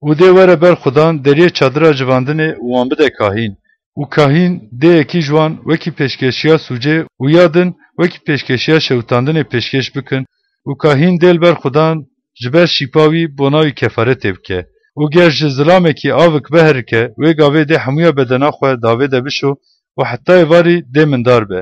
û dê were ber xudan deriyê çadira civandinê û wan bide kahîn. Û kahîn dê yekî ji wan wekî pêşkeşiya sûcê û ya din wekî pêşkeşiya şewitandinê pêşkêş bikin û kahîn dê li ber xudan ji ber şîpa wî bona wî kefaretê bike. Û ger ji zilamekî avik biherike, wê gavê dê hemûya bedena xwe di avê de bişo û heta êvarî dê mindar be.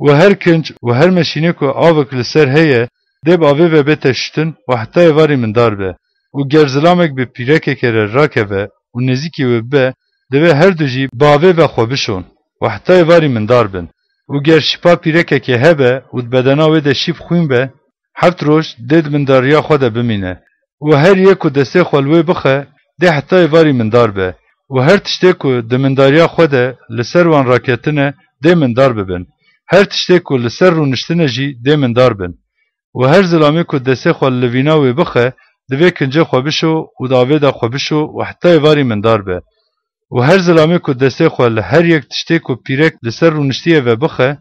Û her kinc û her meşînê ku avik li ser heye, dê bi avê ve bête şûtin û heta êvarî mindar be. Û ger zilamek bi pîrekekê re rakeve û nêzîkî wê bibe, divê her du jî bi avê ve xwe bişon û heta êvarî mindar bin. Û ger şîpa pîrekekê hebe û di bedena wê de şîp xwîn be, heft roj dê di mindariya xwe de bimîne. Û her yê ku destê xwe li wê bixe, dê heta êvarî mindar be. Û her tiştê ku di mindariya xwe de li ser wan raketine, dê mindar bibin. Her tiştê ku li ser rûniştine jî dê mindar bin. Û her zilamê ku destê xwe li vîna wê bixe, divê kincê xwe bişo û di avê de xwe bişo û heta êvarî mindar be. Û her zilamê ku destê xwe li her yek tiştê ku pîrek li ser rûniştiye ve bixe,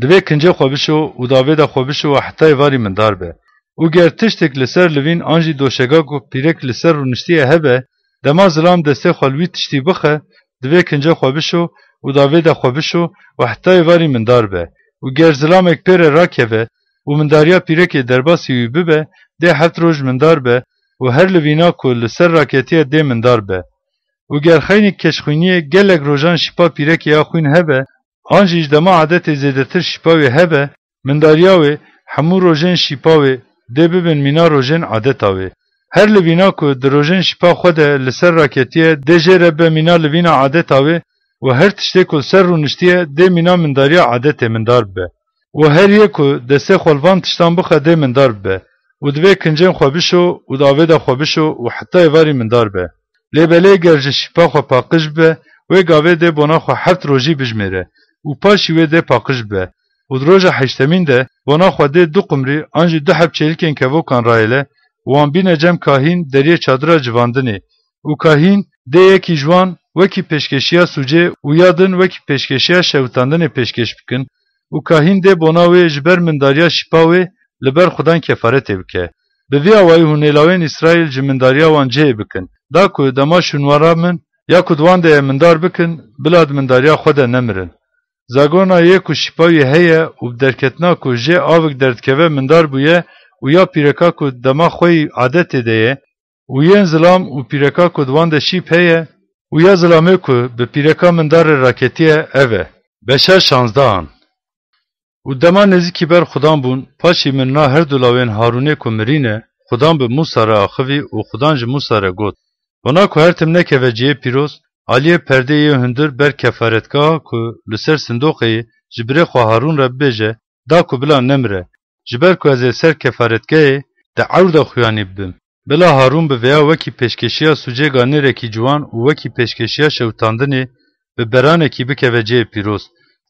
divê kincê xwe bişo û di avê de xwe bişo û heta êvarî mindar be. Û ger tiştek li ser livîn an jî doşega ku pîrek li ser rûniştiye hebe, dema zilam destê xwe li wî tiştî bixe, divê kincê xwe bişo û di avê de xwe bişo û heta êvarî mindar be. Û ger zilamek pê re rakeve û mindariya pîrekê derbasî wî bibe, dê heft roj mindar be û her livîna ku li ser raketiye dê mindar be. Û ger xeynî keşxwîniyê gelek rojan şîpa pîrekê ya xwîn hebe, an jî ji dema adetê zêdetir şîpa wê hebe, mindariya wê, hemû rojên şîpa wê dê bibin mîna rojên adeta wê. Her livîna ku di rojên şîpa xwe de li ser raketiye, dê jê re bibe mîna livîna adeta wê û her tiştê ku li ser rûniştiye, dê mîna mindariya adetê mindar bibe. Û her yê ku destê xwe li van tiştan bixe, dê mindar bibe û divê kincên xwe bişo û di avê de xwe bişo û heta êvarî mindar be. Lê belê ger ji şîpa xwe paqij bibe, wê gavê dê bona xwe heft rojî bijmêre û paşî wê dê paqij bibe. Û di roja heştemîn de bona xwe dê du qumrî an jî du heb çêlikên kevokan rayêle û wan bîne cem kahîn deriyê çadira civandinê. Û kahîn dê yekî ji wan wekî pêşkeşiya sûcê û ya din wekî pêşkeşiya şewitandinê pêşkêş bikin û kahîn dê bona wê ji ber mindariya şîpa wê li ber xudan kefaretê bike. Bi vî awayî hûn ê lawên Îsraîl ji mindariya wan cihê bikin, da ku dema şûnwara min ya ku di wan de ye mindar bikin, bila di mindariya xwe de nemirin. Zagona yê ku şîpa wî heye û bi derketina ku jê avik derdikeve mindar bûye û ya pîreka ku dema xwe yî adetê de ye û yên zilam û pîreka ku di wan de şîp heye û ya zilamê ku bi pîreka mindar re raketiye, ev e. Beşa şanzdehan. Û dema nêzîkî ber xudan bûn, paşî mirina her du lawên Harûnê ku mirîne, xudan bi Mûsa re axivî û xudan ji Mûsa re got, Bona ku her tim nekeve cihê pîroz, aliyê perdê yê hundir ber kefaretgeha ku li ser sindoqê yê ji birê xwe Harûn re bibêje, da ku bila nemire, ji ber ku ez ê ser kefaretgehê di ewr de xuyanî bibim. Bila Harûn bi vêya wekî pêşkêşiya sûcê ganêrekî ciwan û wekî pêşkêşiya şewitandinê bi beranekî bikeve cihê pîroz.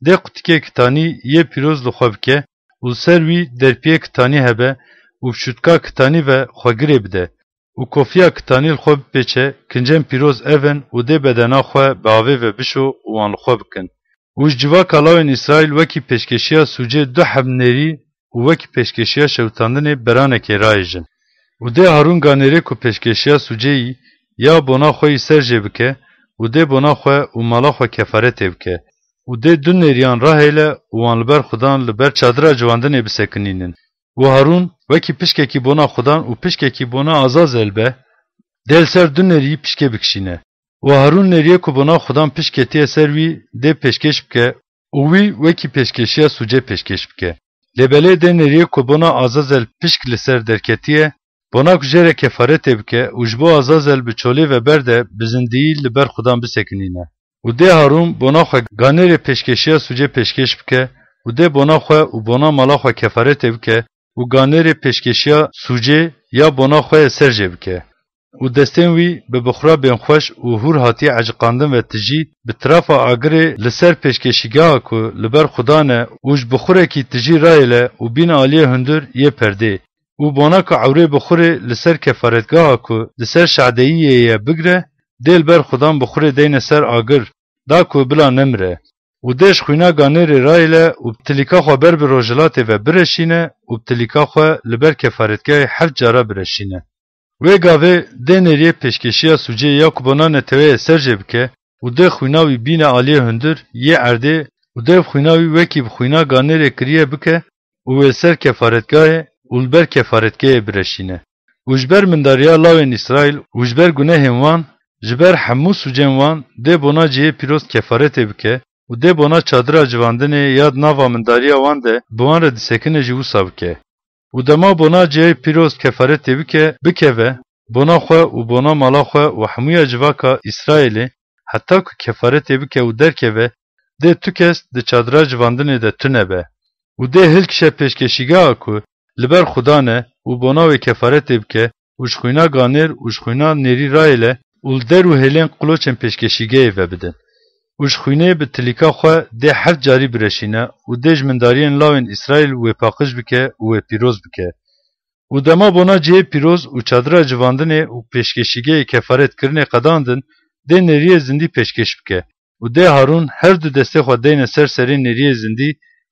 Dê qutikê kitanî yê pîroz li xwe bike û li ser wî derpiyê kitanî hebe û bi şûtka kitanî ve xwe girê bide û kofiya kitanî li xwe bipêçe, kincên pîroz ev in û dê bedena xwe bi avê ve bişo û wan li xwe bikin. Û ji civaka lawên Îsraîl wekî pêşkêşiya sûcê du heb nêrî û wekî pêşkêşiya şewitandinê beranekê rayêjin. Û dê Harûn ganêrê ku pêşkêşiya sûcê yî ya bona xwe yî ser jê bike û dê bona xwe û mala xwe kefaretê bike. Û dê du nêriyan rahêle û wan li ber xudan li ber çadira ciwandinê bisekinînin. Û Harûn wekî pişkekî bona xudan û pişkekî bona Azazel be, dê li ser du nêrî pişkê bikişîne. Û Harûn nêriyê ku bona xudan pişk ketiye ser wî dê pêşkêş bike û wî wekî pêşkêşiya sûcê pêşkêş bike. Lê belê dê nêriyê ku bona Azazel pişk li ser derketiye, bona ku jê re kefaretê bike û ji bo Azazel bi çolê ve berde bi zindiyî li ber xudan bisekinîne. Û dê Harûn bona xwe ganêrê pêşkêşiya sûcê pêşkêş bike û dê bona xwe û bona mala xwe kefaretê bike û ganêrê pêşkêşiya sûcê ya bona xwe yê ser jê bike. Û destên wî bi bixura bênxweş û hûr hatiye eciqandin ve tijî bi tirafa agirê li ser pêşkêşîgeha ku li ber Xudan e û ji bixurekî tijî rayêle û bîn aliyê hundir yê perdê û bona ku ewrê bixurê li ser kefaretgeha ku li ser şadeyiyê ye bigre, dê li ber Xudan bixurê deyne ser agir, da ku bila nemire. Û dê ji xwîna ganêrê rayêle û bi tilîka xwe ber bi rojhilatê ve bireşîne û bi tilîka xwe li ber kefaretgehê heft cara bireşîne. Wê gavê dê nêriyê pêşkêşiya sûcê ya ku bona neteweyê ser jê bike û dê xwîna wî bîne aliyê hundir yê erdê û dê xwîna wî wekî bi xwîna ganêrê kiriye bike û wê ser kefaretgahê û li ber kefaretgehê bireşîne. Û ji ber mindariya lawên Îsraîl û ji ber gunehên wan, ji ber hemû sûcên wan dê bona cihê pîroz kefaretê bike û dê bona çadira civandinê ya di nava mindariya wan de bi wan re disekine jî wisa bike. Û dema bona cihê pîroz kefaretê bike, bikeve, bona xwe û bona mala xwe û hemûya civaka Îsraîlê, heta ku kefaretê bike û derkeve, dê tu kes di çadira civandinê de tune be. Û dê hilkişe pêşkêşîgeha ku li ber Xudan e û bona wê kefaretê bike û ji xwîna ganêr û ji xwîna nêrî rayêle û li der û hêlên qiloçên pêşkêşîgehê ve bidin. Û ji xwînê bi tilîka xwe dê heft carî bireşîne û dê ji mindariyên lawên Îsraîl wê paqij bike û wê pîroz bike. Û dema bona cihê pîroz û çadira civandinê û pêşkêşîgehê kefaret kirinê qedandin, dê nêriyê zindî pêşkêş bike. Û dê Harûn her du destê xwe deyne ser serê nêriyê zindî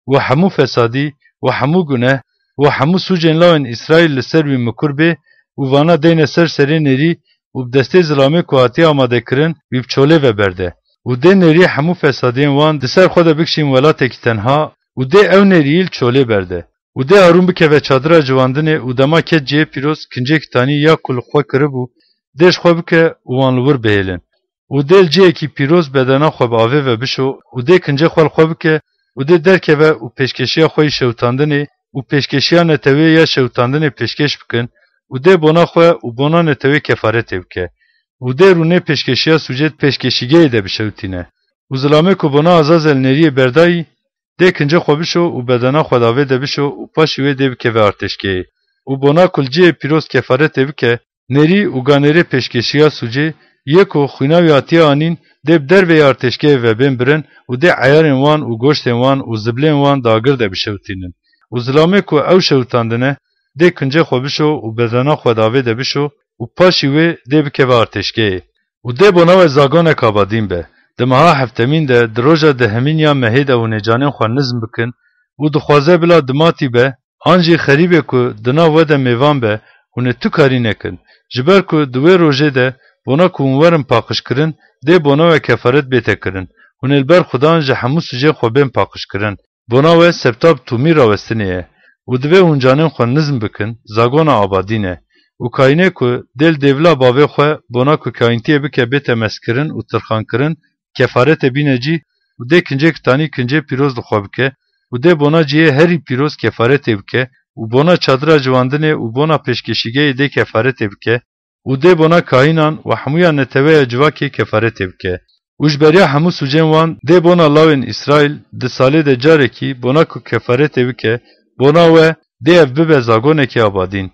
û hemû fesadî û hemû guneh û hemû sûcên lawên Îsraîl li ser wî mikur bê û vana deyne ser serê nêrî û bi destê zilamê ku hatiye amadekirin wî bi çolê ve berde. Û dê nêrî hemû fesadiyên wan di ser xwe de bikişîn welatekî tenha û dê ew nêrîyî li çolê berde. Û dê Harûn bikeve çadira civandinê û dema ket cihê pîroz kincekî tanî ya ku li xwe kiribû, dê ji xwe bike û wan li wir bihêlin. Û dê li cihekî pîroz bedena xwe bi avê ve bişo û dê kincê xwe li xwe bike û dê derkeve û pêşkêşiya xwe yî şewitandinê û pêşkêşiya netewê ya şewitandinê pêşkêş bikin û dê bona xwe û bona netewê kefaretê bike. Û dê rûnê pêşkêşiya sûcê di pêşkêşîgehê de bişewitîne. Û zilamê ku bona Azazel nêriyê berdayî, dê kincê xwe bişo û bedena xwe di avê de bişo û paşî wê dê bikeve artêşgehê. Û bona ku li cihê pîroz kefaretê bike, nêrî û ganêrê pêşkêşiya sûcê, yê ku xwîna wî hatiye anîn, dê bi derveyî artêşgehê ve bên birin û dê eyarên wan û goştên wan û ziblên wan di agir de bişewitînin. Û zilamê ku ew şewitandine, dê kincê xwe bişo û bedena xwe di avê de bişo û paşî wê dê bikeve artêşgehê. Û dê bona we zagonek abadîn be. Di meha heftemîn de, di roja dehemîn ya mehê de hûn ê canên xwe nizm bikin û dixwaze bila dimatî be, an jî xerîbê ku di nav we de mêvan be, hûn ê tu karî nekin. Ji ber ku di wê rojê de bona ku hûn werin paqijkirin, dê bona we kefaret bête kirin. Hûn ê li ber Xudan ji hemû sûcên xwe bên paqijkirin. Bona we sebta bi tûmî rawestinê ye û divê hûn canên xwe nizm bikin, zagona abadî ne. Û kahînê ku dê li dêvila bavê xwe bona ku kahîntiyê bike bête meskirin û tirxankirin, kefaretê bîne cî û dê kincêk tanî kincê pîroz li xwe bike û dê bona cihê herî pîroz kefaretê bike û bona çadira civandinê û bona pêşkêşîgehê dê kefaretê bike û dê bona kahînan û hemûya neteweya civakê kefaretê bike. Û ji beriya hemû sûcên wan dê bona lawên Îsraîl di salê de carekî bona ku kefaretê bike, bona we dê ev bibe zagonekî abadîn.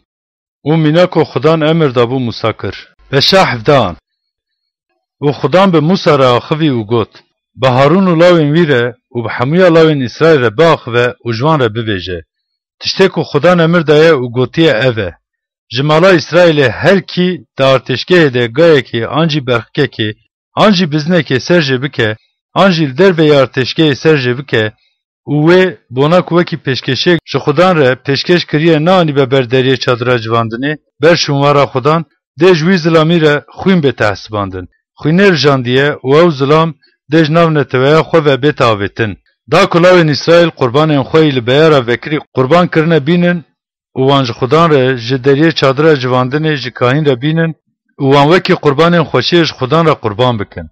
Û mîna ku Xudan emir dabû Mûsa kir. Beşa hevdehan. Û Xudan bi Mûsa re axivî û got, Bi Harûn û lawên wî re û bi hemûya lawên Îsraîl re biaxive û ji wan re bibêje, Tiştê ku Xudan emir daye û gotiye ev e, Ji mala Îsraîlê her kî di artêşgehê de gayekê an jî berxikekê an jî biznekê ser jê bike, an jî li derveyî artêşgehê ser jê bike û wê bona ku wekî pêşkêşiyek ji Xudan re pêşkêş kiriye neanîbe ber deriyê çadira civandinê, ber şûnwara Xudan, dê ji wî zilamî re xwîn bête hesibandin. Xwînê rijandiye û ew zilam dê ji nav neteweya xwe ve bête avêtin. Da ku lawên Îsraîl qurbanên xwe yî li beyara vekirî qurban kirine bînin, û wan ji Xudan re ji deriyê çadira civandinê ji kahîn re bînin û wan wekî qurbanên xweşiyê ji Xudan re qurban bikin.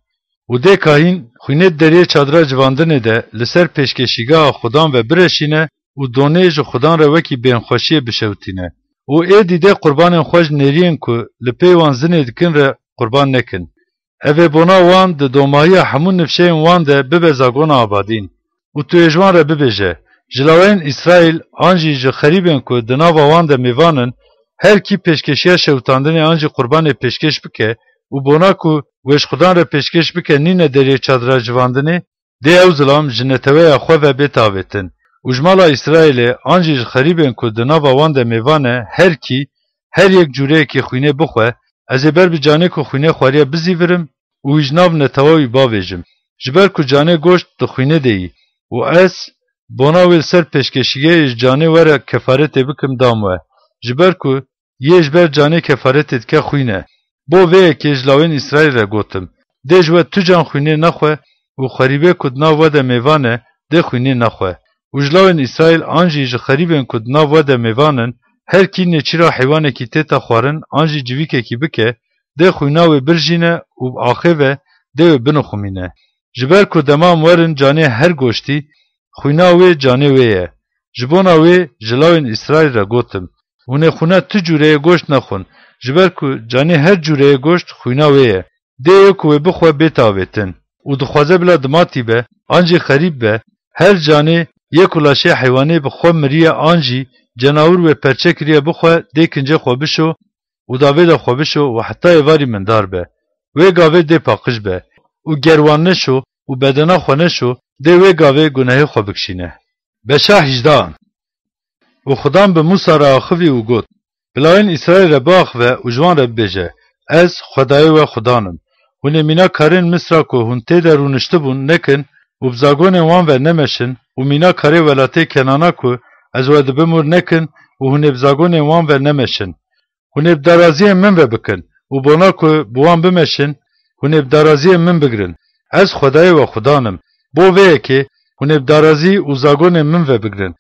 Û dê kahîn xwînê di deriyê çadira civandinê de li ser pêşkêşîgeha Xudan ve bireşîne û donê ji Xudan re wekî bênxweşiyê bişewitîne. Û êdî dê qurbanên xwe ji nêriyên ku li pey wan zinê dikin re qurban nekin. Ev ê bona wan di domahiya hemû nifşeyên wan de bibe zagona abadîn. Û tu yê ji wan re bibêje, Ji lawên Îsraîl an jî ji xerîbên ku di nava wan de mêvan in, her kî pêşkeşiya şewitandinê an jî qurbanê pêşkêş bike û bona ku wê ji Xudan re pêşkêş bike nîne deriyê çadira civandinê, dê ew zilam ji neteweya xwe ve bête avêtin. Û ji mala Îsraîlê an jî ji xerîbên ku di nava wan de mêvan e, her kî, her yek cûreyekî xwînê bixwe, ez ê ber bi canê ku xwînê xwariye bizîvirim û wî ji nav netewa wî bavêjim. Ji ber ku canê goşt di xwînê de yî û ez bona wê li ser pêşkeşîgehê ji canê we re kefaretê bikim dam we. Ji ber ku yê ji ber canê kefaretê dike xwîn e. Bo vê yekê ji lawên Îsraîl re gotim, dê ji we tu can xwînê nexwe û xerîbê ku di nav we de mêvan e, dê xwînê nexwe. Û ji lawên Îsraîl an jî ji xerîbên ku di nav we de mêvan in, her kî nêçîra heywanekî tête xwarin an jî civîkekî bike, dê xwîna wê birjîne û bi axê ve dê wê binixumîne. Ji ber ku dema em werin canê her goştî, xwîna wê canê wê ye. Ji bona wê ji lawên Îsraîl re gotim, hûn ê xwîna tu cûreyê goşt nexwin, ji ber ku canê her cûreyê goşt xwîna wê ye. Dê yê ku wê bixwe bête avêtin. Û dixwaze bila dimatî be, an jî xerîb be, her canê yê ku laşê heywanê bi xwe miriye an jî cenawir wê perçe kiriye bixwe, dê kincê xwe bişo û davêda xwe bişo û heta êvarî mindar be. Wê gavê dê paqij be û ger wan neşo û bedena xwe neşo, dê wê gavê gunehê xwe bikişîne. Beşa hejdehan. Û Xudan bi Mûsa re axivî û got, bi lawên Îsraîl re biaxive û ji wan re bibêje, ez Xwedayê we Xudan im. Hûn ê mîna karên Misra ku hûn tê de rûniştibûn nekin û bi zagonên wan ve nemeşin û mîna karê welatê Kenana ku ez we dibim wir nekin û hûn ê bi zagonên wan ve nemeşin. Hûn ê bi daraziyên min ve bikin û bona ku bi wan bimeşin, hûn ê bi daraziyên min bigrin. Ez Xwedayê we Xudan im. Bo vê yekê hûn ê bi darazî û zagonên min ve bigrin.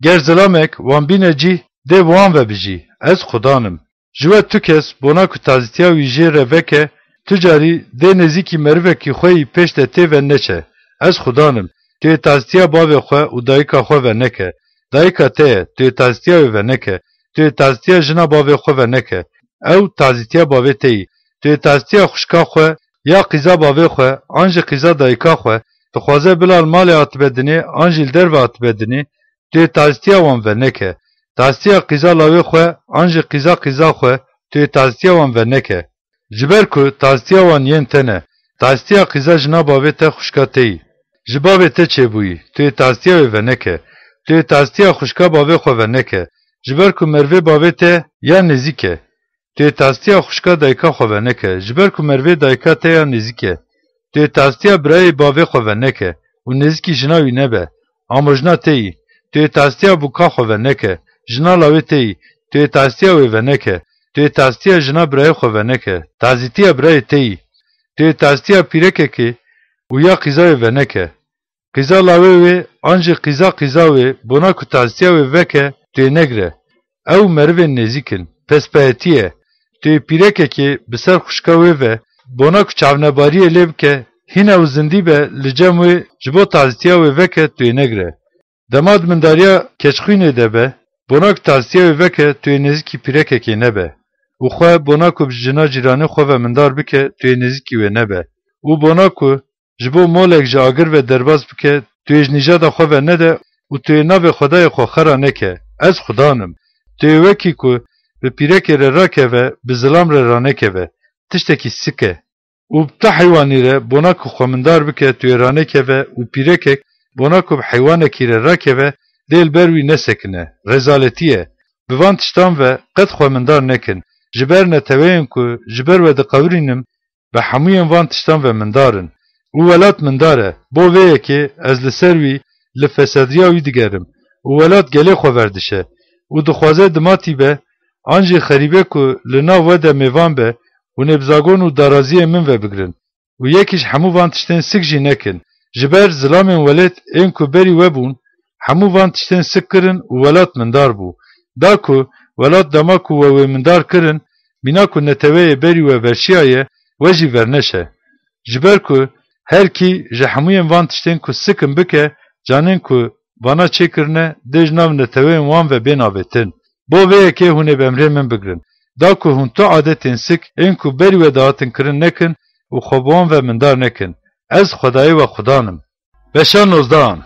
Ger zilamek wan bîne cîh, dê bi wan ve bijî. Ez Xudan im. Ji we tu kes bona ku tazîtiya wî jê re veke, tu carî dê nêzîkî merivekî xwe yî pêş te tê ve neçe. Ez Xudan im. Tu yê tazîtiya bavê xwe û dayika xwe ve neke. Dayika te ye, tu yê tazîtiya wê ve neke. Tu yê tazîtiya jina bavê xwe ve neke. Ew tazîtiya bavê te yî. Tu yê tazîtiya xwişka xwe ya qîza bavê xwe, an jî qîza dayika xwe, dixwaze bila li malê hatibe dinê, an jî li derve hatibe dinê, tu yê tazîtiya wan ve neke. Tazîtiya qîza lawê xwe, an jî qîza qîza xwe, tu yê tazîtiya wan ve neke. Ji ber ku tazîtiya wan yên te ne, tazîtiya qîza jina bavê te xwişka te yî. Ji bavê te çêbûyî, tu yê tazîtiya wê veneke. Tu yê tazîtiya xwişka bavê xwe veneke. Ji ber ku merivê bavê te ya nêzîk e. Tu yê tazîtiya xwişka dayika xwe veneke. Ji ber ku merivê dayika te ya nêzîk e. Tu yê tazîtiya birayê bavê xwe veneke û nêzîkî jina wî nebe. Amojna te yî. Tu yê tazîtiya bûka xwe veneke. Jina lawê te yî. Tu yê tazîtiya wê veneke. Tu yê tazîtiya jina birayê xwe veneke. Tazîtiya birayê te yî. Tu yê tazîtiya pîrekekê û ya qîza wê veneke. Qîza lawê wê, an jî qîza qîza wê, bona ku tazîtiya wê veke, tu yê negire. Ew merivên nêzîk in. Pespeyetî ye. Tu yê pîrekekê bi ser xwişka wê ve, bona ku çavnebariyê lê bike, hîn ew zindî be, li cem wê, ji bo tazîtiya wê veke, tu yê negire. Dema di mindariya keçxwînê de be, bona ku tazîtiya wê veke, tu yê nêzîkî pîrekekê nebe. Û xwe bona ku bi jina cîranê xwe ve mindar bike, tu yê nêzîkî wê nebe. Û bona ku ji bo molek ji agir ve derbas bike, tu yê ji nîjada xwe ve nede û tu yê navê Xwedayê xwe xera neke. Ez Xudan im. Tu yê wekî ku bi pîrekê re rakeve, bi zilam re ranekeve. Tiştekî sik e. Û bi tu heywanî re bona ku xwe mindar bike, tu yê ranekeve û pîrekek bona ku bi heywanekî re rakeve, dê li ber wî nesekine. Rezaletî ye. Bi van tiştan ve qet xwe mindar nekin. Ji ber neteweyên ku ji ber we diqewirînim, bi hemûyên van tiştan ve mindar in. Û welat mindar e. Bo vê yekê ez li ser wî, li fesadiya wî digerim. Û welat gelê xwe verdişe. Û dixwaze dimatî be, an jî xerîbe ku li nav we de mêvan be, hûn ê bi zagon û daraziyên min ve bigrin. Û yekî ji hemû van tiştên sik jî nekin. Ji ber zilamên welêt ên ku berî we bûn, hemû van tiştên sik kirin û welat mindar bû. Da ku welat dema ku we wê mindar kirin, mîna ku neteweyê berî we verşiyaye, we jî verneşe. Ji ber ku her kî ji hemûyên van tiştên ku sik in bike, canên ku vana çêkirine, dê ji nav neteweyên wan ve bên avêtin. Bo vê yekê hûn ê bi emrê min bigrin. Da ku hûn tu adetên sik ên ku berî we dihatin kirin nekin û xwe bi wan ve mindar nekin. Ez Xwedayê we Xudan im. Beşa nozdehan.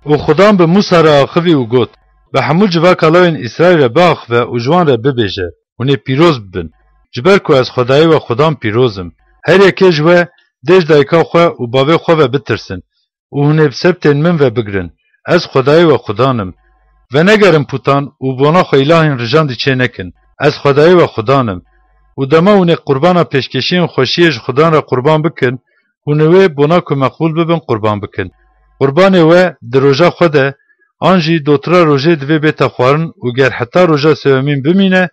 Û Xudan bi Mûsa re axivî û got, Bi hemû civaka lawên Îsraîl re biaxive û ji wan re bibêje, Hûn ê pîroz bibin, ji ber ku ez Xwedayê we Xudan pîroz im. Her yekê ji we dê ji dayika xwe û bavê xwe ve bitirsin û hûn ê bi sebtên min ve bigirin. Ez Xwedayê we Xudan im. Venegerin putan û bona xwe îlahên rijandî çê nekin. Ez Xwedayê we Xudan im. Û dema hûn ê qurbana pêşkêşiyên xweşiyê ji Xudan re qurban bikin, hûn ê wê bona ku meqbûl bibin qurban bikin. Qurbanê we di roja xwe de an jî dotira rojê divê bête xwarin û ger heta roja sêwemîn bimîne,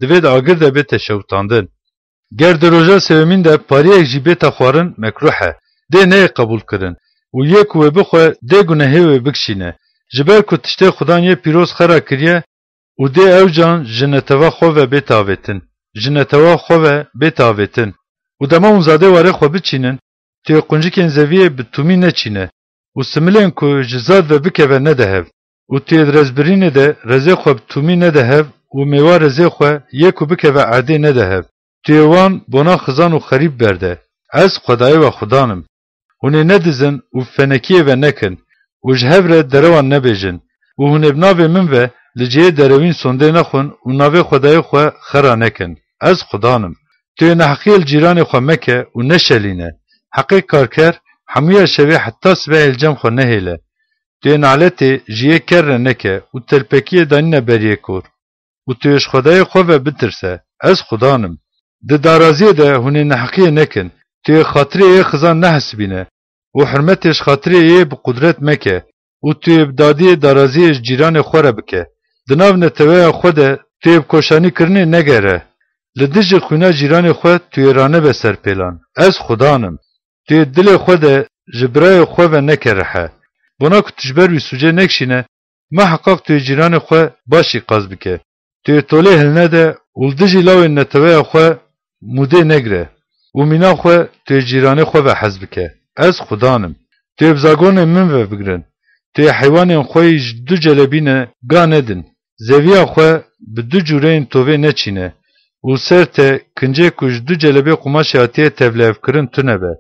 divê di agir de bête şewitandin. Ger di roja sêwemîn de pariyek jî bête xwarin, mekrûh e, dê neyê qebûlkirin û yê ku wê bixwe, dê gunehê wê bikişîne. Ji ber ku tiştê Xudan yê pîroz xera kiriye û dê ew can ji netewa xwe ve bête avêtin. Ji netewa xwe ve bête avêtin. Û dema hûn zadê warê xwe biçînin, tu yê quncikên zeviyê bi tûmî neçîne û similên ku ji zad ve bikeve nede hev. Û tu yê di rezbirînê de rezê xwe bi tûmî nede hev û mêwa rezê xwe yê ku bikeve erdê nede hev. Tu yê wan bona xizan û xerîb berde. Ez Xwedayê we Xudan im. Hûn ê nedizin û fenekiyê ve nekin û ji hev re derewan nebêjin û hûn ê bi navê min ve li cihê derewîn sondê nexwin û navê Xwedayê xwe xera nekin. Ez Xudan im. Tu yê neheqiyê li cîranê xwe meke û neşelîne. Heqê karker hemûya şevê heta sibehê li cem xwe nehêle. Tu yê naletê ji yê ker re neke û telpekiyê danîne ber yê kor. Û tu yê ji Xwedayê xwe ve bitirse. Ez Xudan im. Di daraziyê de hûn ê neheqiyê nekin. Tu yê xatirê yê xizan nehesibîne û hurmetê ji xatirê yê bi qudret meke û tu yê bi dadiyê daraziyê ji cîranê xwe re bike. Di nav neteweya xwe de tu yê bi koşanîkirinê negere. Li dijî xwîna cîranê xwe tu yê ranebe ser pêlan. Ez Xudan im. Tu yê dilê xwe de ji birayê xwe ve neke rihe. Bona ku tu ji ber wî sûcê nekişîne, miheqaq tu yê cîranê xwe baş îqaz bike. Tu yê tolê hilnede û li dijî lawên neteweya xwe mûdê negire û mîna xwe tu yê cîranê xwe ve hez bike. Ez Xudan im. Tu yê bi zagonên min ve bigirin. Tu yê heywanên xwe yî ji du celebîne ga nedin. Zeviya xwe bi du cûreyên tovê neçîne û ser te kincê ku ji du celebê qumaşê hatiye tevlihevkirin tune be.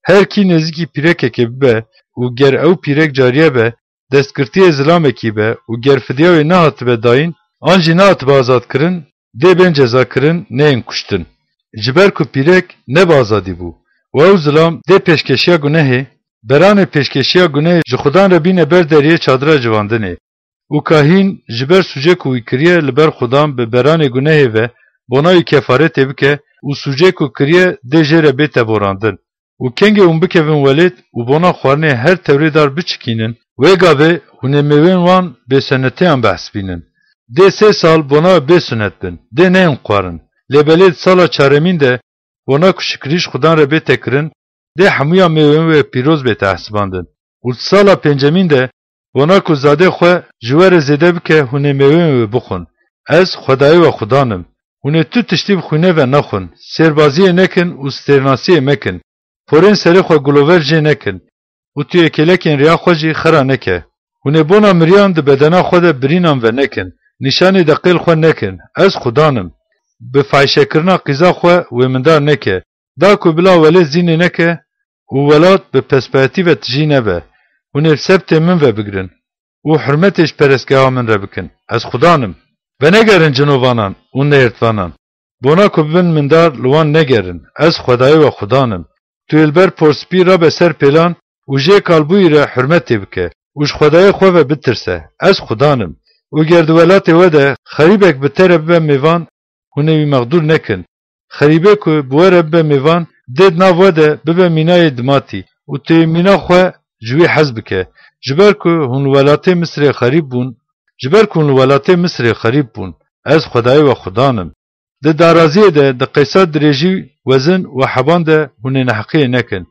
Her kî nêzîkî pîrekekê bibe û ger ew pîrek cariye be, destgirtiyê zilamekî be û ger fidya wê nehatibe dayîn, an jî nehatibe azadkirin, dê bên cezakirin, neyên kuştin. Ji ber ku pîrek ne bi azadî bû û ew zilam dê pêşkeşiya gunehê, beranê pêşkeşiya gunehê ji Xudan re bîne ber deriyê çadira civandinê. Û kahîn ji ber sûcê ku wî kiriye li ber Xudan bi beranê gunehê ve bona wî kefaretê bike û sûcê ku kiriye dê jê re bête borandin. Û kengê hûn bikevin welêt û bona xwarinê her tewrê dar biçikînin, wê gavê hûn ê mêwên wan bêsunetiyan bihesibînin. Dê sê sal bona bêsunet bin, dê neyên xwarin. Lê belê di sala çaremîn de bona ku şikirî ji Xudan re bête kirin, dê hemûya mêwên wê pîroz bête hesibandin. Û di sala pêncemîn de bona ku zadê xwe ji we re zêde bike, hûn ê mêwên wê bixwin. Ez Xwedayê we Xudan im. Hûn ê tu tiştî bi xwînê ve nexwin, sêrbaziyê nekin û stêrnasiyê mekin. Porên serê xwe gulover jê nekin û tu yê kêlekên riya xwe jî xera neke. Hûn ê bona miriyan di bedena xwe de birînan ve nekin, nîşanî deqêl xwe nekin. Ez Xudan im. Bi fahîşekirina qîza xwe wêmindar neke. Da ku bila welê zînê neke û welat bi pespaetî ve tijî nebe. Hûn ê bi sebtê min ve bigirin û hurmetê ji perestgeha min re bikin. Ez Xudan im. Venegerin cinovanan û nêrtvanan. Bona ku bibin mindar, li wan negerin. Ez Xwedayê we Xudan im. Tu yê li ber porspî rabe ser pêlan û jê kalbûyî re hurmetê bike û ji Xwedayê xwe ve bitirse. Ez Xudan im. Û ger di welatê we de xerîbek bi te re bibe mêvan, hûn ê wî mexdûr nekin. Xerîbê ku bi we re bibe mêvan, dê di nav we de bibe mînayê dimatî û tu yê mîna xwe ji wî hez bike. Ji ber ku hûn li welatê Misirê xerîb bûn, ji ber ku hûn li welatê Misirê xerîb bûn. Ez Xwedayê we Xudan im. Di daraziyê de, di qeysa dirêjî, wezin û heban de hûn ê neheqiyê nekin.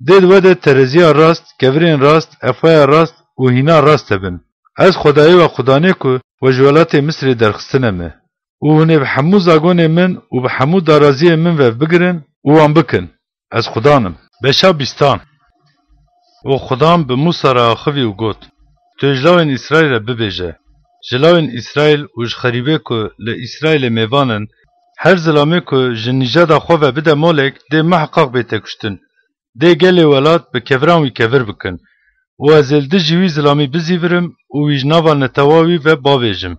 Dê di we de tereziya rast, kevirên rast, efaya rast û hîna rast hebin. Ez Xwedayê we Xudanê ku we ji welatê Misirê derxistine me. Û hûn ê bi hemû zagonê min û bi hemû daraziyê min ve bigirin û wan bikin. Ez Xudan im. Beşa bîstan. Û Xudan bi Mûsa re axivî û got, Tu ji lawên Îsraîl re bibêje, Ji lawên Îsraîl û ji xerîbê ku li Îsraîlê mêvan in, her zilamê ku ji nîjada xwe ve bide molek, dê miheqaq bête kuştin. Dê gelê welat bi keviran wî kevir bikin. û ez ê li dijî wî zilamî bizîvirim û wî ji nava netewa wî ve bavêjim.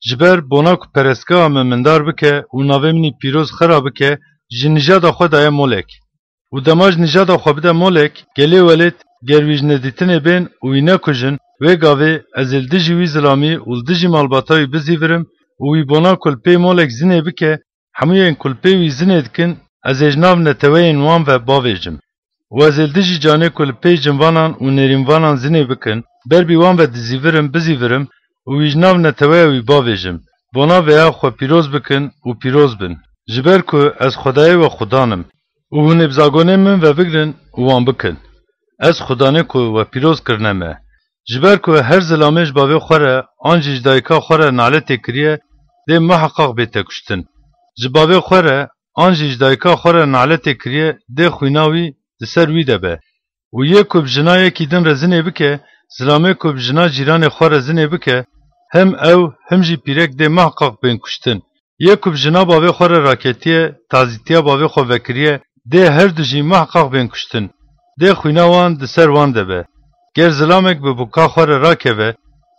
Ji ber bona ku perestgeha min mindar bike û navê min î pîroz xera bike, ji nijada xwe daye Molek. Û dema ji nijada xwe bide Molek, gelê welêt, ger wî ji nedîtinê bên û wî nekujin, wê gavê ez ê li dijî wî zilamî û li dijî malbata wî bizîvirim û wî bona ku li pê Molek zinê bike, hemû yên ku li pê wî zinê dikin, ez ê ji nav neteweyên wan ve bavêjim. Û ez ê li dijî canê ku li pê cinvanan û nêrînvanan zinê bikin, ber bî wan ve dizîvirim, bizîvirim û wî ji nav neteweya wî bavêjim. Bona vêya xwe pîroz bikin û pîroz bin. Ji ber ku ez Xwedayê we Xudan im û hûn ê bi zagonên min ve bigrin û wan bikin. Ez Xudanê ku we pîroz kirine me. Ji ber ku her zilamê ji bavê xwe re an jî ji dayika xwe re naletê kiriye, dê miheqaq bête kuştin. Ji bavê xwe re an jî ji dayika xwe re naletê kiriye, dê xwîna wî di ser wî de be. Û yê ku bi jina yekî din re zinê bike, zilamê ku bi jina cîranê xwe re zinê bike, him ew, him jî pîrek dê miheqaq bên kuştin. Yê ku bi jina bavê xwe re raketiye, tazîtiya bavê xwe vekiriye, dê her du jî miheqaq bên kuştin. Dê xwîna wan di ser wan de be. Ger zilamek bi buka xwe re rakeve,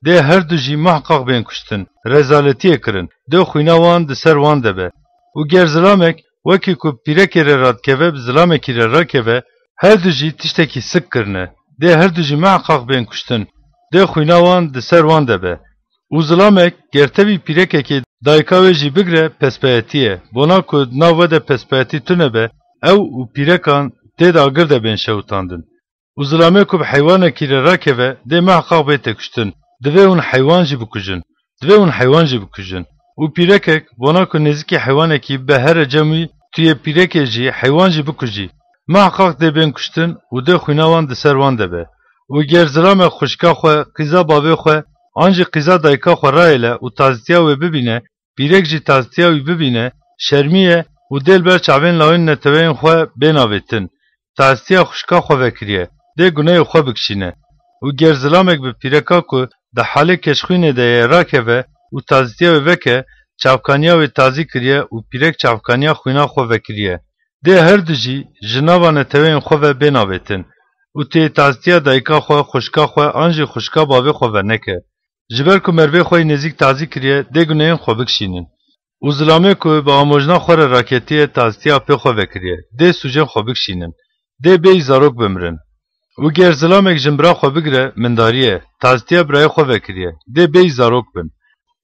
dê her du jî miheqaq bên kuştin. Rezaletiyê kirin. Dê xwîna wan di ser wan de be. Û ger zilamek, wekî ku pîrekê re radikeve, bi zilamekî re rakeve, her du jî tiştekî sik kirine. Dê her du jî miheqaq bên kuştin. Dê xwîna wan di ser wan de be. Û zilamek, ger tevî pîrekekê dayika wê jî bigre, pespeyetî ye. Bona ku di nav we de pespeyetî tune be, ew û pîrekan tê de agir de bên şewitandin. Û zilamê ku bi heywanekî re rakeve, dê miheqaq bête kuştin. Divê hûn heywan jî bikujin. Divê hûn heywan jî bikujin. Û pîrekek, bona ku nêzîkî heywanekî bibe here cem wî, tu yê pîrekê jî, heywan jî bikujî. Miheqaq dê bên kuştin û dê xwîna wan di ser wan de be. Û ger zilamek xwişka xwe, qîza bavê xwe, an jî qîza dayika xwe rayêle û tazîtiya wê bibîne, pîrek jî tazîtiya wî bibîne, şermî ye û dê li ber çavên lawên neteweyên xwe bên avêtin. Tazîtiya xwişka xwe vekiriye, dê guneyê xwe bikişîne. Û ger zilamek bi pîreka ku di halê keçxwînê de ye rakeve û tazîtiya wê veke, çavkaniya wê tazî kiriye û pîrek çavkaniya xwîna xwe vekiriye. Dê her du jî ji nava neteweyên xwe ve bên avêtin û tu yê tazîtiya dayika xwe, xwişka xwe an jî xwişka bavê xwe veneke. Ji ber ku merivê xwe yî nêzîk tazî kiriye, dê guneyên xwe bikişînin. Û zilamê ku bi amojna xwe re raketiye, tazîtiya pê xwe vekiriye, dê sûcên xwe bikişînin. Dê bêyî zarok bimirin. Û ger zilamek jinbira xwe bigire, mindarî ye, tazîtiya birayê xwe vekiriye, dê bêyî zarok bin.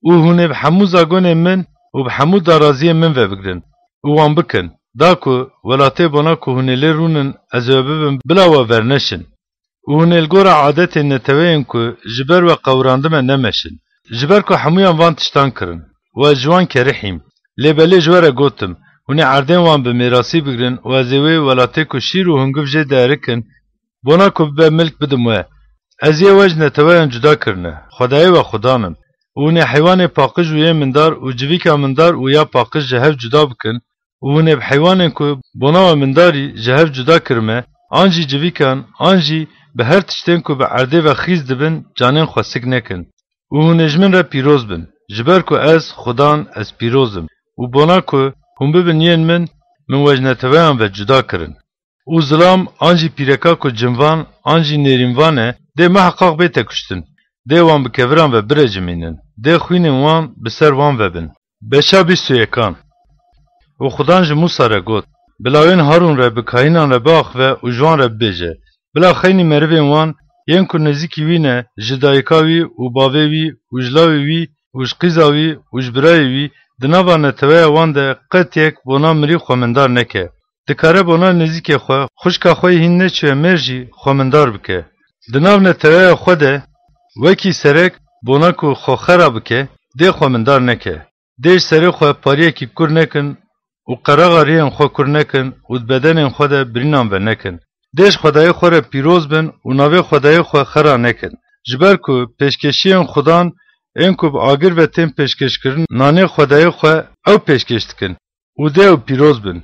Û hûn ê bi hemû zagonên min û bi hemû daraziyên min ve bigrin û wan bikin, da ku welatê bona ku hûn ê lê rûnin, ez ê we bibim, bila we verneşin. Û hûn ê li gora adetên neteweyên ku ji ber we qewirandime nemeşin. Ji ber ku hemûyan van tiştan kirin û ez ji wan kerihîm. Lê belê ji we re gotim, hûn ê erdên wan bi mêrasî bigrin û ez ê wê welatê ku şîr û hungiv jê dierik in, bona ku bibe milk bidim we. Ez yê we ji neteweyan cuda kirine, Xwedayê we Xudan im. Û hûn ê heywanê paqij û yê mindar û civîka mindar û ya paqij ji hev cuda bikin, û hûn ê bi heywanên ku bona we mindarî ji hev cuda kirime, an jî civîkan, an jî bi her tiştên ku bi erdê ve xîz dibin, canên xwe sik nekin. Û hûn ê ji min re pîroz bin, ji ber ku ez, Xudan, ez pîroz im. Û bona ku hûn bibin yên min, min we ji neteweyan ve cuda kirin. Û zilam an jî pîreka ku cinvan an jî nêrînvan e, dê miheqaq bête kuştin. Dê wan bi keviran ve birecimînin. Dê xwînên wan bi ser wan ve bin. Beşa bîst û yekan. Û Xudan ji Mûsa re got, bi lawên Harûn re, bi kahînan re biaxive û ji wan re bibêje, bila xeynî merivên wan, yên ku nêzîkî wî ne, ji dayika wî û bavê wî û ji lawê wî û ji qîza wî û ji birayê wî, di nava neteweya wan de qet yek bona mirî xwemindar neke. Dikare bona nêzîkê xwe, xwişka xwe yê hîn neçûye mêr jî xwemindar bike. Di nav neteweya xwe de wekî serek bona ku xwe xera bike, dê xwemindar neke. Dê ji serê xwe pariyekî kur nekin û qeraxa riyên xwe kur nekin û di bedenên xwe de birînan venekin. Dê ji Xwedayê xwe re pîroz bin û navê Xwedayê xwe xera nekin. Ji ber ku pêşkêşiyên Xudan ên ku bi agir ve tên pêşkêşkirin, nanê Xwedayê xwe ew pêşkêş dikin. Û dê ew pîroz bin.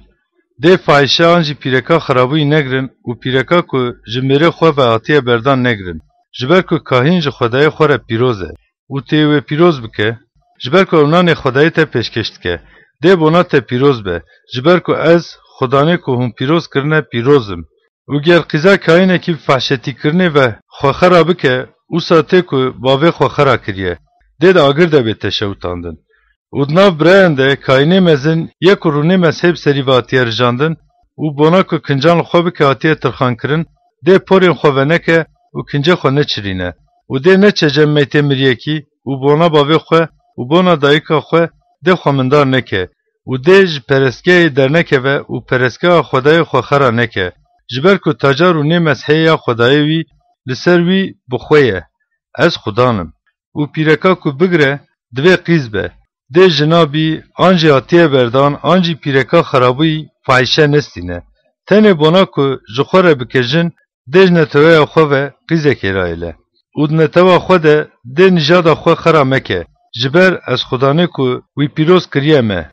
Dê fahîşe an jî pîreka xirabûyî negirin û pîreka ku ji mêrê xwe ve hatiye berdan negirin. Ji ber ku kahîn ji Xwedayê xwe re pîroz e û tê wê pîroz bike, ji ber ku ew nanê Xwedayê te pêşkêş dike. Dê bona te pîroz be, ji ber ku ez, Xudanê ku hûn pîroz kirine, pîroz im. Û ger qîza kayînekî bi fehşetîkirinê ve xwe xera bike, wisa tê ku bavê xwe xera kiriye, dê di agir de bête şewitandin. Û di nav birayan de kayînê mezin yê ku rûnê mezhê bi serî ve hatiye rijandin û bona ku kincan li xwe bike hatiye tirxankirin, dê porên xwe veneke û kincê xwe neçirîne û dê neçe cem meytê miriyekî û bona bavê xwe û bona dayika xwe dê xwe mindar neke û dê ji perestgehê dernekeve û perestgeha Xwedayê xwe xera neke, ji ber ku taca rûnê mezhê ya Xwedayê wî li ser wî bi xwe ye. Ez Xudan im. Û pîreka ku bigire, divê qîz be. Dê jina bî, an jî hatiye berdan, an jî pîreka xerabûyî fahîşe nestîne. Tenê bona ku ji xwe re bike jin, dê ji neteweya xwe ve qîzekê rayêle. Û di netewa xwe de dê nijada xwe xera meke, ji ber ez Xudanê ku wî pîroz kiriye me.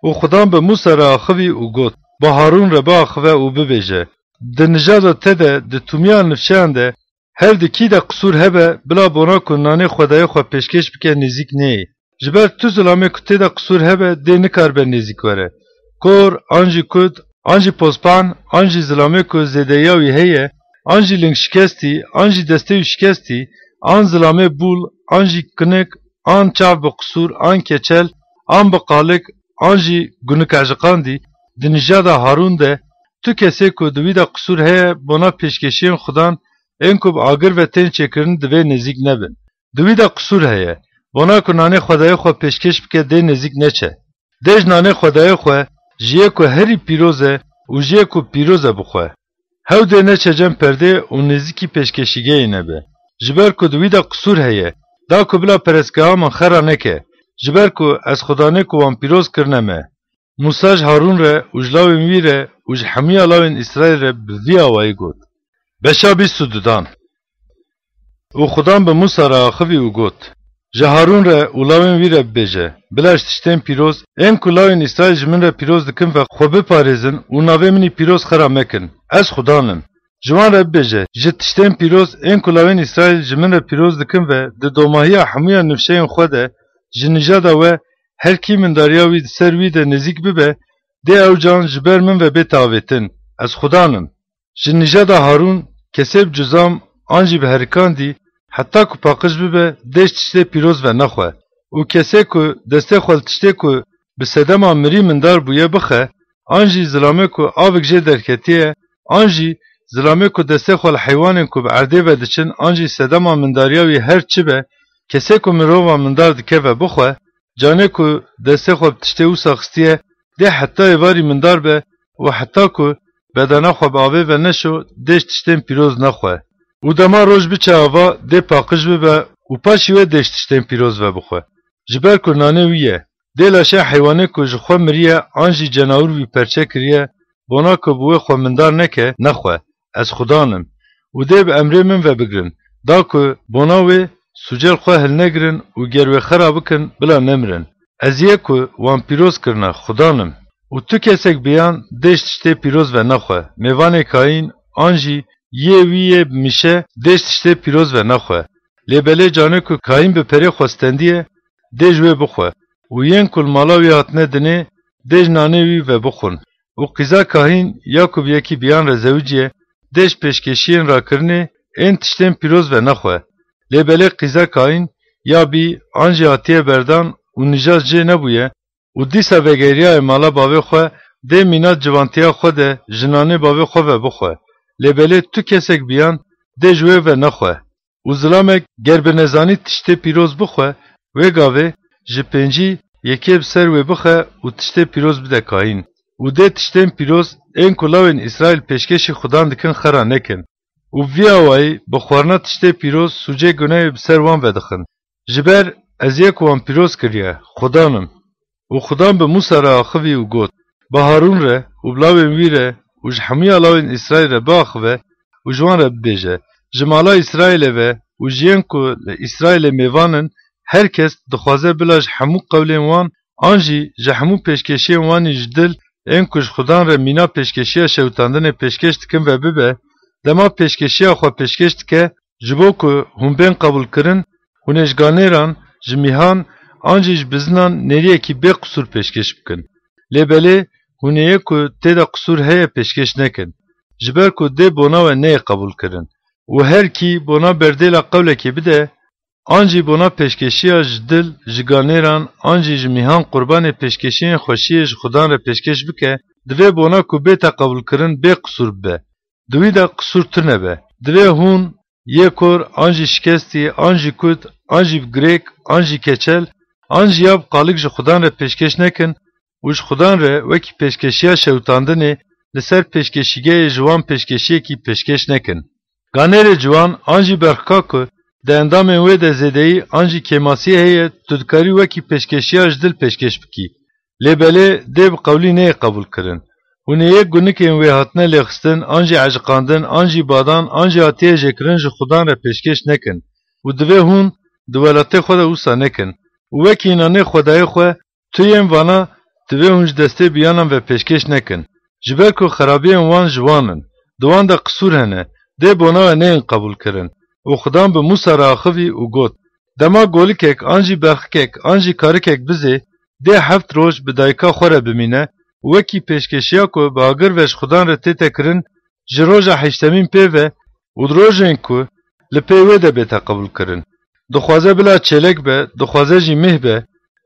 Û Xudan bi Mûsa re axivî û got, bi Harûn re biaxive û bibêje, di nijada te de, di tûmiya nifşeyan de, her di kî de qisûr hebe, bila bona ku nanê Xwedayê xwe pêşkêş bike nêzîk neyê. Ji ber tu zilamê ku tê de qisûr hebe, dê nikaribe nêzîk were. Kor, an jî kut, an jî pospan, an jî zilamê ku zêdeyiya wî heye, an jî ling şikestî, an jî destê wî şikestî, an zilamê bûl, an jî kinik, an çav bi qisûr, an keçel, an bi qalik, an jî gunik ejiqandî, di nijada Harûn de, tu kesê ku di wî de qisûr heye, bona pêşkêşiyên Xudan, ên ku bi agir ve tên çêkirin, divê nêzîk nebin. Di wî de qisûr heye, bona ku nanê Xwedayê xwe pêşkêş bike, dê nêzîk neçe. Dê ji nanê Xwedayê xwe, ji yê ku herî pîroz e û ji yê ku pîroz e, bixwe. Hew dê neçe cem perdê û nêzîkî pêşkêşîgehê nebe. Ji ber ku di wî de qisûr heye, da ku bila perestgeha min xera neke, ji ber ku ez Xudanê ku wan pîroz kirine me. Mûsa ji Harûn re û ji lawên wî re û ji hemûya lawên Îsraîl re bi vî awayî got. Beşa bîst û dudan. Û Xudan bi Mûsa re axivî û got, ji Harûn re û lawên wî re bibêje, bila ji tiştên pîroz, ên ku lawên Îsraîl ji min re pîroz dikin ve xwe biparêzin û navê min î pîroz xera mekin. Ez Xudan im. Ji wan re bibêje, ji tiştên pîroz, ên ku lawên Îsraîl ji min re pîroz dikin ve di domahiya hemûya nifşeyên xwe de, ji nijada we, her kî mindariya wî di ser wî de nêzîk bibe, dê ew can ji ber min ve bête avêtin. Ez Xudan im. Ji nijada Harûn, kesê bi cuzam an jî bi herikandî, heta ku paqij bibe, dê ji tiştê pîroz ve nexwe. Û kesê ku destê xwe li tiştê ku bi sedema mirî mindar bûye bixe, an jî zilamê ku avik jê derketiye, an jî zilamê ku destê xwe li heywanên ku bi erdê ve diçin, an jî sedema mindariya wî her çi be, kesê ku mirova mindar dike ve bixwe, canê ku destê xwe bi tiştê wisa xistiye, dê heta êvarî mindar be û heta ku bedena xwe bi avê ve neşo, dê ji tiştên pîroz nexwe. Û dema roj biçe ava, dê paqij bibe û paşî wê dê ji tiştên pîroz ve bixwe. Ji ber ku nanê wî ye. Dê laşê heywanê ku ji xwe miriye an jî cenawir wî perçe kiriye, bona ku bi wê xwe mindar neke, nexwe. Ez Xudan im. Û dê bi emrê min ve bigrin, da ku bona wê sûcê li xwe hilnegirin û ger wê xera bikin, bila nemirin. Ez yê ku wan pîroz kirine, Xudan im. Û tu kesek biyan dê ji tiştê pîroz ve nexwe, mêvanê kayîn, an jî yê wî yê bi mişe dê ji tiştê pîroz ve nexwe. Lê belê canê ku kayîn bi perê xwe stendiye, dê ji wê bixwe. Û yên ku li mala wî hatine dinê, dê ji nanê wî ve bixwin. Û qîza kahîn ya ku bi yekî biyan re zewiciye, dê ji pêşkêşiyên rakirinê ên tiştên pîroz ve nexwe. Lê belê qîza kahîn ya bî an jî hatiye berdan û nijad jê nebûye û dîsa vegeriyaye mala bavê xwe, dê mîna ciwantiya xwe de ji nanê bavê xwe ve bixwe. Lê belê tu kesek biyan dê ji wê ve nexwe. Û zilamek ger bi nezanî tiştê pîroz bixwe, wê gavê ji pêncî yekê bi ser wê bixe û tiştê pîroz bide kayîn. Û dê tiştên pîroz ên ku lawên Îsraîl pêşkêşî Xudan dikin xera nekin. Û bi vî awayî bi xwarina tiştê pîroz sûcê gunehê bi ser wan vedixin. Ji ber ez yê ku wan pîroz kiriye, Xudan im. Û Xudan bi Mûsa re axivî û got, bi Harûn re û bi lawên wî re û ji hemûya lawên Îsraîl re biaxive û ji wan re bibêje, ji mala Îsraîlê ve û ji yên ku li Îsraîlê mêvan in, her kes dixwaze bila ji hemû qewlên wan an jî ji hemû pêşkêşiyên wan î ji dil ên ku ji Xudan re mîna pêşkêşiya şewitandinê pêşkêş dikin ve bibe, dema pêşkêşiya xwe pêşkêş dike, ji bo ku hûn bên qebûlkirin, hûn ê ji ganêran, ji mîhan an jî ji bizinan nêriyekî bê qisûr pêşkêş bikin. Lê belê hûn ê yê ku tê de qisûr heye pêşkêş nekin. ji ber ku dê bona we neyê qebûlkirin. Û her kî bona berdêla qewlekê bide, an jî bona pêşkêşiya ji dil, ji ganêran, an jî ji mîhan qurbanê pêşkêşiyên xweşiyê ji Xudan re pêşkêş bike, divê bona ku bête qebûlkirin bê qisûr bibe. Di wî de qisûr tune be. Divê hûn, yê kor, an jî şikestî, an jî kut, an jî bi girêk, an jî keçel, an jî ya bi qalik ji Xudan re pêşkêş nekin û ji Xudan re wekî pêşkêşiya şewitandinê li ser pêşkêşîgehê ji wan pêşkêşiyekî pêşkêş nekin. Ganêrê ciwan an jî berxika ku di endamên wê de zêdeyî an jî kêmasiyê heye, tu dikarî wekî pêşkêşiya ji dil pêşkêş bikî. Lê belê dê bi qewlî neyê qebûlkirin. Hûn ê yek gunikên wê hatine lêxistin, an jî eciqandin, an jî badan, an jî hatiye jêkirin ji Xudan re pêşkêş nekin û divê hûn di welatê xwe de wisa nekin. Û wekî înanê xwedayê xwe, tu yên vana divê hûn ji destê biyanan ve pêşkêş nekin. Ji ber ku xerabiyên wan ji wan in, di wan de qisûr hene, dê bona we neyên qebûlkirin. Û Xudan bi Mûsa re axivî û got, Dema golikek, an jî berxikek, an jî karikek bizê, dê heft roj bi dayika xwe re bimîne û wekî pêşkêşiya ku bi agir ve ji Xudan re tête kirin, ji roja heştemîn pê ve û di rojên ku li pê wê de bête qebûlkirin. Dixwaze bila çêlek be, dixwaze jî mih be,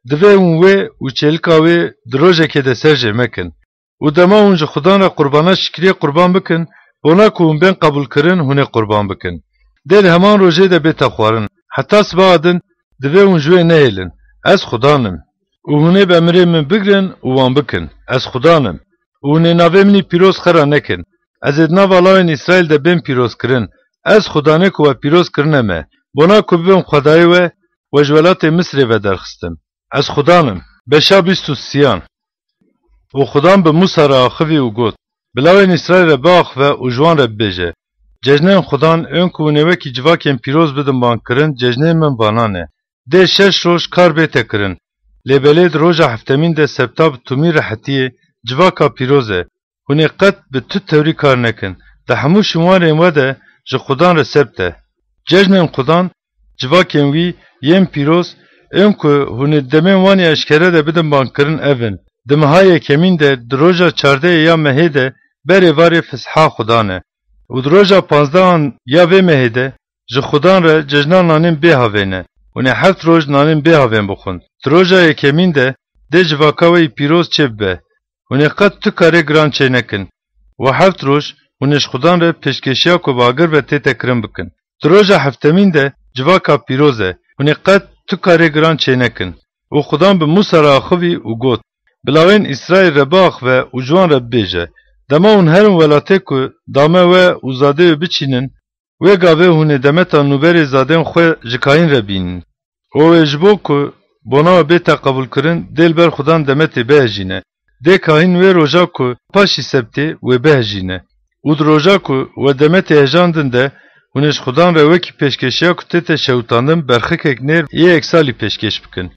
divê hûn wê û çêlika wê di rojekê de ser jê mekin. Û dema hûn ji Xudan re qurbana şikriyê qurban bikin, bona ku hûn bên qebûlkirin, hûn ê qurban bikin. Dê li heman rojê de bête xwarin. Heta sibaha din divê hûn ji wê nehêlin. Ez Xudan im. Û hûn ê bi emirê min bigrin û wan bikin. Ez Xudan im. Û hûn ê navê min î pîroz xera nekin. Ez ê di nava lawên Îsraîl de bên pîrozkirin. Ez Xudanê ku we pîroz kirine me, bona ku bibim Xwedayê we, we ji welatê Misirê vederxistim. Ez Xudan im. Beşa bîst û sêyan. Û Xudan bi Mûsa re axivî û got, Bi lawên Îsraîl re biaxive û ji wan re bibêje, Cejnên Xudan, ên ku hûn ê wekî civakên pîroz bidin bankirin, cejnên min vana ne. Dê şeş roj kar bête kirin. Lê belê di roja heftemîn de sebta bi tûmî rehetiyê, civaka pîroz e. Hûn ê qet bi tu tewrî kar nekin. Di hemû şinwarên we de ji Xudan re sebt e. Cejnên Xudan, civakên wî yên pîroz, ên ku hûn ê di demên wan ya eşkere de bidin bankirin ev in. Di meha yekemîn de, di roja çardehê ya mehê de berê varê Fisha Xudan e. Û di roja panzdehan ya vê mehê de ji Xudan re cejna nanên bê havên e. Hûn ê heft roj nanên bê havên bixwin. Di roja yekemîn de dê civaka we yî pîroz çêbibe. Hûn ê qet tu karê giran çênekin. We heft roj hûn ê ji Xudan re pêşkêşiya ku bi agir ve tête kirin bikin. Di roja heftemîn de civaka pîroz e. Hûn ê qet tu karê giran çênekin. Û Xudan bi Mûsa re axivî û got, Bi lawên Îsraîl re biaxive û ji wan re bibêje, Dema hûn herin welatê ku dame we û zadê wê biçînin, wê gavê hûn ê demeta nûberê zadên xwe ji Kayîn re bînin. Û wê ji bo ku bona we bête qebûlkirin, dê li ber Xudan demetê bihejîne. Dê Kayîn wê roja ku paşî sebtê wê bihejîne. Û di roja ku we demetê hejandin de hûn ê ji Xudan re wekî pêşkêşiya ku tête şewitandin berxikek nêr yê yeksalî pêşkêş bikin.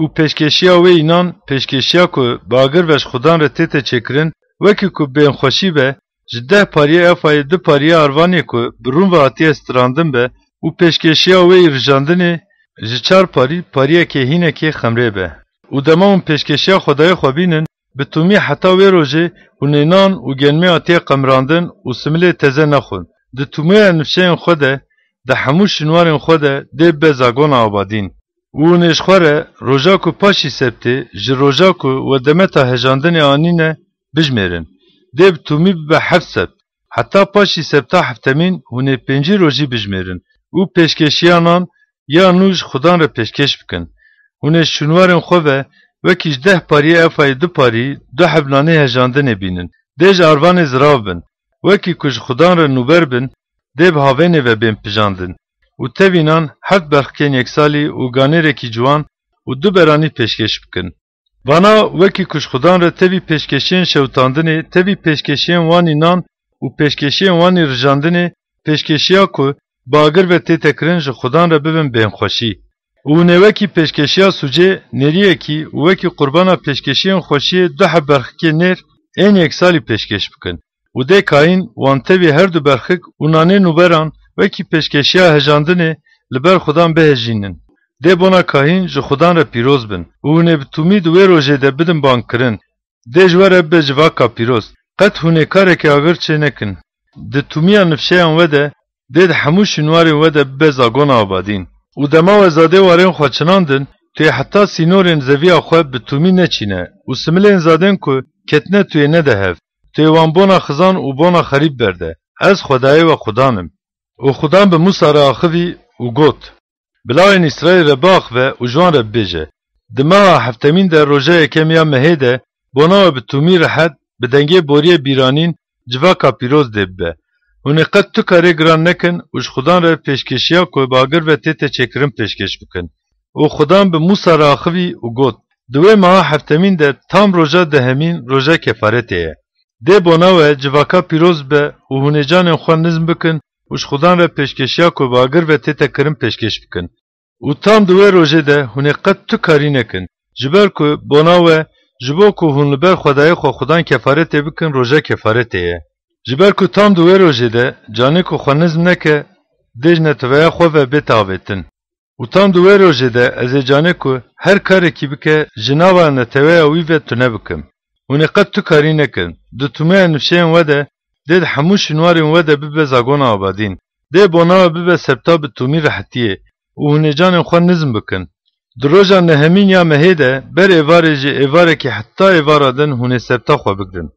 Û pêşkêşiya wê înan, pêşkêşiya ku bi agir ve ji Xudan re tête çêkirin, wekî ku bênxweşî be, ji deh pariyê efayê du pariyê arvanê ku bi rûn ve hatiye stirandin be û pêşkêşiya wê yî rijandinê ji çar parî pariyekê hînekê xemrê be. Û dema hûn pêşkêşiya Xwedayê xwe bînin, bi tûmî heta wê rojê hûn ê nan û genmê hatiye qemirandin û similê teze nexwin. Di tûmê ya nifşeyên xwe de, di hemû şinwarên xwe de dê bibe zagona abadîn. Û hûn ê ji xwe re roja ku paşî sebtê, ji roja ku we demeta hejandinê anîne, bijmêrin. Dê bi tûmî bibe heft sebt. Heta paşî sebta heftemîn hûn ê pêncî rojî bijmêrin û pêşkêşiya nan ya nû ji Xudan re pêşkêş bikin. Hûn ê ji şûnwarên xwe ve wekî ji deh pariyê efayê du parî, du heb nanê hejandinê bînin. Dê ji arvanê zirav bin. Wekî ku ji Xudan re nûber bin, dê bi havênê ve bên pijandin. Û tevî nan heft berxikên yeksalî û ganêrekî ciwan û du beranî pêşkêş bikin. Vana wekî ku ji Xudan re tevî pêşkêşiyên şewitandinê, tevî pêşkêşiyên wanî nan û pêşkêşiyên wanî rijandinê, pêşkêşiya ku bi agir ve tête kirin ji Xudan re bibin bênxweşî. Û hûn ê wekî pêşkêşiya sûcê nêriyekî û wekî qurbana pêşkêşiyên xweşiyê du heb berxikê nêr ên yeksalî pêşkêş bikin. Û dê Kayîn wan tevî her du berxik û nanê nûberan wekî pêşkêşiya hejandinê li ber Xudan bihejînin. Dê bona Kayîn ji Xudan re pîroz bin û hûn ê bi tûmî di wê rojê de bidin bankirin. Dê ji we re bibe civaka pîroz. Qet hûn ê karekê agir çê nekin. Di tûmiya nifşeyan we de dê di hemû şûnwarên we de bibe zagona abadîn. Û dema we zadê warên xwe çinandin, tu yê heta sînorên zeviya xwe bi tûmî neçîne û similên zadên ku ketine tu yê nede hev. Tu yê wan bona xizan û bona xerîb berde. Ez Xwedayê we Xudan im. Û Xudan bi Mûsa re axivî û got: Bi lawên Îsraîl re biaxive û ji wan re bibêje: Di meha heftemîn de roja yekem ya mehê de bona we bi tûmî rehet, bi dengê boriyê bîranîn civaka pîroz dê bibe. Hûn ê qet tu karê giran nekin û ji Xudan re pêşkêşiya ku bi agir ve tête çêkirin pêşkêş bikin. Û Xudan bi Mûsa re axivî û got: Di wê meha heftemîn de tam roja dehemîn roja kefaretê ye. Dê bona we civaka pîroz be û hûn ê canên xwe nizm bikin û ji Xudan re pêşkêşiya ku bi agir ve tête kirin pêşkêş bikin. Û tam di wê rojê de hûn ê qet tu karî nekin, ji ber ku bona we, ji bo ku hûn li ber Xwedayê xwe Xudan kefaretê bikin, roja kefaretê ye. Ji ber ku tam di wê rojê de canê ku xwe nizm neke, dê ji neteweya xwe ve bête avêtin. Û tam di wê rojê de ez ê canê ku her karekî bike, ji nava neteweya wî ve tune bikim. Hûn ê qet tu karî nekin. Di tûmeya nifşeyên we de dê di hemû şûnwarên we de bibe zagona abadîn. Dê bona we bibe sebta bi tûmî rehetiyê û hûn ê canên xwe nizm bikin. Di roja nehemîn ya mehê de ber êvarê ji êvarekî heta êvara din hûn ê sebta xwe bigrin.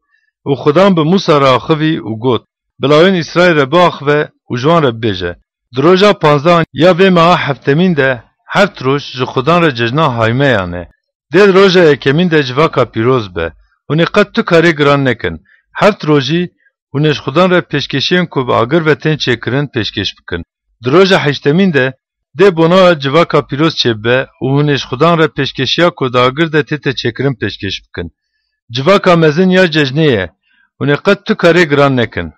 Û Xudan bi Mûsa re axivî û got: Bi lawên Îsraîl re biaxive û ji wan re bibêje: Di roja panzdehan ya vê meha heftemîn de heft roj ji Xudan re cejna haymeyan e. Dê di roja yekemîn de civaka pîroz be. Hûn ê qet tu karê giran nekin. Heft rojî hûn ê ji Xudan re pêşkêşiyên ku bi agir ve tên çêkirin pêşkêş bikin. Di roja heştemîn de dê bona civaka pîroz çêbibe û hûn ê ji Xudan re pêşkêşiya ku di agir de tête çêkirin pêşkêş bikin. Civaka mezin ya cejnê ye. Hûn ê qet tu karê giran nekin.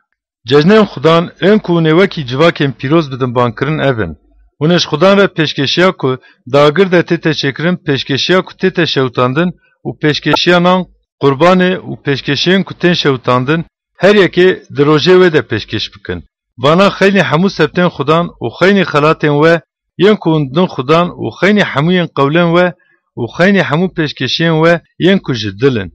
Cejnên Xudan ên ku hûn ê wekî civakên pîroz bidin bankirin ev in: Hûn ê ji Xudan re pêşkêşiya ku di agir de tête çêkirin, pêşkêşiya ku tête şewitandin û pêşkêşiya nan, qurbanê û pêşkêşiyên ku tên şewitandin her yekê di rojê wê de pêşkêş bikin. Vana xeynî hemû sebtên Xudan û xeynî xelatên we yên ku hûn didin Xudan û xeynî hemûyên qewlên we û xeynî hemû pêşkêşiyên we yên ku ji dil in.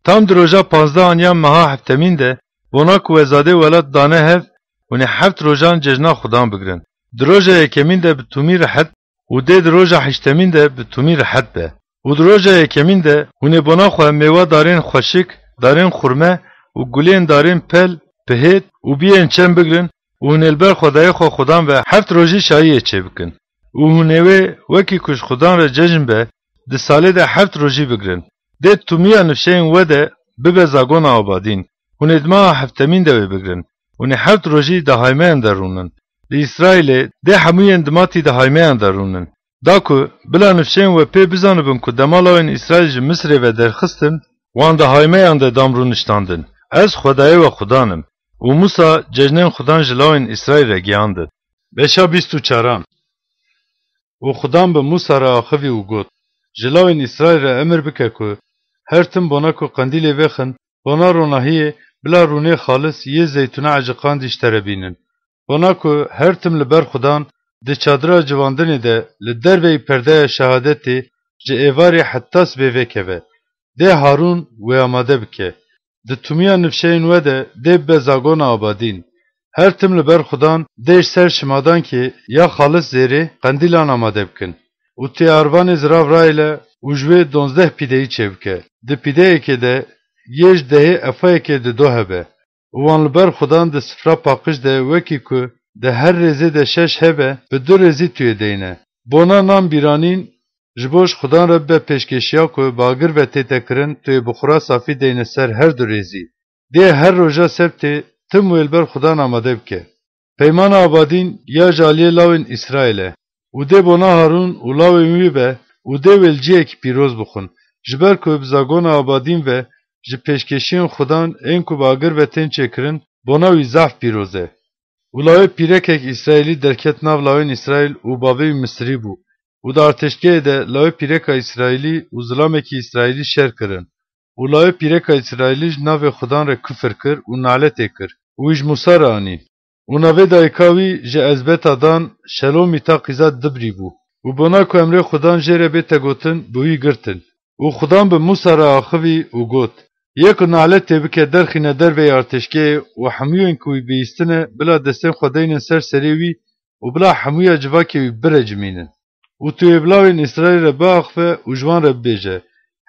Tam di roja panzdehan ya meha heftemîn de bona ku we zadê welat dane hev, hûn ê heft rojan cejna Xudan bigrin. Di roja yekemîn de bi tûmî rehet û dê di roja heştemîn de bi tûmî rehet be. Û di roja yekemîn de hûn ê bona xwe mêwa darên xweşik, darên xurme û gulên darên pel, pihêt û biyên çem bigrin û hûn ê li ber Xwedayê xwe Xudan ve heft rojî şayiyê çêbikin. Û hûn ê wê wekî ku ji Xudan re cejn be, di salê de heft rojî bigrin. Dê tûmiya nifşeyên we de bibe zagona abadîn. Hûn ê di meha heftemîn de wê bigrin. Hûn ê heft rojî di haymeyan de rûnin. Li Îsraîlê dê hemûyên dimatî di haymeyan de rûnin. Da ku bila nifşeyên we pê bizanibin ku dema lawên Îsraîl ji Misirê ve derxistin, wan di haymeyan de dam rûniştandin. Ez Xwedayê we Xudan im. Û Mûsa cejnên Xudan ji lawên Îsraîl re giyandin. Beşa bîst û çaran. Û Xudan bi Mûsa re axivî û got: Ji lawên Îsraîl re emir bike ku her tim bona ku qendîlê vêxin, bona ronahiyê, bila rûnê xalis yê zeytûna eciqandî ji te re bînin. Bona ku her tim li ber Xudan di çadira civandinê de li derveyî perdeya şehadetê ji êvarê heta sibê vêkeve, dê Harûn wê amade bike. Di tûmiya nifşeyên we de dê bibe zagona abadîn. Her tim li ber Xudan dê ji ser şimadankê ya xalis zêrê qendîlan amade bikin. Û tu yê arvanê zirav raêle û ji wê donzdeh pîdeyî çêbike. Di pîdeyekê de yê ji dehê efayekê dido hebe. Û wan li ber Xudan di sifra paqij de, wekî ku di her rêzê de şeş hebe, bi du rêzî tu yê deyne. Bona nan bîranîn ji bo ji Xudan re bibe pêşkêşiya ku bi agir ve tête kirin, tu yê bi xura safî deyne ser her du rêzî. Dê her roja sebtê tim wê li ber Xudan amade bike. Peymana abadîn ya ji aliyê lawên Îsraîl e. Û dê bona Harûn û lawên wî be û dê wê li cihekî pîroz bixwin, ji ber ku bi zagona abadîn ve ji pêşkêşiyên Xudan ên ku bi agir ve tên çêkirin, bona wî zehf pîroz e. Û lawê pîrekek Îsraîlî derket nav lawên Îsraîl û bavê wî Misirî bû. Û di artêşgehê de lawê pîreka Îsraîlî û zilamekî Îsraîlî şer kirin. Û lawê pîreka Îsraîlî ji navê Xudan re kufir kir û naletê kir û wî ji Mûsa re anî. Û navê dayika wî ji Ezbeta dan Şelomîta qîza Dibrî bû. Û bona ku emrê Xudan jê re bête gotin, bi wî girtin. Û Xudan bi Mûsa re axivî û got: Yê ku naletê bike derxîne derveyî artêşgehê û hemûyên ku wî bihîstine bila destên xwe deynin ser serê wî û bila hemûya civakê wî birecimînin. Û tu yê bi lawên Îsraîl re biaxive û ji wan re bibêje,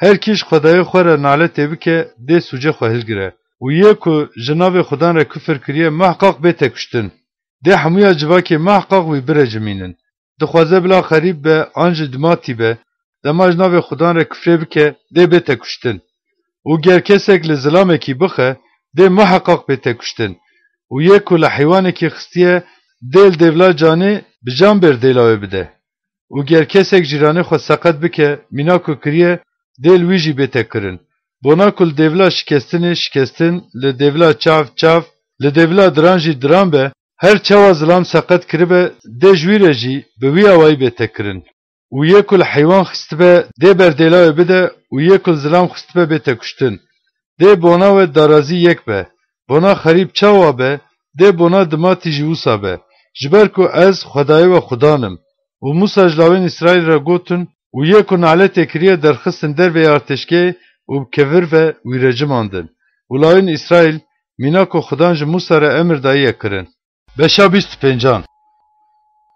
her kî ji Xwedayê xwe re naletê bike, dê sûcê xwe hilgire û yê ku ji navê Xudan re kufir kiriye, muheqeq bête kuştin. Dê hemûya civakê muheqeq wî birecimînin. Dixwaze bila xerîb be an jî dimatî be, dema ji navê Xudan re kufrê bike, dê bête kuştin. Û ger kesek li zilamekî bixe, dê muheqeq bête kuştin. Û yê ku li heywanekî xistiye, dê li dêvla canê bi can berdêla wê bide. Û ger kesek cîranê xwe seqet bike, mîna ku kiriye, dê li wî jî bête kirin. Bona ku li dêvla şikestinê şikestin, li dêvla çav çav, li dêvla diran jî diran be, her çawa zilam seqet kiribe, dê ji wî re jî bi wî awayî bête kirin. Û yê ku li heywan xistibe, dê berdêla wê bide û yê ku li zilam xistibe, bête kuştin. Dê bona we darazî yek be. Bona xerîb çawa be, dê bona dimatî jî wisa be. Ji ber ku ez Xwedayê we Xudan im. Û Musa ji lawên Îsraîl re gotin, û yê ku naletê kiriye derxistin derveyî artêşgehê û bi kevir ve wî recimandin. Û lawên Îsraîl mîna ku Xudan ji Musa re emir dayiye kirin. Beşa bîst û pêncan.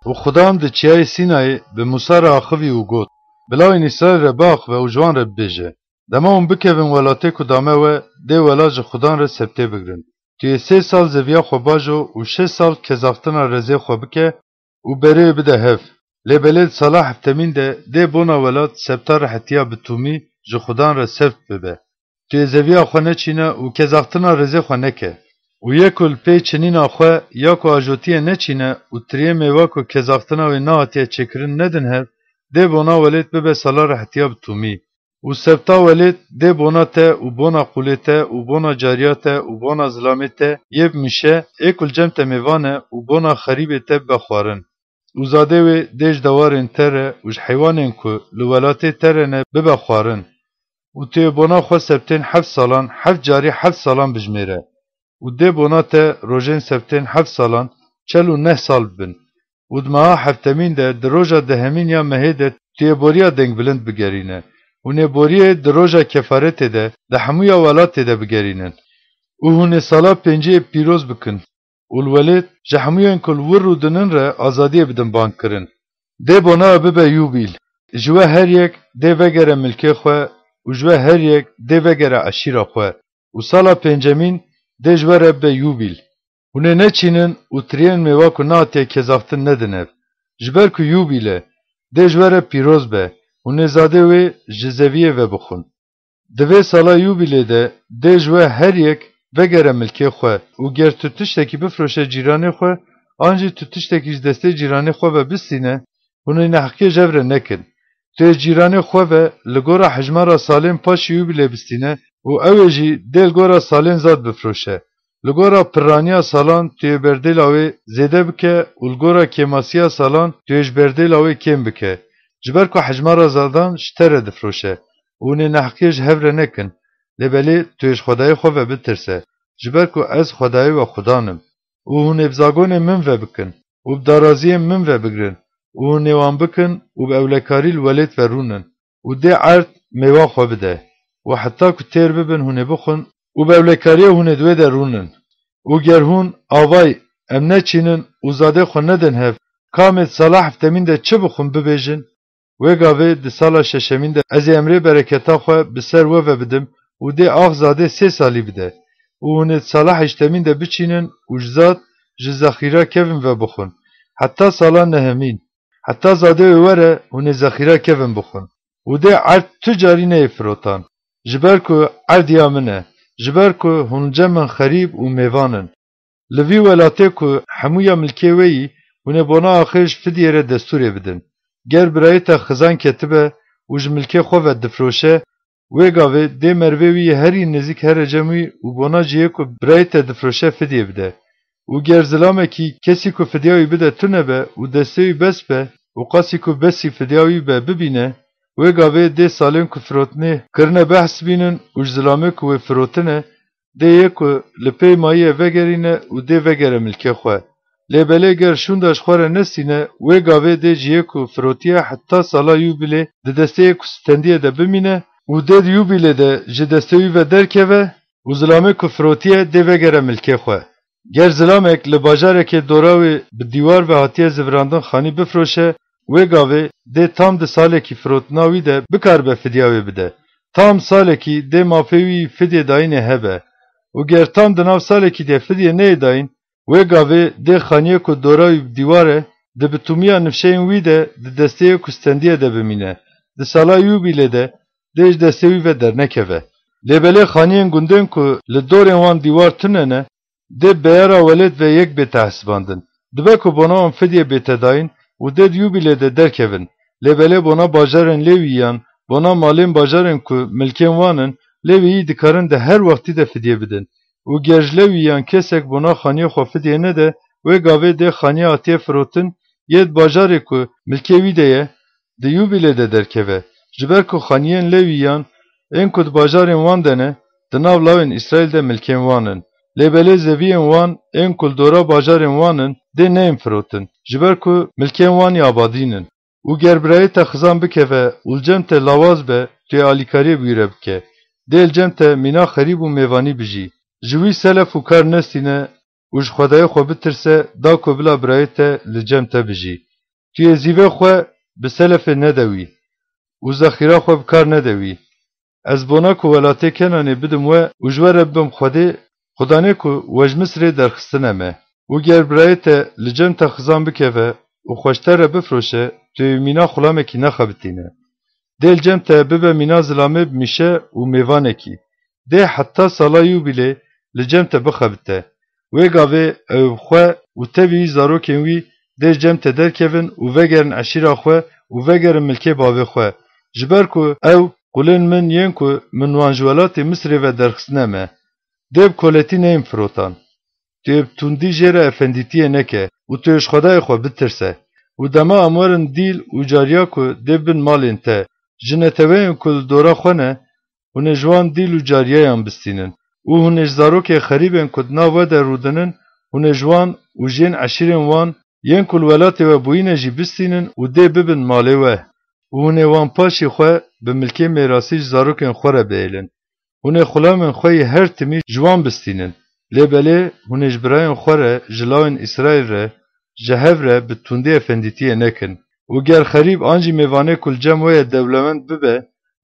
Û Xudan di çiyayê Sînayê bi Musa re axivî û got, bi lawên Îsraîl re biaxive û ji wan re bibêje, dema hûn bikevin welatê ku dame we, dê welat ji Xudan re sebtê bigrin. Tu yê sê sal zeviya xwe bajo û şeş sal kezaxtina rezê xwe bike û berê wê bide hev. Lê belê di sala heftemîn de dê bona welat sebta rehetiya bi tûmî ji Xudan re sebt bibe. Tu yê zeviya xwe neçîne û kezaxtina rêzê xwe neke. Û yê ku li pê çinîna xwe ya ku ajotiyê neçîne û tiriyê mêva ku kezaxtina wê nehatiye çêkirin nedin hev, dê bona welêt bibe sala rehetiya bi tûmî. Û sebta welêt dê bona te û bona qûlê te û bona cariya te û bona zilamê te yê bi mişe ê ku li cem te mêvan e û bona xerîbê te bibe xwarin. Û zadê wê dê ji dewarên te re û ji heywanên ku li welatê te re ne bibe xwarin. Û tu yê bona xwe sebtên heft salan heft carî heft salan bijmêre. Û dê bona te rojên sebtên heft salan çel û neh sal bibin. Û di meha heftemîn de di roja dehemîn ya mehê de tu yê boriya dengbilind bigerîne. Û nê boriyê di roja kefaretê de di hemûya welatê de bigerînin. Û hûn ê sala pênciyê pîroz bikin. Û li welêt ji hemûyên ku li wir rûdinin re azadiyê bidin bangkirin. Dê bona we bibe yûbîl. Ji we her yek dê vegere milkê xwe û ji we her yek dê vegere eşîra xwe û sala pêncemîn dê ji we re bibe yûbîl. Hûn ê neçînin û tiriyên mêva ku nehatiye kezaxtin nedin hev. Ji ber ku yûbîl e, dê ji we re pîroz be, hûn ê zadê wê ji zeviyê ve bixwin. Di vê sala yûbîlê de dê ji we her yek vegere milkê xwe û ger tu tiştekî bifroşe cîranê xwe, an jî tu tiştekî ji destê cîranê xwe ve bistîne, hûn ê neheqiyê ji hev re nekin. Tu yê cîranê xwe ve li gora hejmara salên paşî yûbîlê bistîne û ew ê jî dê li gora salên zad bifroşe. Li gora pirraniya salan tu yê berdêla wê zêde bike û li gora kêmasiya salan tu yê ji berdêla wê kêm bike. Ji ber ku hejmara zadan ji te re difroşe û hûn ê neheqiyê ji hev re nekin. Lê belê tu yê ji Xwedayê xwe ve bitirse, ji ber ku ez Xwedayê we Xudan im. Û hûn ê bi zagonê min ve bikin û bi daraziyên min ve bigrin û hûn ê wan bikin û bi ewlekarî li welêt ve rûnin. Û dê erd mêwa xwe bide û heta ku têr bibin hûn ê bixwin û bi ewlekariyê hûn ê di wê de rûnin. Û ger hûn, avay, em neçînin û zadê xwe nedin hev, ka em ê di sala heftemîn de çi bixwin bibêjin, wê gavê di sala şeşemîn de ez ê emrê bereketa xwe bi ser we ve bidim û dê ax zadê sê salî bide. Û hûn ê di sala heştemîn de biçînin û ji zad, ji zexîra kevin ve bixwin, heta sala nehemîn. Heta zadê wê were hûn ê zexîra kevin bixwin. Û dê erd tu carî neyê firotan. Ji ber ku erd ya min e. Ji ber ku hûn li cem min xerîb û mêvan in. Li vî welatê ku hemûya milkê we yî, hûn ê bona axê ji fidyê re destûrê bidin. Ger birayê te xizan ketibe û ji milkê xwe ve difroşe, wê gavê dê merivê wî yê herî nêzîk here cem wî û bona cihê ku birayê te difroşe fidyê bide. Û ger zilamekî kesî ku fidya wî bide tune be û destê wî bes be û qasî ku besî fidya wî be bibîne, wê gavê dê salên ku firotinê kirine behs bînin û ji zilamê ku wê firotine, dê yê ku li pey mayiye vegerîne û dê vegere milkê xwe. Lê belê ger şûnda ji xwe re nestîne, wê gavê dê cihê ku firotiye heta sala yûbîlê di destê yê ku stendiye de bimîne û dê di Yûbîlê de ji destê wî ve derkeve û zilamê ku firotiye dê vegere milkê xwe. Ger zilamek li bajarekê dora wê bi dîwar ve hatiye zivirandin xanî bifroşe, wê gavê dê tam di salekî firotina wî de bikaribe fidya wê bide. Tam salekî dê mafê wî fidyê dayînê hebe û ger tam di nav salekî de fidyê neyê dayîn, wê gavê dê xaniyê ku dora wî bi dîwar e, di bitûmiya nifşeyên wî de di desteyê ku stendiye de bimîne. Di sala Yûbîlê de dê ji destê wî ve dernekeve. Lê belê xaniyên gundên ku li dorên wan dîwar tune ne, dê beyara welêt ve yek bête hesibandin. Dibe ku bona wan fidyê bête dayîn û dê di Yûbîlê de derkevin. Lê belê bona bajarên Lêwî yan bona malên bajarên ku milkên wan in, Lêwî yî dikarin di her wextî de fidyê bidin. Û ger ji Lêwî yan kesek bona xaniyê xwe fidyê nede, wê gavê dê xaniya hatiye firotin yê di bajarê ku milkê wî de ye, di Yûbîlê de derkeve. Ji ber ku xaniyên Lêwî yan ên ku di bajarên wan de ne, di nav lawên Îsraîl de milkên wan in. Lê belê zeviyên wan ên ku li dora bajarên wan in, dê neyên firotin, ji ber ku milkên wan yê abadîn in. Û ger birayê te xizan bikeve û li cem te lawaz be, tu yê alîkariyê bi wî re bike. Dê li cem te mîna xerîb û mêvanî bijî. Ji wî selef û kar nestîne û ji Xwedayê xwe bitirse, da ku bila birayê te li cem te bijî. Tu yê zîvê xwe bi selefê nede wî û zexîra xwe bi kar nede wî. Ez bona ku welatê Kenanê bidim we û ji we re bibim Xwedê, Xudanê ku we ji Misirê derxistine me. Û ger birayê te li cem te xizan bikeve û xwe ji te re bifroşe, tu yê wî mîna xulamekî nexebitîne. Dê li cem te bibe mîna zilamê bi mîşe û mêvanekî. Dê heta sala Yûbîlê li cem te bixebite. Wê gavê ew bi xwe û tevî wî zarokên wî dê ji cem te derkevin û vegerin eşîra xwe û vegerin milkê bavê xwe. Ji ber ku ew qulên min yên ku min wan ji welatê Misirê ve derxistine me. Dê bi koletî neyên firotan. Tu yê bi tundî jê re efendîtiyê neke û tu yê ji Xwedayê xwe bitirse. Û dema em werin dîl û cariya ku dê bin malên te, ji neteweyên ku li dora xwe ne, hûn ê ji wan dîl û cariyayan bistînin. Û hûn ê ji zarokê xerîbên ku di nav we de rûdinin, hûn ê ji wan û ji yên eşîrên wan yên ku li welatê we bûyîne jî bistînin û dê bibin malê we. Û hûn ê wan paşî xwe bi milkê mêrasî ji zarokên xwe re bihêlin. Hûn ê xulamên xwe yê her timî ji wan bistînin. Lê belê hûn ê ji birayên xwe re, ji lawên Îsraîl re, ji hev re bi tundî efendîtiyê nekin. Û ger xerîb an jî mêvanê ku li cem we ye dewlemend bibe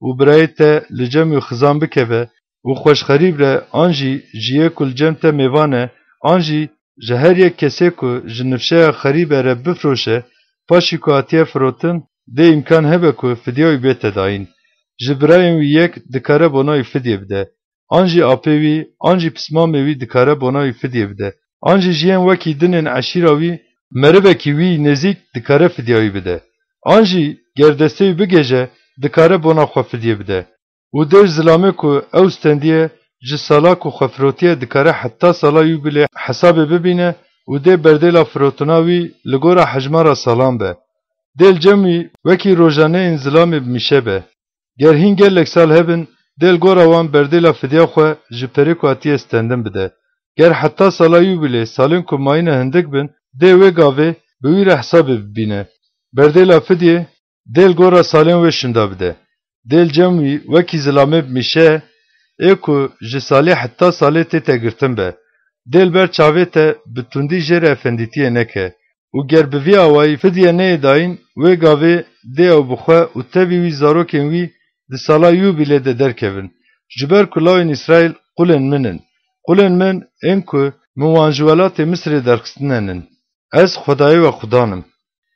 û birayê te li cem wî xizan bikeve û xwe ji xerîb re an jî ji yê ku li cem te mêvan e, an jî ji her yek kesê ku ji nifşeya xerîbe re bifroşe, paşî ku hatiye firotin, dê îmkan hebe ku fidya wî bête dayîn. Ji birayên wî yek dikare bona wî fidyê bide. An jî apê wî, an jî pismamê wî dikare bona wî fidyê bide. An jî ji yên wekî dinên eşîra wî, merivekî wî nêzîk dikare fidya wî bide. An jî ger destê wî bigihêje, dikare bona xwe fidyê bide. Û dê ji zilamê ku ew stendiye, ji sala ku xwe firotiye dikare heta sala Yûbîlê hesabê bibîne û dê berdêla firotina wî li gora hejmara salan be. Dê li cem wî wekî rojaneyên zilamê bi mîşe be. Ger hîn gelek sal hebin, dê li gora wan berdêla fidya xwe ji perê ku hatiye stendin bide. Ger heta sala Yûbîlê salên ku mayîne hindik bin, dê wê gavê bi wî re hesabê bibîne. Berdêla fidyê dê li gora salên wê şinda bide. Dê li cem wî wekî zilamê bi mîşe, ê ku ji salê heta salê tête girtin be. Dê li ber çavê te bi tundî jê re efendîtiyê neke. Û ger bi vî awayî fidye neyê dayîn, wê gavê dê ew bi xwe û tevî wî zarokên wî di sala Yûbîlê de derkevin. Ji ber ku lawên Îsraîl qulên min in. Qulên min ên ku min wan ji welatê Misirê derxistine nin. Ez Xwedayê we Xudan im.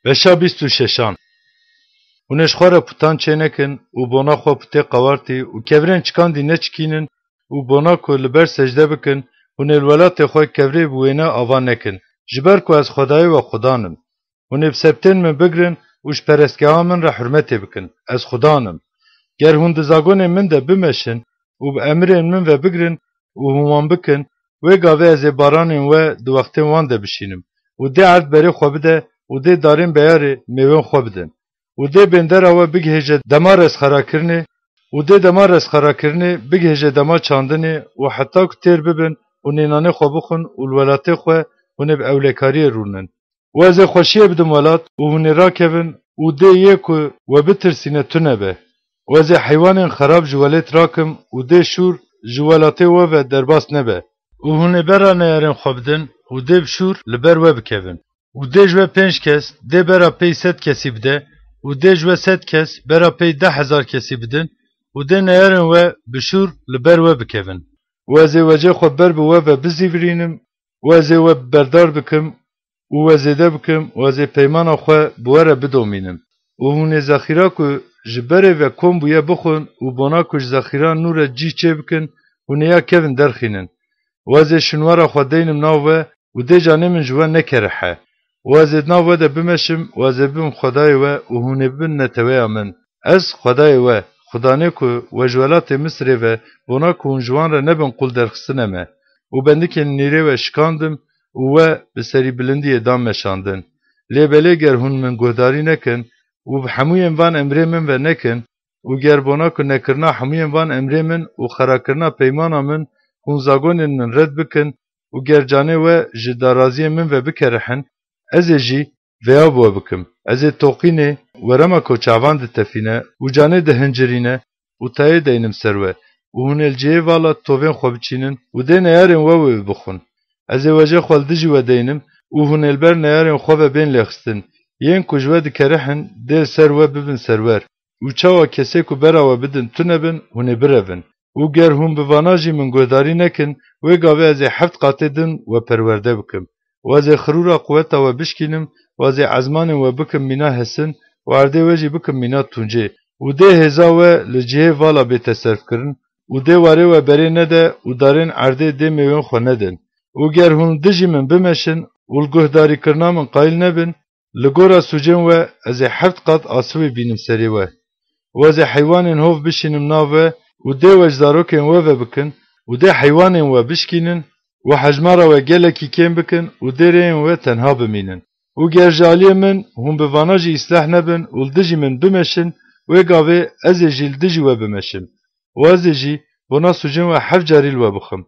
Beşa bîst û şeşan. Hûn ê ji xwe re putan çênekin û bona xwe putê qewartî û kevirên çikandî neçikînin û bona ku li ber secde bikin, hûn ê li welatê xwe kevirê bi wêne ava nekin, ji ber ku ez Xwedayê we Xudan im. Hûn ê bi sebtên min bigrin û ji perestgeha min re hurmetê bikin. Ez Xudan im. Ger hûn di zagonên min de bimeşin û bi emirên min ve bigrin û hûn wan bikin, wê gavê ez ê baranên we di wextên wan de bişînim û dê erd berê xwe bide û dê darên beyarê mêwên xwe bidin û dê bêndera we bigihêje dema rêzxerakirinê û dê dema rêzxerakirinê bigihêje dema çandinê û heta ku têr bibin û nênanê xwe bixwin û li welatê xwe hûn ê bi ewlekariyê rûnin. Û ez ê xweşiyê bidim welat û hûn ê rakevin û dê yê ku we bitirsîne tune be. Wezê heywanên xerab ji welêt rakim û dê şûr ji welatê we ve derbas nebe. Û hûn ê bera neyarên xwe bidin û dê bi şûr li ber we bikevin. Û dê ji we pênc kes dê bera pey sed kesî bide û dê ji we sed kes bera pey deh hezar kesî bidin û dê neyarên we bi şûr li ber we bikevin. Wezê wecê xwe ber bi we ve bizîvirînim, wezê we berdar bikim û we zêde bikim, wezê peymana xwe bi we re bidomînim. Û hûn ê zexîra ku ji berê ve kom bûye bixwin û bona ku ji zexîra nû re cî çê bikin, hûn ê ya kevin derxînin. Wezê şinwara xwe deynim nav we û dê canê min ji we nekerihe. Wezê di nav we de bimeşim, wezê bibim Xwedayê we û hûn ê bibin neteweya min. Ez Xwedayê we, Xudanê ku we ji welatê Misirê ve bona ku hûn ji wan re nebin qûl derxistine me û bendikên nîrê we şikandim û we bi serîbilindiyê dan meşandin. Lê belê ger hûn min guhdarî nekin û bi hemûyên van emrê min ve nekin û ger bona ku nekirina hemûyên van emrê min û xerakirina peymana min hûn zagonên min red bikin û ger canê we ji daraziyên min ve bikerihin, ez ê jî vêya bi we bikim. Ez ê toqînê werema ku çavan ditefîne û canê dihincirîne û tayê deynim ser we û hûn ê li cihê vala tovên xwe biçînin û dê neyarên we wê bixwin. Ez ê wecê xwe li dijî we deynim û hûn ê li ber neyarên xwe ve bên lêxistin. Yên ku ji we dikerihin dê li ser we bibin serwer û çawa kesê ku bera we bidin tune bin, hûn ê birevin. Û ger hûn bi vana jî min guhdarî nekin, wê gavê ez ê heft qatê din we perwerde bikim. Û ez ê xirûra quweta we bişkînim, û ez ê ezmanên we bikim mîna hesin û erdê we jî bikim mîna tuncê. Û dê hêza we li cihê vala bête serfkirin û dê warê we berê nede û darên erdê dê mêwên xwe nedin. Û ger hûn li dijî min bimeşin û li guhdarîkirina min qayîl nebin, li gora sûcên we ez ê heft qat asivê bînim serê we. Û ez ê heywanên hov bişînim nav we û dê we ji zarokên we ve bikin û dê heywanên we bişkînin û hejmara we gelekî kêm bikin û dê rêyên we tenha bimînin. Û ger ji aliyê min hûn bi vana jî îsleh nebin û li dijî min bimeşin, wê gavê ez ê jî li dijî we bimeşim. Û ez ê jî bona sûcên we heft carî li we bixim.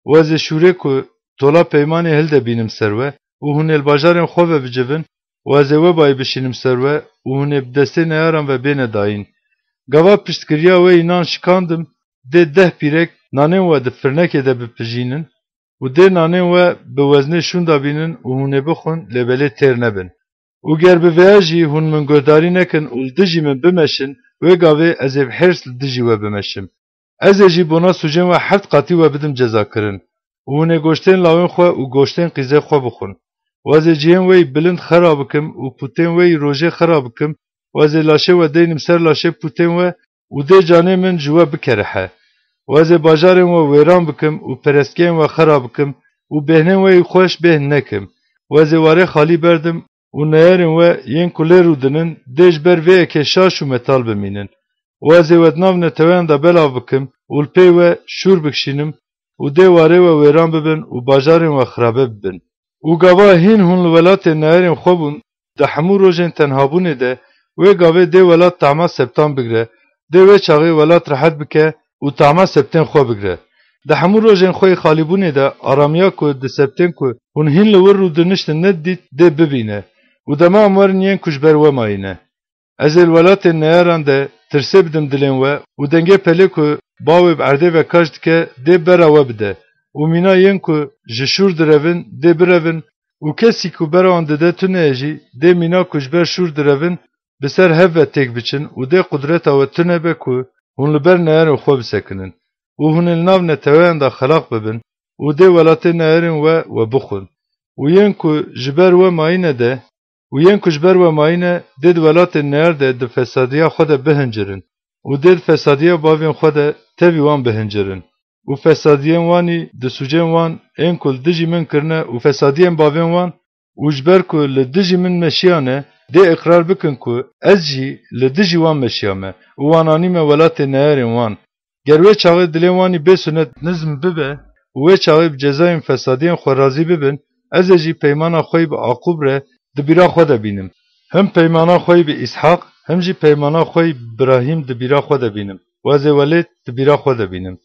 Û ez ê şûrê ku tola peymanê hilde bînim ser we û hûn ê li bajarên xwe ve bicivin û ez ê we bayî bişînim ser we û hûn ê bi destê neyaran ve bêne dayîn. Gava piştgiriya we înan şikandim, dê deh pîrek nanên we di firnekê de bipijînin û dê nanên we bi weznê şûnda bînin û hûn ê bixwin, lê belê têr nebin. Û ger bi vêya jî hûn min guhdarî nekin û li dijî min bimeşin, wê gavê ez ê bi hêrs li dijî we bimeşim. Ez ê jî bona sûcên we heft qatî we bidim cezakirin. Û hûn ê goştên lawên xwe û goştên qîzê xwe bixwin. Û ez ê cihên we yî bilind xera bikim û pûtên we yî rojê xera bikim û ez ê laşê we deynim ser laşê pûtên we û dê canê min ji we bikerihe. Û ez ê bajarên we wêran bikim û perestgehên we xera bikim û bêhnên we yî xweş bêhn nekim. Û ez ê warê xalî berdim û neyarên we yên ku lê rûdinin dê ji ber vê yekê şaş û metal bimînin. Û ez ê we di nav neteweyan de belav bikim û li pey we şûr bikişînim û dê warê we wêran bibin û bajarên we xirabe bibin. Û gava hîn hûn li welatê neyarên xwe bûn, di hemû rojên tenhabûnê de wê gavê dê welat tahma septan bigre, dê wê çaxê welat rehet bike û tahma septên xwe bigre. Di hemû rojên xwe yê xalîbûnê de aramiya ku di septên ku hûn hîn li wir rûdiniştin nedidît dê bibîne û dema em werin yên ku ji ber we mayîne. Ez ê li welatên neyaran de tirsê bidim dilên we û dengê pelê ku bawê bi erdê ve kaş dike dê bera we bide û mîna yên ku ji şûr direvin dê birevin û kesî ku bera wan dide tune ye jî dê mîna ku ji ber şûr direvin bi ser hev ve têk biçin û dê qudreta we tune be ku hûn li ber neyarên xwe bisekinin û hûn ê li nav neteweyan de xelaq bibin û dê welatê neyarên we we bixwin û yên ku ji ber we mayîne de û yên ku ji ber we mayîne dê di welatên neyar de di fesadiya xwe de bihincirin û dê di fesadiya bavên xwe de tevî wan bihincirin û fesadiyên wanî di sûcên wan ên ku li dijî min kirine û fesadiyên bavên wan û ji ber ku li dijî min meşiyane, dê iqrar bikin ku ez jî li dijî wan meşiyame û wan anîme welatê neyarên wan. Ger wê çaxê dilê wan î bê sunet nizm bibe û wê çaxê bi cezayên fesadiyên xwe razî bibin, ez ê jî peymana xwe yî bi Aqûb re di bîra xwe de bînim. Him peymana xwe yî bi Îshaq, him jî peymana xwe yî bi Birahîm di bîra xwe de bînim û ez ê welêt di bîra xwe de bînim.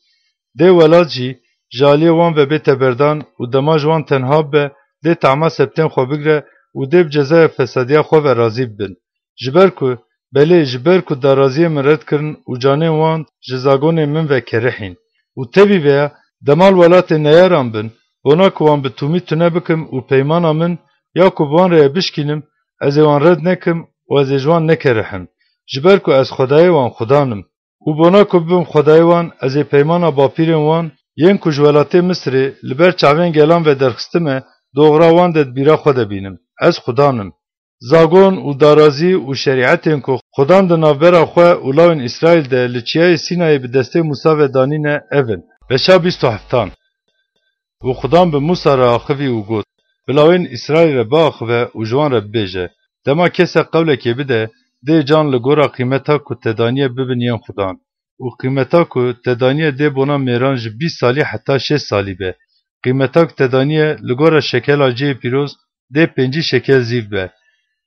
Dê welat jî ji aliyê wan ve bête berdan û dema ji wan tenha bibe, dê tahma septên xwe bigre û dê bi cezaya fesadiya xwe ve razî bibin. Ji ber ku Belê, ji ber ku daraziyê min red kirin û canên wan ji zagonên min ve kerihîn. Û tevî veya, dema li welatê neyaran bin, bona ku wan bi tûmî tune bikim û peymana min, ya ku bi wan re ye bişkînim, ez ê wan red nekim û ez ê ji wan nekerihim. Ji ber ku ez Xwedayê wan Xudan im. Û bona ku bibim Xwedayê wan, ez ê peymana bapîrên wan, yên ku ji welatê Misirê li ber çavên gelan ve derxistime, doxra wan de di bîra xwe de bînim. Ez Xudan im. Zagon û darazî û şerîetên ku Xudan di navbera xwe û lawên Îsraîl de li çiyayê Sînayê bi destê Mûsa ve danîne, ev in. Beşa bîst û heftan. Û Xudan bi Mûsa re axivî û got, bi lawên Îsraîl re biaxive û ji wan re bibêje, dema kesek qewlekê bide, dê can li gora qîmeta ku te daniye bibin yên Xudan. Û qîmeta ku te daniye dê bona mêran ji bîst salî heta şêst salî be. Qîmeta ku te daniye li gora şekela cihê pîroz dê pêncî şekel zîv be.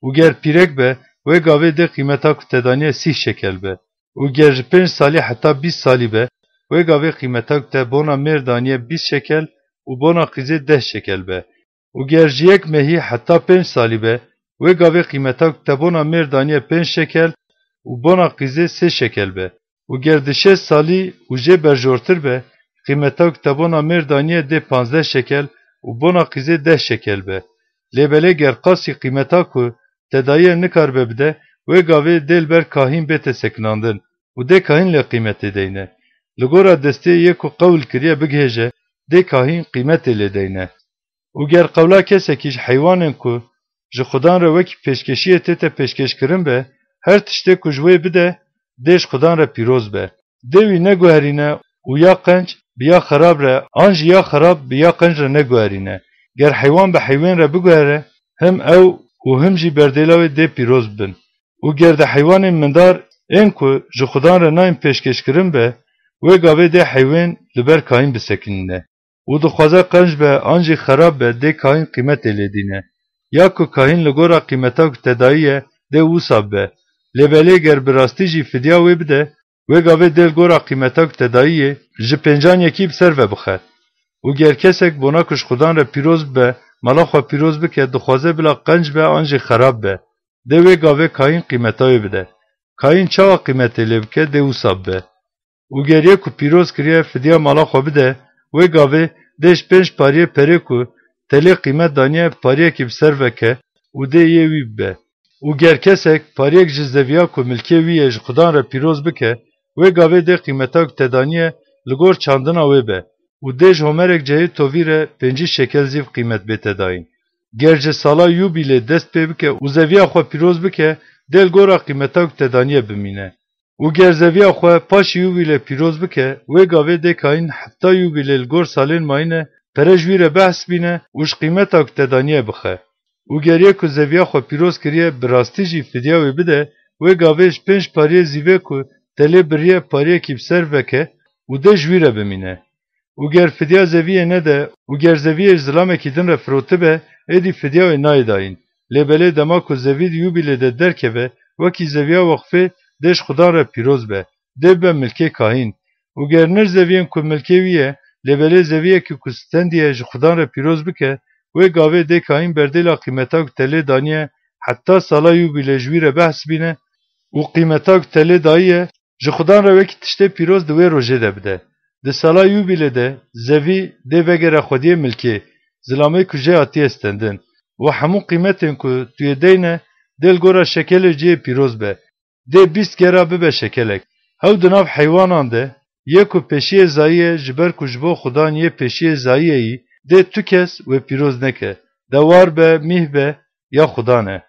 Û ger pîrek be, wê gavê dê qîmeta ku te daniye sîh şekel be. Û ger ji pênc salî heta bîst salî be, wê gavê qîmeta ku te bona mêr daniye bîst şekel û bona qîzê deh şekel be. Û ger ji yek mehî heta pênc salî be, wê gavê qîmeta ku te bona mêr daniye pênc şekel û bona qîzê sê şekel be. Û ger di şêst salî û jê berjortir be, qîmeta ku te bona mêr daniye dê panzdeh şekel û bona qîzê deh şekel be. Lê belê ger qasî qîmeta ku te dayiye nikaribe bide, wê gavê dê li ber kahîn bête sekinandin û dê kahîn lê qîmetê deyne. Li gora destê yê ku qewl kiriye bigihêje, dê kahîn qîmetê lê deyne. Û ger qewla kesekî ji heywanên ku ji Xudan re wekî pêşkeşiyê tête pêşkêşkirin be, her tiştê ku ji wê bide, dê ji Xudan re pîroz be. Dê wî neguherîne û ya qenc bi ya xerab re, an jî ya xerab bi ya qenc re neguherîne. Ger heywan bi heywan re biguhere, him ew û him jî berdêla wê dê pîroz bin. Û ger di heywanên mindar ên ku ji Xudan re nayên pêşkêşkirin be, wê gavê dê heywan li ber kahîn bisekinîne. Û dixwaze qenc be an jî xerab be, dê kahîn qîmetê lê dîne. Ya ku kahîn li gora qîmeta ku te dayî ye, dê wisa bibe. Lê belê ger bi rastî jî fidya wê bide, wê gavê dê li gora qîmeta ku te dayî yê ji pêncan yekî bi ser ve bixe. Û ger kesek bona ku ji Xudan re pîroz bibe, mala xwe pîroz bike, dixwaze bila qenc be an jî xerab be, dê wê gavê kahîn qîmeta wê bide. Kahîn çawa qîmetê lê bike, dê wisa bibe. Û ger yê ku pîroz kiriye fidya mala xwe bide, wê gavê dê ji pênc pariyê perê ku te lê qîmet daniye, pariyekî bi ser veke û dê yê wî bibe. Û ger kesek pariyek ji zeviya ku milkê wî ye ji Xudan re pîroz bike, wê gavê dê qîmeta ku te daniye li gor çandina wê be û dê ji homerek cihê tovî re pêncî şekel zîv qîmet bête dayîn. Ger ji sala Yûbîlê dest pê bike û zeviya xwe pîroz bike, dê li gora qîmeta ku te daniye bimîne. Û ger zeviya xwe paşî Yûbîlê pîroz bike, wê gavê dê kahîn hefta Yûbîlê li gor salên mayîne pere ji wî re bihesibîne û ji qîmeta ku te daniye bixe. Û ger yê ku zeviya xwe pîroz kiriye bi rastî jî fidya wê bide, wê gavê ji pênc pariyê zîvê ku te lê biriye pariyekî bi ser veke û dê ji wî re bimîne. Û ger fidya zeviyê nede û ger zeviyê ji zilamekî din re firotibe, êdî fidya wê nayê dayîn. Lê belê dema ku zevî di Yûbîlê de derkeve, wekî zeviya weqfê dê ji Xudan re pîroz be, dê bibe milkê kahîn. Û ger nir zeviyên ku milkê wî ye, lê belê zeviyekî ku stendiye ji Xudan re pîroz bike, wê gavê dê kahîn berdêla qîmeta ku te lê daniye, heta sala Yûbîlê ji wî re bihesibîne û qîmeta ku te lê dayiye, ji Xudan re wekî tiştê pîroz di wê rojê de bide. Di sala Yûbîlê de zevî dê vegere xwediyê milkê, zilamê ku jê hatiye stendin û hemû qîmetên ku tu yê deyne dê li gora şekelê cihê pîroz be. Dê bîst gera bibe şekelek. Hew di nav heywanan de yê ku pêşiyê zayî ye, ji ber ku ji bo Xudan yê pêşiyê zayî ye yî, dê tu kes wê pîroz neke. Dewar be, mîh be, ya Xudan e.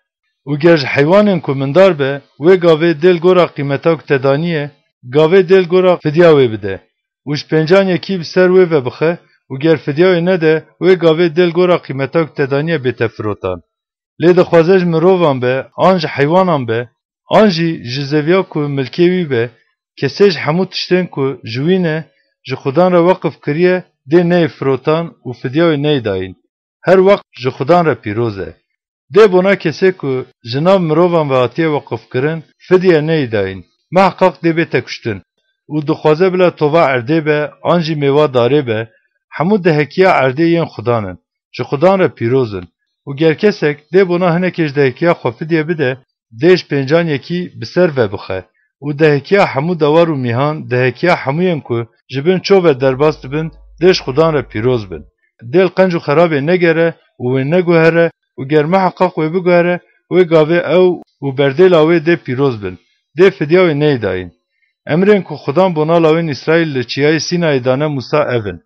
Û ger ji heywanên ku mindar be, wê gavê dê li gora qîmeta ku te daniye, gavê dê li gora fidya wê bide. Û ji pêncan yekî bi ser wê ve bixe û ger fidya wê nede, wê gavê dê li gora qîmeta ku te daniye bête firotan. Lê dixwaze ji mirovan be, an ji heywanan be, an jî ji zeviya ku milkê wî be, kesê ji hemû tiştên ku ji wî ne, ji Xudan re weqif kiriye, dê neyê firotan û fidya wê neyê dayîn. Her wext ji Xudan re pîroz e. Dê bona kesê ku ji nav mirovan ve hatiye weqifkirin, fidye neyê dayîn, miheqeq dê bête kuştin. Û dixwaze bila tova erdê be, an jî mêwa darê be, hemû dehekiya erdê yên Xudan in, ji Xudan re pîroz in. Û ger kesek dê bona hinekê ji dehekiya xwe fidye bide, dê ji pêncan yekî bi ser ve bixe û dehekiya hemû dewar û mîhan, dehekiya hemûyên ku ji bin ço ve derbas dibin, dê ji Xudan re pîroz bin. Dê li qenc û xerabê negere û wê neguhere û ger miheqeq wê biguhere, wê gavê ew û berdêla wê dê pîroz bin, dê fidya wê neyê dayîn. Emrên ku Xudan bona lawên Îsraîl li çiyayê Sînayê dane Mûsa ev in.